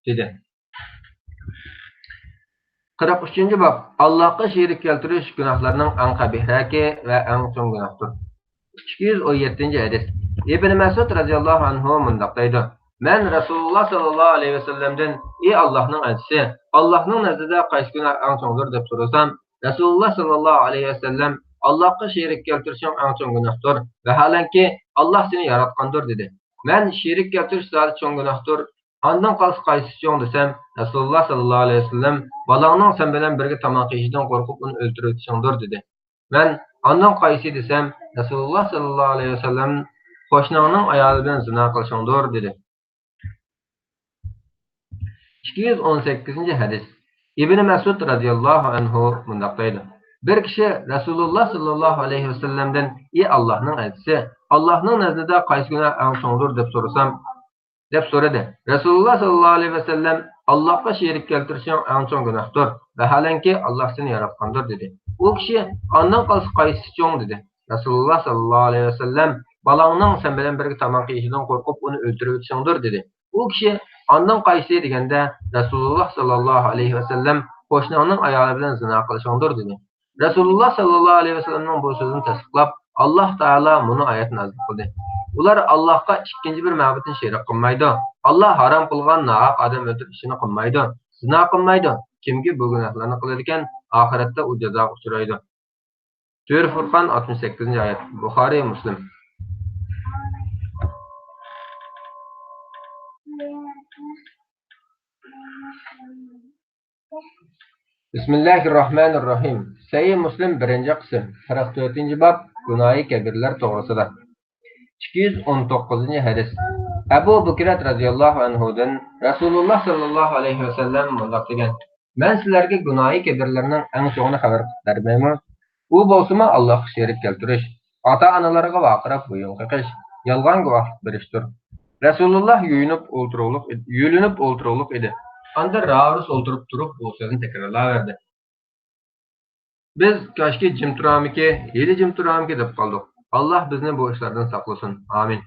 دېدى. قىرىق ئۈچىنچى باب. ئاللاھقا شېرىك كەلتۈرۈش گۇناھلارنىڭ ئەڭ قەبىھرەكى ۋە ئەڭ چوڭ گۇناھتۇر. ئىككى يۈز ئون يەتتىنچى ھەدىس. ئىبنى مەسئۇد رەزىياللاھۇ ئەنھۇ مۇنداق دەيدۇ: مەن رەسۇلۇللا ساللاللاھۇ ئەلەيھى ۋەسەللەمدىن، ئى ئاللاھنىڭ ئەلچىسى، ئاللاھنىڭ نەزىرىدە قايسى گۇناھ ئەڭ چوڭدۇر دەپ سورىسام، رەسۇلۇللا ساللاللاھۇ ئەلەيھى ۋەسەللەم، ئاللاھقا شېرىك كەلتۈرۈشنىڭ ئەڭ چوڭ گۇناھتۇر، ۋەھالەنكى، ئاللاھ سېنى ياراتقاندۇر دېدى. مەن شېرىك كەلتۈرۈش زادى چوڭ گۇناھتۇر، ئاندىن قالسا قايسىسى چوڭ دېسەم، رەسۇلۇللا ساللاللاھۇ ئەلەيھى ۋەسەللەم، بالاڭنىڭ سەن بىلەن بىرگە تاماق يېيىشىدىن قورقۇپ ئۇنى ئۆلتۈرۈۋېتىشىڭدۇر دېدى. مەن ئاندىن قايسى دېسەم، رەسۇلۇللا ساللاللاھۇ ئەلەيھى ۋەسەللەم، قوشناڭنىڭ ئايالى بىلەن زىنا قىلىشىڭدۇر دېدى. ئىككى يۈز ئون سەككىزىنچى ھەدىس. ئىبنى مەسئۇد رەزىياللاھۇ ئەنھۇ مۇنداق دەيدۇ: بىر كىشى رەسۇلۇللا ساللاللاھۇ ئەلەيھى ۋەسەللەمدىن، ئى ئاللاھنىڭ ئەلچىسى، ئاللاھنىڭ نەزىرىدە قايسى گۇناھ ئەڭ چوڭدۇر دەپ سورىسام، دەپ سورىدى. رەسۇلۇللا ساللاللاھۇ ئەلەيھى ۋەسەللەم، ئاللاھقا شېرىك كەلتۈرۈشنىڭ ئەڭ چوڭ گۇناھتۇر، ۋەھالەنكى، ئاللاھ سېنى ياراتقاندۇر دېدى. ئۇ كىشى، ئاندىن قالسا قايسىسى چوڭ دېدى. رەسۇلۇللا ساللاللاھۇ ئەلەيھى ۋەسەللەم، بالاڭنىڭ سەن بىلەن بىرگە تاماق يېيىشىدىن قورقۇپ ئۇنى ئۆلتۈرۈۋېتىشىڭدۇر دېدى. ئۇ كىشى، ئاندىن قايسى دېگەندە، رەسۇلۇللا ساللاللاھۇ ئەلەيھى ۋەسەللەم، قوشناڭنىڭ ئايالى بىلەن زىنا قىلىشىڭدۇر دېدى. رەسۇلۇللا ساللاللاھۇ ئەلەيھى ۋەسەللەمنىڭ بۇ سۆزىنى تەستىقلاپ، ئاللاھ تائالا مۇنۇ ئايەتنى نازىل قىلدى: ئۇلار ئاللاھقا ئىككىنچى بىر مەبۇدنى شېرىك قىلمايدۇ. ئاللاھ ھارام قىلغان ناھەق ئادەم ئۆلتۈرۈش ئىشىنى قىلمايدۇ. زىنا قىلمايدۇ. كىمكى بۇ گۇناھلارنى قىلىدىكەن، ئاخىرەتتە ئۇ جازاغا ئۇچرايدۇ. سۈرە فۇرقان، ئاتمىش سەككىزىنچى ئايەت. بۇخارى، مۇسلىم. بىسمىللاھىررەھمانىررەھىم. سەھىھ مۇسلىم، بىرىنچى قىسىم، قىرىق تۆتىنچى باب، گۇناھى كەبىرلەر توغرىسىدا. ئىككى يۈز ئون توققۇزىنچى ھەدىس. ئەبۇ بۇكرەت رەزىياللاھۇ ئەنھۇدىن، رەسۇلۇللا ساللاللاھۇ ئەلەيھى ۋەسەللەم مۇنداق دېگەن: مەن سىلەرگە گۇناھى كەبىرلەرنىڭ ئەڭ چوڭىنى خەۋەر قىلىپ بەرمەيمۇ؟ ئۇ بولسىمۇ ئاللاھقا شېرىك كەلتۈرۈش، ئاتا-ئانىلارغا ۋارقىراپ بويۇن قېقىش، يالغان گۇۋاھلىق بېرىشتۇر. رەسۇلۇللا يۇيۇنۇپ ئولتۇرۇقلۇق ئىد-، يۆلىنىپ ئولتۇرۇقلۇق ئىدى. ئاندىن راۋۇرۇس ئولتۇرۇپ تۇرۇپ بۇ سۆزنى تەكرارلاۋەردى. بىز كاشكى جىم تۇرامىكى، ھېلى جىم تۇرامىكى دەپ قالدۇق. ئاللاھ بىزنى بۇ ئىشلاردىن ساقلىسۇن. ئامىن.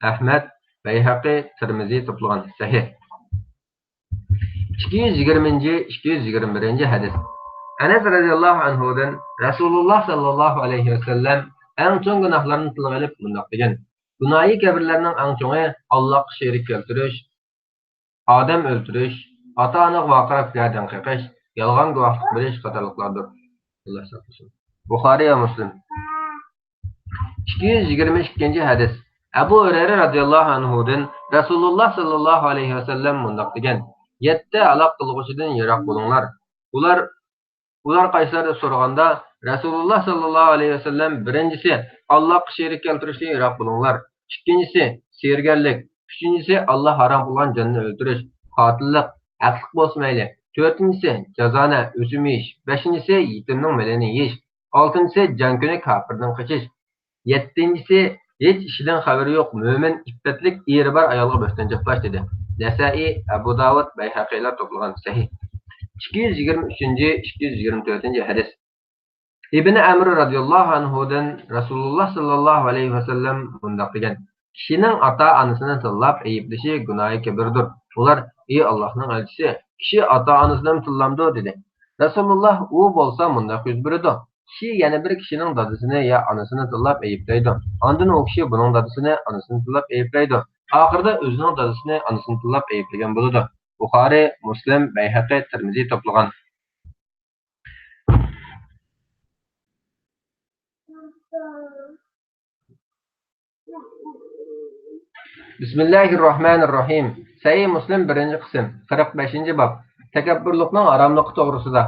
ئەھمەد، بەيھەقى، تىرمىزى توپلىغان. سەھىھ. ئىككى يۈز يىگىرمىنچى، ئىككى يۈز يىگىرمە بىرىنچى ھەدىس. ئەنەس رەزىياللاھۇ ئەنھۇدىن، رەسۇلۇللا ساللاللاھۇ ئەلەيھى ۋەسەللەم ئەڭ چوڭ گۇناھلارنى تىلغا ئېلىپ مۇنداق دېگەن: گۇناھى كەبىرلەرنىڭ ئەڭ چوڭى ئاللاھقا شېرىك كەلتۈرۈش، ئادەم ئۆلتۈرۈش، ئاتا-ئانىغا ۋارقىراپ گەدىن قېقىش، يالغان گۇۋاھلىق بېرىش قاتارلىقلاردۇر. ئاللاھ ساقلىسۇن. بۇخارى ۋە مۇسلىم. ئىككى يۈز يىگىرمە ئىككىنچى ھەدىس. ئەبۇ ھۇرەيرە رەزىياللاھۇ ئەنھۇدىن، رەسۇلۇللا ساللاللاھۇ ئەلەيھى ۋەسەللەم مۇنداق دېگەن: يەتتە ھالاك قىلغۇچىدىن يىراق بولۇڭلار. ئۇلار، ئۇلار قايسىلار دەپ سورىغاندا، رەسۇلۇللا ساللاللاھۇ ئەلەيھى ۋەسەللەم، بىرىنچىسى، ئاللاھقا شېرىك كەلتۈرۈشتىن يىراق بولۇڭلار. ئىككىنچىسى، سېھىرگەرلىك. ئۈچىنچىسى، ئاللاھ ھارام قىلغان جاننى ئۆلتۈرۈش، قاتىللىق، ھەقلىق بولسا مەيلى. تۆتىنچىسى، جازانە، ئۆسۈم يېيىش. بەشىنچىسى، يېتىمنىڭ مېلىنى يېيىش. ئالتىنچىسى، جەڭ كۈنى كاپىردىن قېچىش. يەتتىنچىسى، ھېچ ئىشىدىن خەۋىرى يوق مۆمىن ئىپپەتلىك ئېرى بار ئايالغا بۆھتان چاپلاش دېدى. نەسائىي، ئەبۇ داۋۇد، بەيھەقىلەر توپلىغان. سەھىھ. ئىككى يۈز يىگىرمە ئۈچىنچى، ئىككى يۈز يىگىرمە تۆتىنچى ھەدىس. ئىبنى ئەمر رەزىياللاھۇ ئەنھۇدىن، رەسۇلۇللا ساللاللاھۇ ئەلەيھى ۋەسەللەم مۇنداق دېگەن: كىشىنىڭ ئاتا-ئانىسىنى تىللاپ ئەيىبلىشى گۇناھى كەبىردۇر. ئۇلار، ئى ئاللاھنىڭ ئەلچىسى، كىشى ئاتا-ئانىسىنىمۇ تىللامدۇ؟ دېدى. رەسۇلۇللا، ئۇ بولسا مۇنداق يۈز بېرىدۇ: كىشى يەنە بىر كىشىنىڭ دادىسىنى يا ئانىسىنى تىللاپ ئەيىبلەيدۇ. ئاندىن ئۇ كىشى بۇنىڭ دادىسىنى، ئانىسىنى تىللاپ ئەيىبلەيدۇ. ئاخىرىدا ئۆزىنىڭ دادىسىنى، ئانىسىنى تىللاپ ئەيىبلىگەن بولىدۇ. بۇخارى، مۇسلىم، بەيھەقى، تىرمىزى توپلىغان. بىسمىللاھىررەھمانىررەھىم. سەھىھ مۇسلىم، بىرىنچى قىسىم، قىرىق بەشىنچى باب. تەكەببۇرلۇقنىڭ ھاراملىقى توغرىسىدا.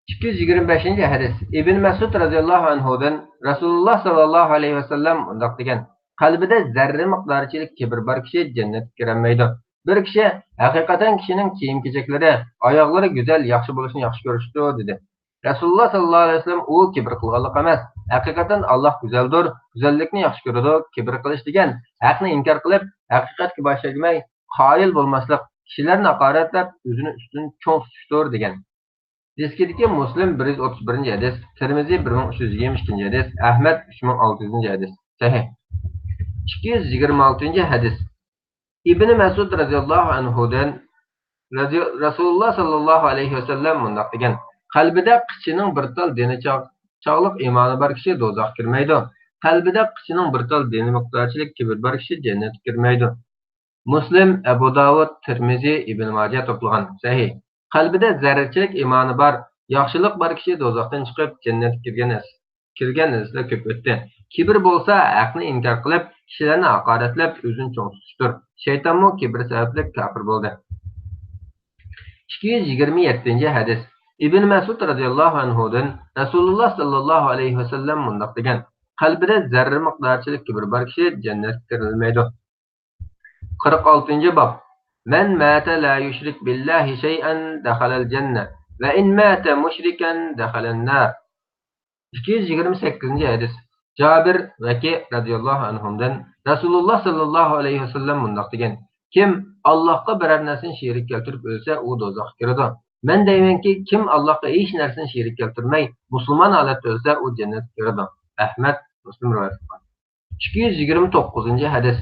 ئىككى يۈز يىگىرمە بەشىنچى ھەدىس. ئىبن مەسئۇد رەزىياللاھۇ ئەنھۇدىن رەسۇلۇللا ساللاللاھۇ ئەلەيھى ۋەسەللەم مۇنداق دېگەن: «قەلبىدە زەررە مىقدارىچىلىك كىبىر بار كىشى جەننەتكە كىرەلمەيدۇ. بىر كىشى ھەقىقەتەن كىشىنىڭ كىيىم-كېچەكلىرى، ئاياغلىرى گۈزەل، ياخشى بولۇشىنى ياخشى كۆرۈشتۇر» دېدى. رەسۇلۇللا ساللاللاھۇ ئەلەيھى ۋەسەللەم ئۇ كىبىر قىلغانلىق ئەمەس، ھەقىقەتەن ئاللاھ گۈزەلدۇر، گۈزەللىكنى ياخشى كۆرىدۇ. كىبىر قىلىش دېگەن ھەقنى ئىنكار قىلىپ، ھەقىقەتكە باش ئەگمەي، قايىل بولماسلىق، كىشىلەرنى ھاقارەتلەپ، ئۆزىنى ئۈستۈن چوڭ تۇتۇشتۇر دېگەن. دىسكىدىكى مۇسلىم بىر يۈز ئوتتۇز بىرىنچى ھەدىس، تىرمىزى بىر مىڭ ئۈچ يۈز يىگىرمە ئىككىنچى ھەدىس، ئەھمەد ئۈچ مىڭ ئالتە يۈزىنچى ھەدىس. سەھىھ. ئىككى يۈز يىگىرمە ئالتىنچى ھەدىس. ئىبنى مەسئۇد رەزىياللاھۇ ئەنھۇدىن رەزىي-، رەسۇلۇللا ساللاللاھۇ ئەلەيھى ۋەسەللەم مۇنداق دېگەن: «قەلبىدە قىچىنىڭ بىر تال دېنى چاغ-، چاغلىق ئىمانى بار كىشى دوزاخقا كىرمەيدۇ. قەلبىدە قىچىنىڭ بىر تال دېنى مىقدارچىلىك كىبىر بار كىشى جەننەتكە كىرمەيدۇ.» مۇسلىم، ئەبۇ داۋۇد، تىرمىزى، ئىبن ماجە توپلىغان. سەھىھ. قەلبىدە زەررىچىلىك ئىمانى بار، ياخشىلىق بار كىشى دوزاختىن چىقىپ جەننەتكە كىرگەن ھەدىس-، كىرگەن ھەدىسلەر كۆپ ئۆتتى. كىبىر بولسا ھەقنى ئىنكار قىلىپ، كىشىلەرنى ھاقارەتلەپ، ئۆزىنى چوڭ تۇتۇشتۇر. شەيتانمۇ كىبىر سەۋەبلىك كاپىر بولدى. ئىككى يۈز يىگىرمە يەتتىنچى ھەدىس. ئىبن مەسئۇد رەزىياللاھۇ ئەنھۇدىن رەسۇلۇللا ساللاللاھۇ ئەلەيھى ۋەسەللەم مۇنداق دېگەن: «قەلبىدە زەررە مىقدارچىلىك كىبىر بار كىشى جەننەتكە كىرەلمەيدۇ.» قىرىق ئالتىنچى باب. مەن ماتە لا يۇشرىك بىللاھى شەيئەن دەخەلەل جەننە، ۋە ئىن ماتە مۇشرىكەن دەخەلەن نار. ئىككى يۈز يىگىرمە سەككىزىنچى ھەدىس. جابىر، ۋەكى رەزىياللاھۇ ئەنھۇمدىن رەسۇلۇللا ساللاللاھۇ ئەلەيھى ۋەسەللەم مۇنداق دېگەن: «كىم ئاللاھقا بىرەر نەرسىنى شېرىك كەلتۈرۈپ ئۆلسە، ئۇ دوزاخقا كىرىدۇ. مەن دەيمەنكى، كىم ئاللاھقا ھېچ نەرسىنى شېرىك كەلتۈرمەي، مۇسۇلمان ھالەتتە ئۆلسە، ئۇ جەننەتكە كىرىدۇ.» ئەھمەد، مۇسلىم رىۋايەت قىلغان. ئىككى يۈز يىگىرمە توققۇزىنچى ھەدىس.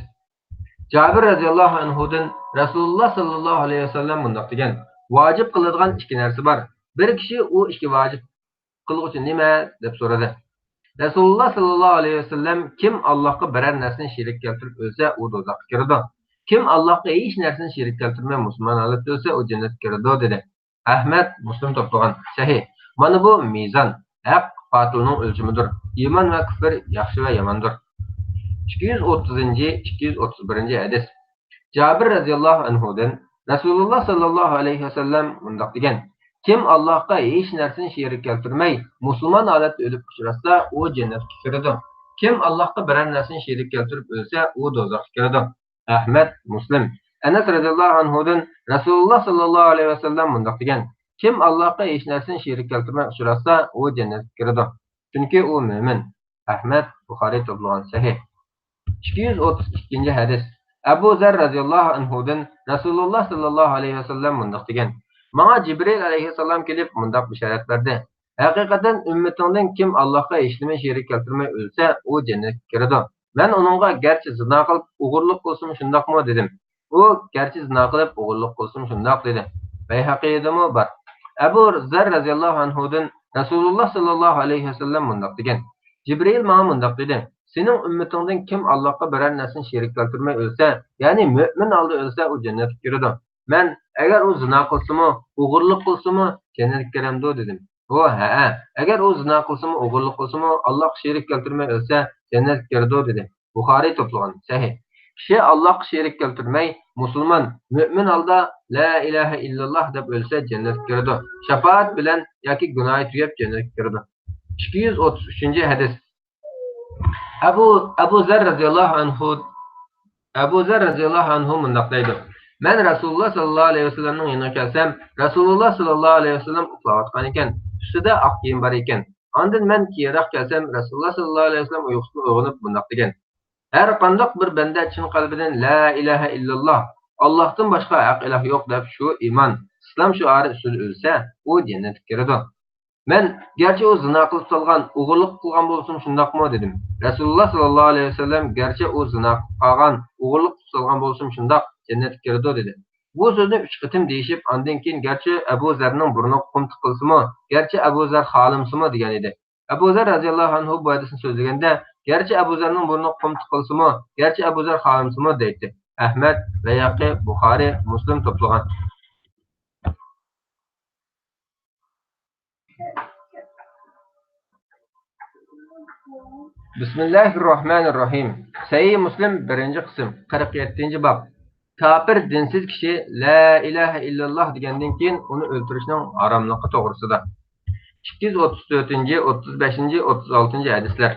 جابىر رەزىياللاھۇ ئەنھۇدىن رەسۇلۇللا ساللاللاھۇ ئەلەيھى ۋەسەللەم مۇنداق دېگەن: «ۋاجىپ قىلىدىغان ئىككى نەرسە بار. بىر كىشى ئۇ ئىككى ۋاجىپ قىلغۇچى نېمە؟» دەپ سورىدى. رەسۇلۇللا ساللاللاھۇ ئەلەيھى ۋەسەللەم: «كىم ئاللاھقا بىرەر نەرسىنى شېرىك كەلتۈرۈپ ئۆلسە، ئۇ دوزاخقا كىرىدۇ. كىم ئاللاھقا ھېچ نەرسىنى شېرىك كەلتۈرمەي مۇسۇلمان ھالەتتە ئۆلسە، ئۇ جەننەتكە كىرىدۇ» دېدى. ئەھمەد، مۇسلىم توپلىغان. سەھىھ. مانا بۇ مىزان، ھەق، باتىلنىڭ ئۆلچىمىدۇر. ئىمان ۋە كۈفر، ياخشى ۋە ياماندۇر. ئىككى يۈز ئوتتۇزىنچى، ئىككى يۈز ئوتتۇز بىرىنچى ھەدىس. جابىر رەزىياللاھۇ ئەنھۇدىن رەسۇلۇللا ساللاللاھۇ ئەلەيھى ۋەسەللەم مۇنداق دېگەن: «كىم ئاللاھقا ھېچ نەرسىنى شېرىك كەلتۈرمەي، مۇسۇلمان ھالەتتە ئۆلۈپ ئۇچراتسا، ئۇ جەننەتكە كىرىدۇ. كىم ئاللاھقا بىرەر نەرسىنى شېرىك كەلتۈرۈپ ئۆلسە، ئۇ دوزاخقا كىرىدۇ.» ئەھمەد، مۇسلىم. ئەنەس رەزىياللاھۇ ئەنھۇدىن رەسۇلۇللا ساللاللاھۇ ئەلەيھى ۋەسەللەم مۇنداق دېگەن: «كىم ئاللاھقا ھېچ نەرسىنى شېرىك كەلتۈرمەي ئۇچراتسا، ئۇ جەننەتكە كىرىدۇ. چۈنكى ئۇ مۆمىن.» ئەھمەد، بۇخارىي توپلىغان. سەھىھ. ئىككى يۈز ئوتتۇز ئىككىنچى ھەدىس. ئەبۇ زەر رەزىياللاھۇ ئەنھۇدىن رەسۇلۇللا ساللاللاھۇ ئەلەيھى ۋەسەللەم مۇنداق دېگەن: «ماڭا جىبرىئىل ئەلەيھىسسالام كېلىپ مۇنداق بېشارەت بەردى: ھەقىقەتەن ئۈممىتىڭدىن كىم ئاللاھقا ھېچنېمە شېرىك كەلتۈرمەي ئۆلسە، ئۇ جەننەتكە كىرىدۇ.» مەن ئۇنىڭغا: «گەرچە زىنا قىلىپ ئوغرىلىق قىلسىمۇ شۇنداقمۇ؟» دېدىم. ئۇ: «گەرچە زىنا قىلىپ ئوغرىلىق قىلسىمۇ شۇنداق» دېدى. بەيھەقىدىمۇ بار. ئەبۇ زەر رەزىياللاھۇ ئەنھۇدىن رەسۇلۇللا ساللاللاھۇ ئەلەيھى ۋەسەللەم مۇنداق دېگەن: جىبرىئىل ماڭا مۇنداق دېدى: «سېنىڭ ئۈممىتىڭدىن كىم ئاللاھقا بىرەر نەرسىنى شېرىك كەلتۈرمەي ئۆلسە، يەنى مۆمىن ھالدا ئۆلسە، ئۇ جەننەتكە كىرىدۇ.» مەن: «ئەگەر ئۇ زىنا قىلسىمۇ، ئوغرىلىق قىلسىمۇ جەننەتكە كىرەمدۇ؟» دېدىم. ئۇ: «ھەئە، ئەگەر ئۇ زىنا قىلسىمۇ، ئوغرىلىق قىلسىمۇ، ئاللاھقا شېرىك كەلتۈرمەي ئۆلسە، جەننەتكە كىرىدۇ» دېدى. بۇخارىي توپلىغان. سەھىھ. كىشى ئاللاھقا شېرىك كەلتۈرمەي، مۇسۇلمان، مۆمىن ھالدا لا ئىلاھە ئىللاللاھ دەپ ئۆلسە، جەننەتكە كىرىدۇ. شاپائەت بىلەن ياكى گۇناھى تۈگەپ جەننەتكە كىرىدۇ. ئىككى يۈز ئوتتۇز ئۈچىنچى ھەدىس. ئەبۇ، ئەبۇ زەر رەزىياللاھۇ ئەنھۇ، ئەبۇ زەر رەزىياللاھۇ ئەنھۇ مۇنداق دەيدۇ: مەن رەسۇلۇللا ساللاللاھۇ ئەلەيھى ۋەسەللەمنىڭ يېنىغا كەلسەم، رەسۇلۇللا ساللاللاھۇ ئەلەيھى ۋەسەللەم ئۇخلاۋاتقان ئىكەن، ئۈستىدە ئاق كىيىم بار ئىكەن. ئاندىن مەن كېيىنرەك كەلسەم، رەسۇلۇللا ساللاللاھۇ ئەلەيھى ۋەسەللەم ئۇيقۇسىدىن ئويغىنىپ مۇنداق دېگەن: «ھەر قانداق بىر بەندە چىن قەلبىدىن لا ئىلاھە ئىللاللاھ، ئاللاھتىن باشقا ھەق ئىلاھ يوق دەپ شۇ ئىمان، ئىسلام شوئارى ئۈستىدە ئۆلسە، ئۇ جەننەتكە كىرىدۇ.» مەن: «گەرچە ئۇ زىنا قىلىپ سالغان، ئوغرىلىق قىلغان بولسىمۇ شۇنداقمۇ؟» دېدىم. رەسۇلۇللا ساللاللاھۇ ئەلەيھى ۋەسەللەم: «گەرچە ئۇ زىنا قىلىپ قالغان، ئوغرىلىق قىلىپ سالغان بولسىمۇ شۇنداق، جەننەتكە كىرىدۇ» دېدى. بۇ سۆزنى ئۈچ قېتىم دېيىشىپ، ئاندىن كېيىن گەرچە ئەبۇ زەرنىڭ بۇرنىغا قۇم تىقىلسىمۇ، گەرچە ئەبۇ زەر خالىمىسىمۇ دېگەن ئىدى. ئەبۇ زەر رەزىياللاھۇ ئەنھۇ بۇ ھەدىسنى سۆزلىگەندە، گەرچە ئەبۇ زەرنىڭ بۇرنىغا قۇم تىقىلسىمۇ، گەرچە ئەبۇ زەر خالىمىسىمۇ دەيتتى. ئەھمەد، بەيھەقى، بۇخارىي، مۇسلىم توپلىغان. بىسمىللاھىررەھمانىررەھىم. سەھىھ مۇسلىم، بىرىنچى قىسىم، قىرىق يەتتىنچى باب. كاپىر، دىنسىز كىشى لا ئىلاھە ئىللاللاھ دېگەندىن كېيىن ئۇنى ئۆلتۈرۈشنىڭ ھاراملىقى توغرىسىدا. ئىككى يۈز ئوتتۇز تۆتىنچى، ئوتتۇز بەشىنچى، ئوتتۇز ئالتىنچى ھەدىسلەر.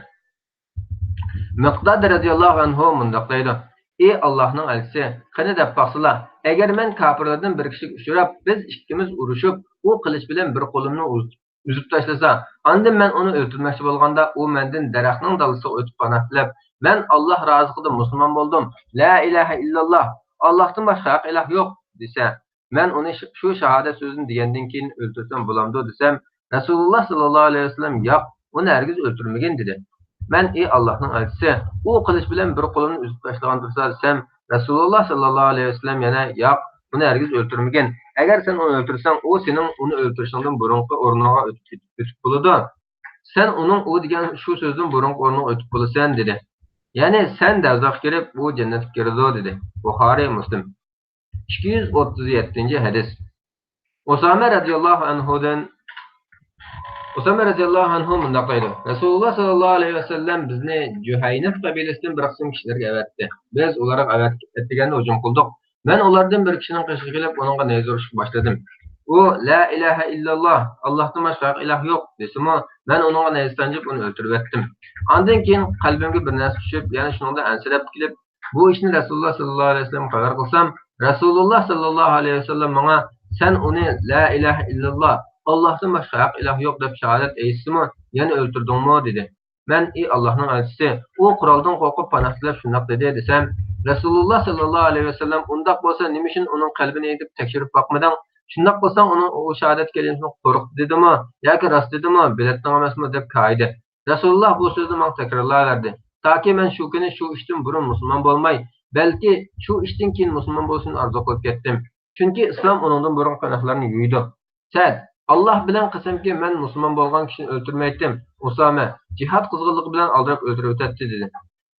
مىقداد رەزىياللاھۇ ئەنھۇ مۇنداق دەيدۇ: ئى ئاللاھنىڭ ئەلچىسى، قېنى دەپ باقسىلا، ئەگەر مەن كاپىرلاردىن بىر كىشىگە ئۇچراپ، بىز ئىككىمىز ئۇرۇشۇپ، ئۇ قىلىچ بىلەن بىر قولۇمنى ئۇز-، ئۈزۈپ تاشلىسا، ئاندىن مەن ئۇنى ئۆلتۈرمەكچى بولغاندا، ئۇ مەندىن دەرەخنىڭ دالىسىغا ئۆتۈپ پاناھ تىلەپ، مەن ئاللاھ رازىلىقىدا مۇسۇلمان بولدۇم، لا ئىلاھە ئىللاللاھ، ئاللاھتىن باشقا ھەق ئىلاھ يوق، دېسە، مەن ئۇنى ش-، شۇ شاھادەت سۆزىنى دېگەندىن كېيىن ئۆلتۈرسەم بولامدۇ دېسەم، رەسۇلۇللاھ ساللاللاھۇ ئەلەيھى ۋەسەللەم، ياق، ئۇنى ھەرگىز ئۆلتۈرمىگىن، دېدى. مەن، ئى ئاللاھنىڭ ئەلچىسى، ئۇ قىلىچ بىلەن بىر قولۇمنى ئۈزۈپ تاشلىغان تۇرسا دېسەم، رەسۇلۇللاھ ساللاللاھۇ ئەلەيھى ۋەسەللەم يەنە، ياق، ئۇنى ھەرگىز ئۆلتۈرمىگىن. ئەگەر سەن ئۇنى ئۆلتۈرسەڭ، ئۇ سېنىڭ ئۇنى ئۆلتۈرۈشۈڭدىن بۇرۇنقى ئورنۇڭغا ئۆتۈپ، ئۆتۈپ بولىدۇ. سەن ئۇنىڭ ئۇ دېگەن شۇ سۆزدىن بۇرۇنقى ئورنىغا ئۆتۈپ بولىسەن، دېدى. يەنى سەن دەزاخقا كىرىپ، ئۇ جەننەتكە كىرىدۇ، دېدى. بۇخارىي، مۇسلىم. ئىككى يۈز ئوتتۇز يەتتىنچى ھەدىس. ئۇسامە رەزىياللاھۇ ئەنھۇدىن، ئۇسامە رەزىياللاھۇ ئەنھۇ مۇنداق دەيدۇ: رەسۇلۇللاھ ساللاللاھۇ ئەلەيھى ۋەسەللەم بىزنى جۇھەينەت قەبىلىسىدىن بىر قىسىم كىشىلەرگە ئەۋەتتى. بىز ئۇلارغا ئەۋەت-، ئەتىگەندە ھۇجۇم قىلدۇق. مەن ئۇلاردىن بىر كىشىنىڭ قېشىغا كېلىپ، ئۇنىڭغا نەيزە ئۇرۇشقا باشلىدىم. ئۇ، لا ئىلاھە ئىللاللاھ، ئاللاھتىن باشقا ھەق ئىلاھ يوق، دېسىمۇ، مەن ئۇنىڭغا نەيزە سانجىپ، ئۇنى ئۆلتۈرۈۋەتتىم. ئاندىن كېيىن قەلبىمگە بىر نەرسە چۈشۈپ، يەنە شۇنىڭدىن ئەنسىرەپ كېلىپ، بۇ ئىشنى رەسۇلۇللاھ ساللاللاھۇ ئەلەيھى ۋەسەللەمگە خەۋەر قىلسام، رەسۇلۇللاھ ساللاللاھۇ ئەلەيھى ۋەسەللەم ماڭا، سەن ئۇنى لا ئىلاھە ئىللاللاھ، ئاللاھتىن باشقا ھەق ئىلاھ يوق دەپ شاھادەت ئېيتسىمۇ، يەنە ئۆلتۈردۈڭمۇ؟ دېدى. مەن، ئى ئاللاھنىڭ ئەلچىسى، ئۇ قورالدىن قورقۇپ پاناھ تىلەپ شۇنداق دېدى، دېسەم، رەسۇلۇللاھ ساللاللاھۇ ئەلەيھى ۋەسەللەم، ئۇنداق بولسا نېمە ئۈچۈن ئۇنىڭ قەلبىنى يېتىپ تەكشۈرۈپ باقمىدىڭ؟ شۇنداق قىلساڭ ئۇنىڭ ئۇ شاھادەت كەلىمىسىنى قورقتى دېدىمۇ ياكى راست دېدىمۇ، بىلەتتىڭ ئەمەسمۇ دەپ كايىدى. رەسۇلۇللاھ بۇ سۆزنى ماڭا تەكرارلاۋەردى. تاكى مەن شۇ كۈنى شۇ ئىشتىن بۇرۇن مۇسۇلمان بولماي، بەلكى شۇ ئىشتىن كېيىن مۇسۇلمان بولۇشنى ئارزۇ قىلىپ كەتتىم. چۈنكى ئىسلام ئۇنىڭدىن بۇرۇنقى گۇناھلارنى يۇيىدۇ. سەئد، ئاللاھ بىلەن قەسەمكى، مەن مۇسۇلمان بولغان كىشىنى ئۆلتۈرمەيتتىم. ئۇسامە، جىھاد قىزغىنلىقى بىلەن ئالدىراپ ئۆلتۈرۈۋېتەتتى، دېدى.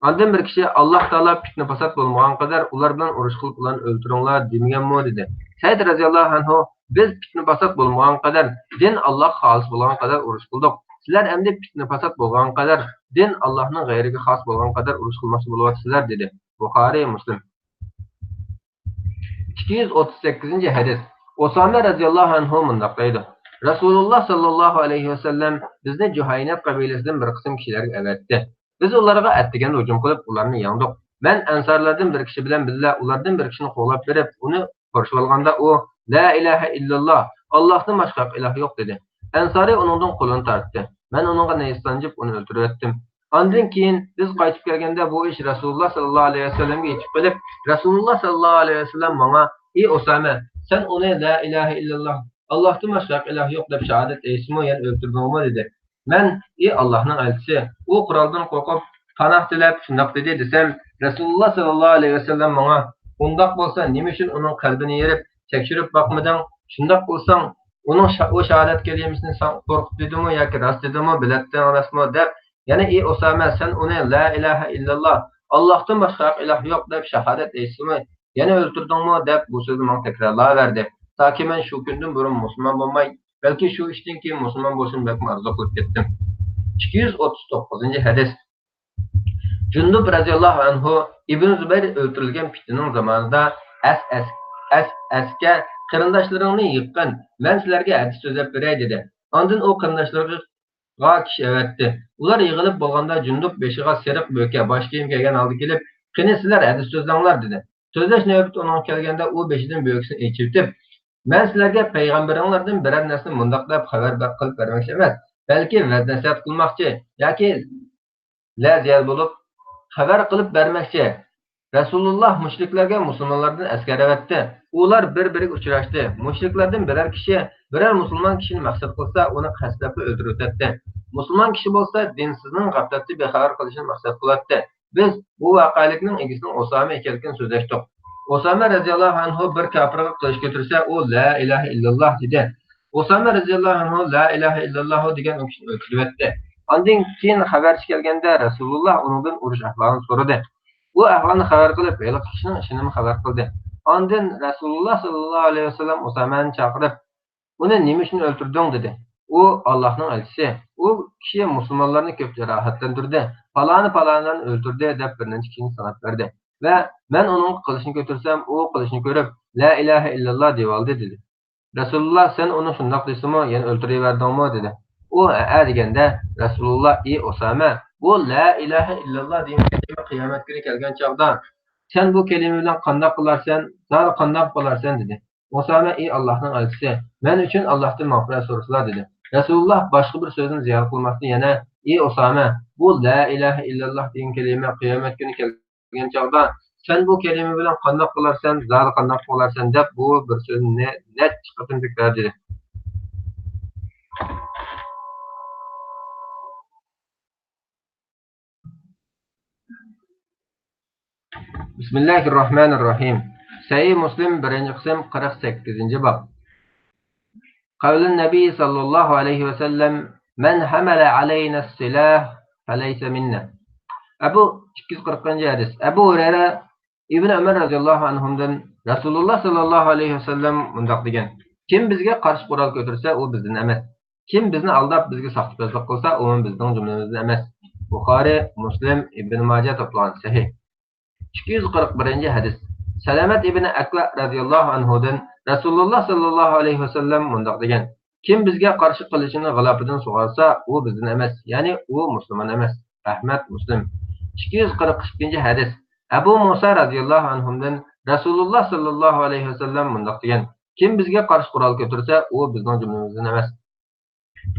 ئاندىن بىر كىشى، ئاللاھ تائالا پىتنە-پاسات بولمىغان قەدەر ئۇلار بىلەن ئۇرۇش قىلىپ ئۇلارنى ئۆلتۈرۈڭلار دېمىگەنمۇ؟ دېدى. سەئد رەزىياللاھۇ ئەنھۇ، بىز پىتنە-پاسات بولمىغان قەدەر، دىن ئاللاھقا خالىس بولغان قەدەر ئۇرۇش قىلدۇق. سىلەر ئەمدى پىتنە-پاسات بولغان قەدەر، دىن ئاللاھنىڭ غەيرىگە خاس بولغان قەدەر ئۇرۇش قىلماقچى بولۇۋاتىسىلەر، دېدى. بۇخارىي، مۇسلىم. ئىككى يۈز ئوتتۇز سەككىزىنچى ھەدىس. ئۇسامە رەزىياللاھۇ ئەنھۇ مۇنداق دەيدۇ: رەسۇلۇللاھ ساللاللاھۇ ئەلەيھى ۋەسەللەم بىزنى جۇھەينەت قەبىلىسىدىن بىر قىسىم كىشىلەرگە ئەۋەتتى. بىز ئۇلارغا ئەتىگەندە ھۇجۇم قىلىپ، ئۇلارنى يەڭدۇق. مەن ئەنسارلاردىن بىر كىشى بىلەن بىللە ئۇلاردىن بىر كىشىنى قوغلاپ بېرىپ، ئۇنى قورشىۋالغاندا، ئۇ، لا ئىلاھە ئىللاللاھ، ئاللاھتىن باشقا ھەق ئىلاھ يوق، دېدى. ئەنسارى ئۇنىڭدىن قولىنى تارتتى. مەن ئۇنىڭغا نەيزە سانجىپ، ئۇنى ئۆلتۈرۈۋەتتىم. ئاندىن كېيىن بىز قايتىپ كەلگەندە، بۇ ئىش رەسۇلۇللاھ ساللاللاھۇ ئەلەيھى ۋەسەللەمگە يېتىپ قېلىپ، رەسۇلۇللاھ ساللاللاھۇ ئەلەيھى ۋەسەللەم ماڭا، ئى ئۇسامە، سەن ئۇنى لا ئىلاھە ئىللاللاھ، ئاللاھتىن باشقا ھەق ئىلاھ يوق دەپ شاھادەت ئېيتسىمۇ، يەنە ئۆلتۈردۈڭمۇ؟ دېدى. مەن، ئى ئاللاھنىڭ ئەلچىسى، ئۇ قورالدىن قورقۇپ، پاناھ تىلەپ شۇنداق دېدى، دېسەم، رەسۇلۇللاھ ساللاللاھۇ ئەلەيھى ۋەسەللەم ماڭا، ئۇنداق بولسا نېمە ئۈچۈن ئۇنىڭ قەلبىنى يېرىپ، تەكشۈرۈپ باقمىدىڭ؟ شۇنداق بولساڭ، ئۇنىڭ شا-، ئۇ شاھادەت كەلىمىسىنى ساڭا قورقۇپ دېدىمۇ ياكى راست دېدىمۇ، بىلەتتىڭ ئەمەسمۇ؟ دەپ، يەنە، ئى ئۇسامە، سەن ئۇنى لا ئىلاھە ئىللاللاھ، ئاللاھتىن باشقا ھەق ئىلاھ يوق دەپ شاھادەت ئېيتسىمۇ، يەنە ئۆلتۈردۈڭمۇ؟ دەپ بۇ سۆزنى ماڭا تەكرارلاۋەردى. تاكى مەن شۇ كۈندىن بۇرۇن مۇسۇلمان بولماي، بەلكى شۇ ئىشتىن كېيىن مۇسۇلمان بولۇشنى بەكمۇ ئارزۇ قىلىپ كەتتىم. ئىككى يۈز ئوتتۇز توققۇزىنچى ھەدىس. جۇندۇب رەزىياللاھۇ ئەنھۇ، ئىبن زۇبەير ئۆلتۈرۈلگەن پىتنىنىڭ زامانىدا، ئەس-، ئەس-، ئەس-، ئەسكە، قېرىنداشلىرىڭنى يىغقىن، مەن سىلەرگە ھەدىس سۆزلەپ بېرەي، دېدى. ئاندىن ئۇ قېرىنداشلىرىغا كىشى ئەۋەتتى. ئۇلار يىغىلىپ بولغاندا جۇندۇب بېشىغا سېرىق بۆكە، باش كىيىم كىيگەن ھالدا كېلىپ، قېنى سىلەر ھەدىس سۆزلەڭلار، دېدى. سۆزلەش نۆۋىتى ئۇنىڭغا كەلگەندە، ئۇ بېشىدىن بۆكىسىنى ئېچىۋېتىپ، مەن سىلەرگە پەيغەمبىرىڭلاردىن بىرەر نەرسىنى مۇنداق دەپ خەۋەر بە-، قىلىپ بەرمەكچى ئەمەس، بەلكى ۋەز-نەسىھەت قىلماقچى ياكى لەزىيەل بولۇپ خەۋەر قىلىپ بەرمەكچى. رەسۇلۇللاھ مۇشرىكلەرگە مۇسۇلمانلاردىن ئەسكەر ئەۋەتتى. ئۇلار بىر-بىرىگە ئۇچراشتى. مۇشرىكلەردىن بىرەر كىشى بىرەر مۇسۇلمان كىشىنى مەقسەت قىلسا، ئۇنى قەستلەپلا ئۆلتۈرۈۋېتەتتى. مۇسۇلمان كىشى بولسا دىنسىزنىڭ غەپلەتتە بىخەۋەر قىلىشىنى مەقسەت قىلاتتى. بىز بۇ ۋەقەلىكنىڭ ئىگىسىنىڭ ئۇسامە ئىكەنلىكىنى سۆزلەشتۇق. ئۇسامە رەزىياللاھۇ ئەنھۇ بىر كاپىرغا قىلىچ كۆتۈرسە، ئۇ لا ئىلاھە ئىللاللاھ دېدى. ئۇسامە رەزىياللاھۇ ئەنھۇ لا ئىلاھە ئىللاللاھۇ دېگەن ئۇ كىشىنى ئۆلتۈرۈۋەتتى. ئاندىن كېيىن خەۋەرچى كەلگەندە، رەسۇلۇللاھ ئۇنىڭدىن ئۇرۇش ئەھۋالىنى سورىدى. ئۇ ئەھۋالنى خەۋەر قىلىپ، ھېلىقى كىشىنىڭ ئىشىنىمۇ خەۋەر قىلدى. ئاندىن رەسۇلۇللاھ ساللاللاھۇ ئەلەيھى ۋەسەللەم ئۇسامەنى چاقىرىپ، ئۇنى نېمە ئۈچۈن ئۆلتۈردۈڭ؟ دېدى. ئۇ ئاللاھنىڭ ئەلچىسى. ئۇ كىشى مۇسۇلمانلارنى كۆپ جاراھەتلەندۈردى، پالانى پالانىلارنى ئۆلتۈردى دەپ بىر نەچچە كىشىنى ساناپ بەردى. ۋە مەن ئۇنىڭ قىلىچىنى كۆتۈرسەم، ئۇ قىلىچنى كۆرۈپ، لا ئىلاھە ئىللاللا دېيىۋالدى، دېدى. رەسۇلۇللا، سەن ئۇنى شۇنداق دېسىمۇ، يەنە ئۆلتۈرۈۋەردىڭمۇ؟ دېدى. ئۇ، ھەئە، دېگەندە، رەسۇلۇللا، ئى ئۇسامە، بۇ لا ئىلاھە ئىللاللا دېگەن كەلىمە قىيامەت كۈنى كەلگەن چاغدا، سەن بۇ كەلىمە بىلەن قانداق قىلارسەن، زادى قانداق قىلارسەن؟ دېدى. ئۇسامە، ئى ئاللاھنىڭ ئەلچىسى، مەن ئۈچۈن ئاللاھتىن مەغپىرەت سورىسىلا، دېدى. رەسۇلۇللا باشقا بىر سۆزنى زىيادە قىلماستىن يەنە، ئى ئۇسامە، بۇ لا ئىلاھە ئىللاللا دېگەن كەلىمە قىيامەت كۈنى كەلگەن چاغدا، سەن بۇ كەلىمە بىلەن قانداق قىلارسەن، زادى قانداق قىلارسەن دەپ، بۇ بىر سۆزنى نەچچە قېتىم تەكرارلىدى. بىسمىللاھىررەھمانىررەھىم. سەھىھ مۇسلىم، بىرىنچى قىسىم، قىرىق سەككىزىنچى باب. قەۋلۇن نەبىي ساللاللاھۇ ئەلەيھى ۋەسەللەم، مەن ھەمەلە ئەلەينەس سىلاھ فەلەيسە مىننا. ئەبۇ، ئىككى يۈز قىرىقىنچى ھەدىس. ئەبۇ ھۇرەيرە ئىبن ئۆمەر رەزىياللاھۇ ئەنھۇمدىن رەسۇلۇللا ساللاللاھۇ ئەلەيھى ۋەسەللەم مۇنداق دېگەن: كىم بىزگە قارشى قورال كۆتۈرسە، ئۇ بىزدىن ئەمەس. كىم بىزنى ئالداپ، بىزگە ساختىپەزلىك قىلسا، ئۇمۇ بىزنىڭ جۈملىمىزدىن ئەمەس. بۇخارى، مۇسلىم، ئىبن ماجە توپلىغان سەھىھ. ئىككى يۈز قىرىق بىرىنچى ھەدىس. سەلەمەت ئىبن ئەكۋە رەزىياللاھۇ ئەنھۇدىن رەسۇلۇللا ساللاللاھۇ ئەلەيھى ۋەسەللەم مۇنداق دېگەن: كىم بىزگە قارشى قىلىچىنى غىلاپىدىن سۇغارسا، ئۇ بىزدىن ئەمەس، يەنى ئۇ مۇسۇلمان ئەمەس. ئەھمەد، مۇسلىم. ئىككى يۈز قىرىق ئىككىنچى ھەدىس. ئەبۇ مۇسا رەزىياللاھۇ ئەنھۇدىن رەسۇلۇللا ساللاللاھۇ ئەلەيھى ۋەسەللەم مۇنداق دېگەن: كىم بىزگە قارشى قورال كۆتۈرسە، ئۇ بىزنىڭ جۈملىمىزدىن ئەمەس.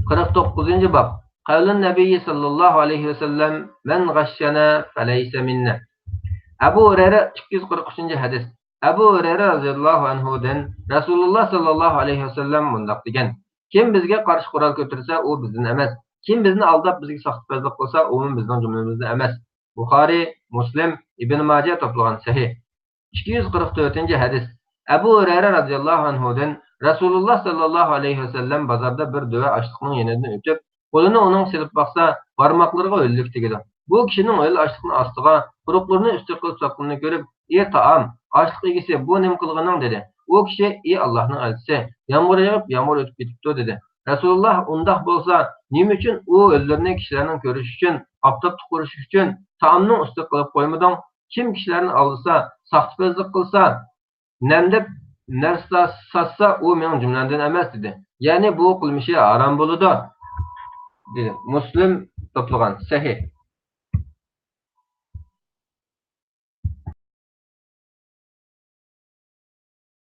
قىرىق توققۇزىنچى باب. قەۋلۇن نەبىيي ساللاللاھۇ ئەلەيھى ۋەسەللەم، مەن غەششەنە فەلەيسە مىننا. ئەبۇ ھۇرەيرە، ئىككى يۈز قىرىق ئۈچىنچى ھەدىس. ئەبۇ ھۇرەيرە رەزىياللاھۇ ئەنھۇدىن رەسۇلۇللا ساللاللاھۇ ئەلەيھى ۋەسەللەم مۇنداق دېگەن: كىم بىزگە قارشى قورال كۆتۈرسە، ئۇ بىزدىن ئەمەس. كىم بىزنى ئالداپ، بىزگە ساختىپەزلىك قىلسا، ئۇمۇ بىزنىڭ جۈملىمىزدىن ئەمەس. بۇخارى، مۇسلىم، ئىبن ماجە توپلىغان سەھىھ. ئىككى يۈز قىرىق تۆتىنچى ھەدىس. ئەبۇ ھۇرەيرە رەزىياللاھۇ ئەنھۇدىن رەسۇلۇللا ساللاللاھۇ ئەلەيھى ۋەسەللەم بازاردا بىر دۆۋە ئاشلىقنىڭ يېنىدىن ئۆتۈپ، قولىنى ئۇنىڭغا سېلىپ باقسا، بارماقلىرىغا ھۆللۈك تېگىدۇ. بۇ كىشىنىڭ ھۆل ئاشلىقنى ئاستىغا، قۇرۇقلىرىنى ئۈستىگە قىلىپ سالغىنىنى كۆرۈپ، ئى تائام، ئاشلىق ئىگىسى، بۇ نېمە قىلغىنىڭ؟ دېدى. ئۇ كىشى، ئى ئاللاھنىڭ ئەلچىسى، يامغۇر يېغىپ، يامغۇر ئۆتۈپ كېتىپتۇ، دېدى. رەسۇلۇللا، ئۇنداق بولسا، نېمە ئۈچۈن ئۇ ھۆللىرىنى كىشىلەرنىڭ كۆرۈشى ئۈچۈن، ئاپتاپتا قۇرۇشى ئۈچۈن تائامنىڭ ئۈستىگە قىلىپ قويمىدىڭ؟ كىم كىشىلەرنى ئالدىسا، ساختىپەزلىك قىلسا، نەم دەپ نەرسە ساتسا، ئۇ مېنىڭ جۈملەمدىن ئەمەس، دېدى. يەنى بۇ قىلمىشى ھارام بولىدۇ، دېدى. مۇسلىم توپلىغان سەھىھ.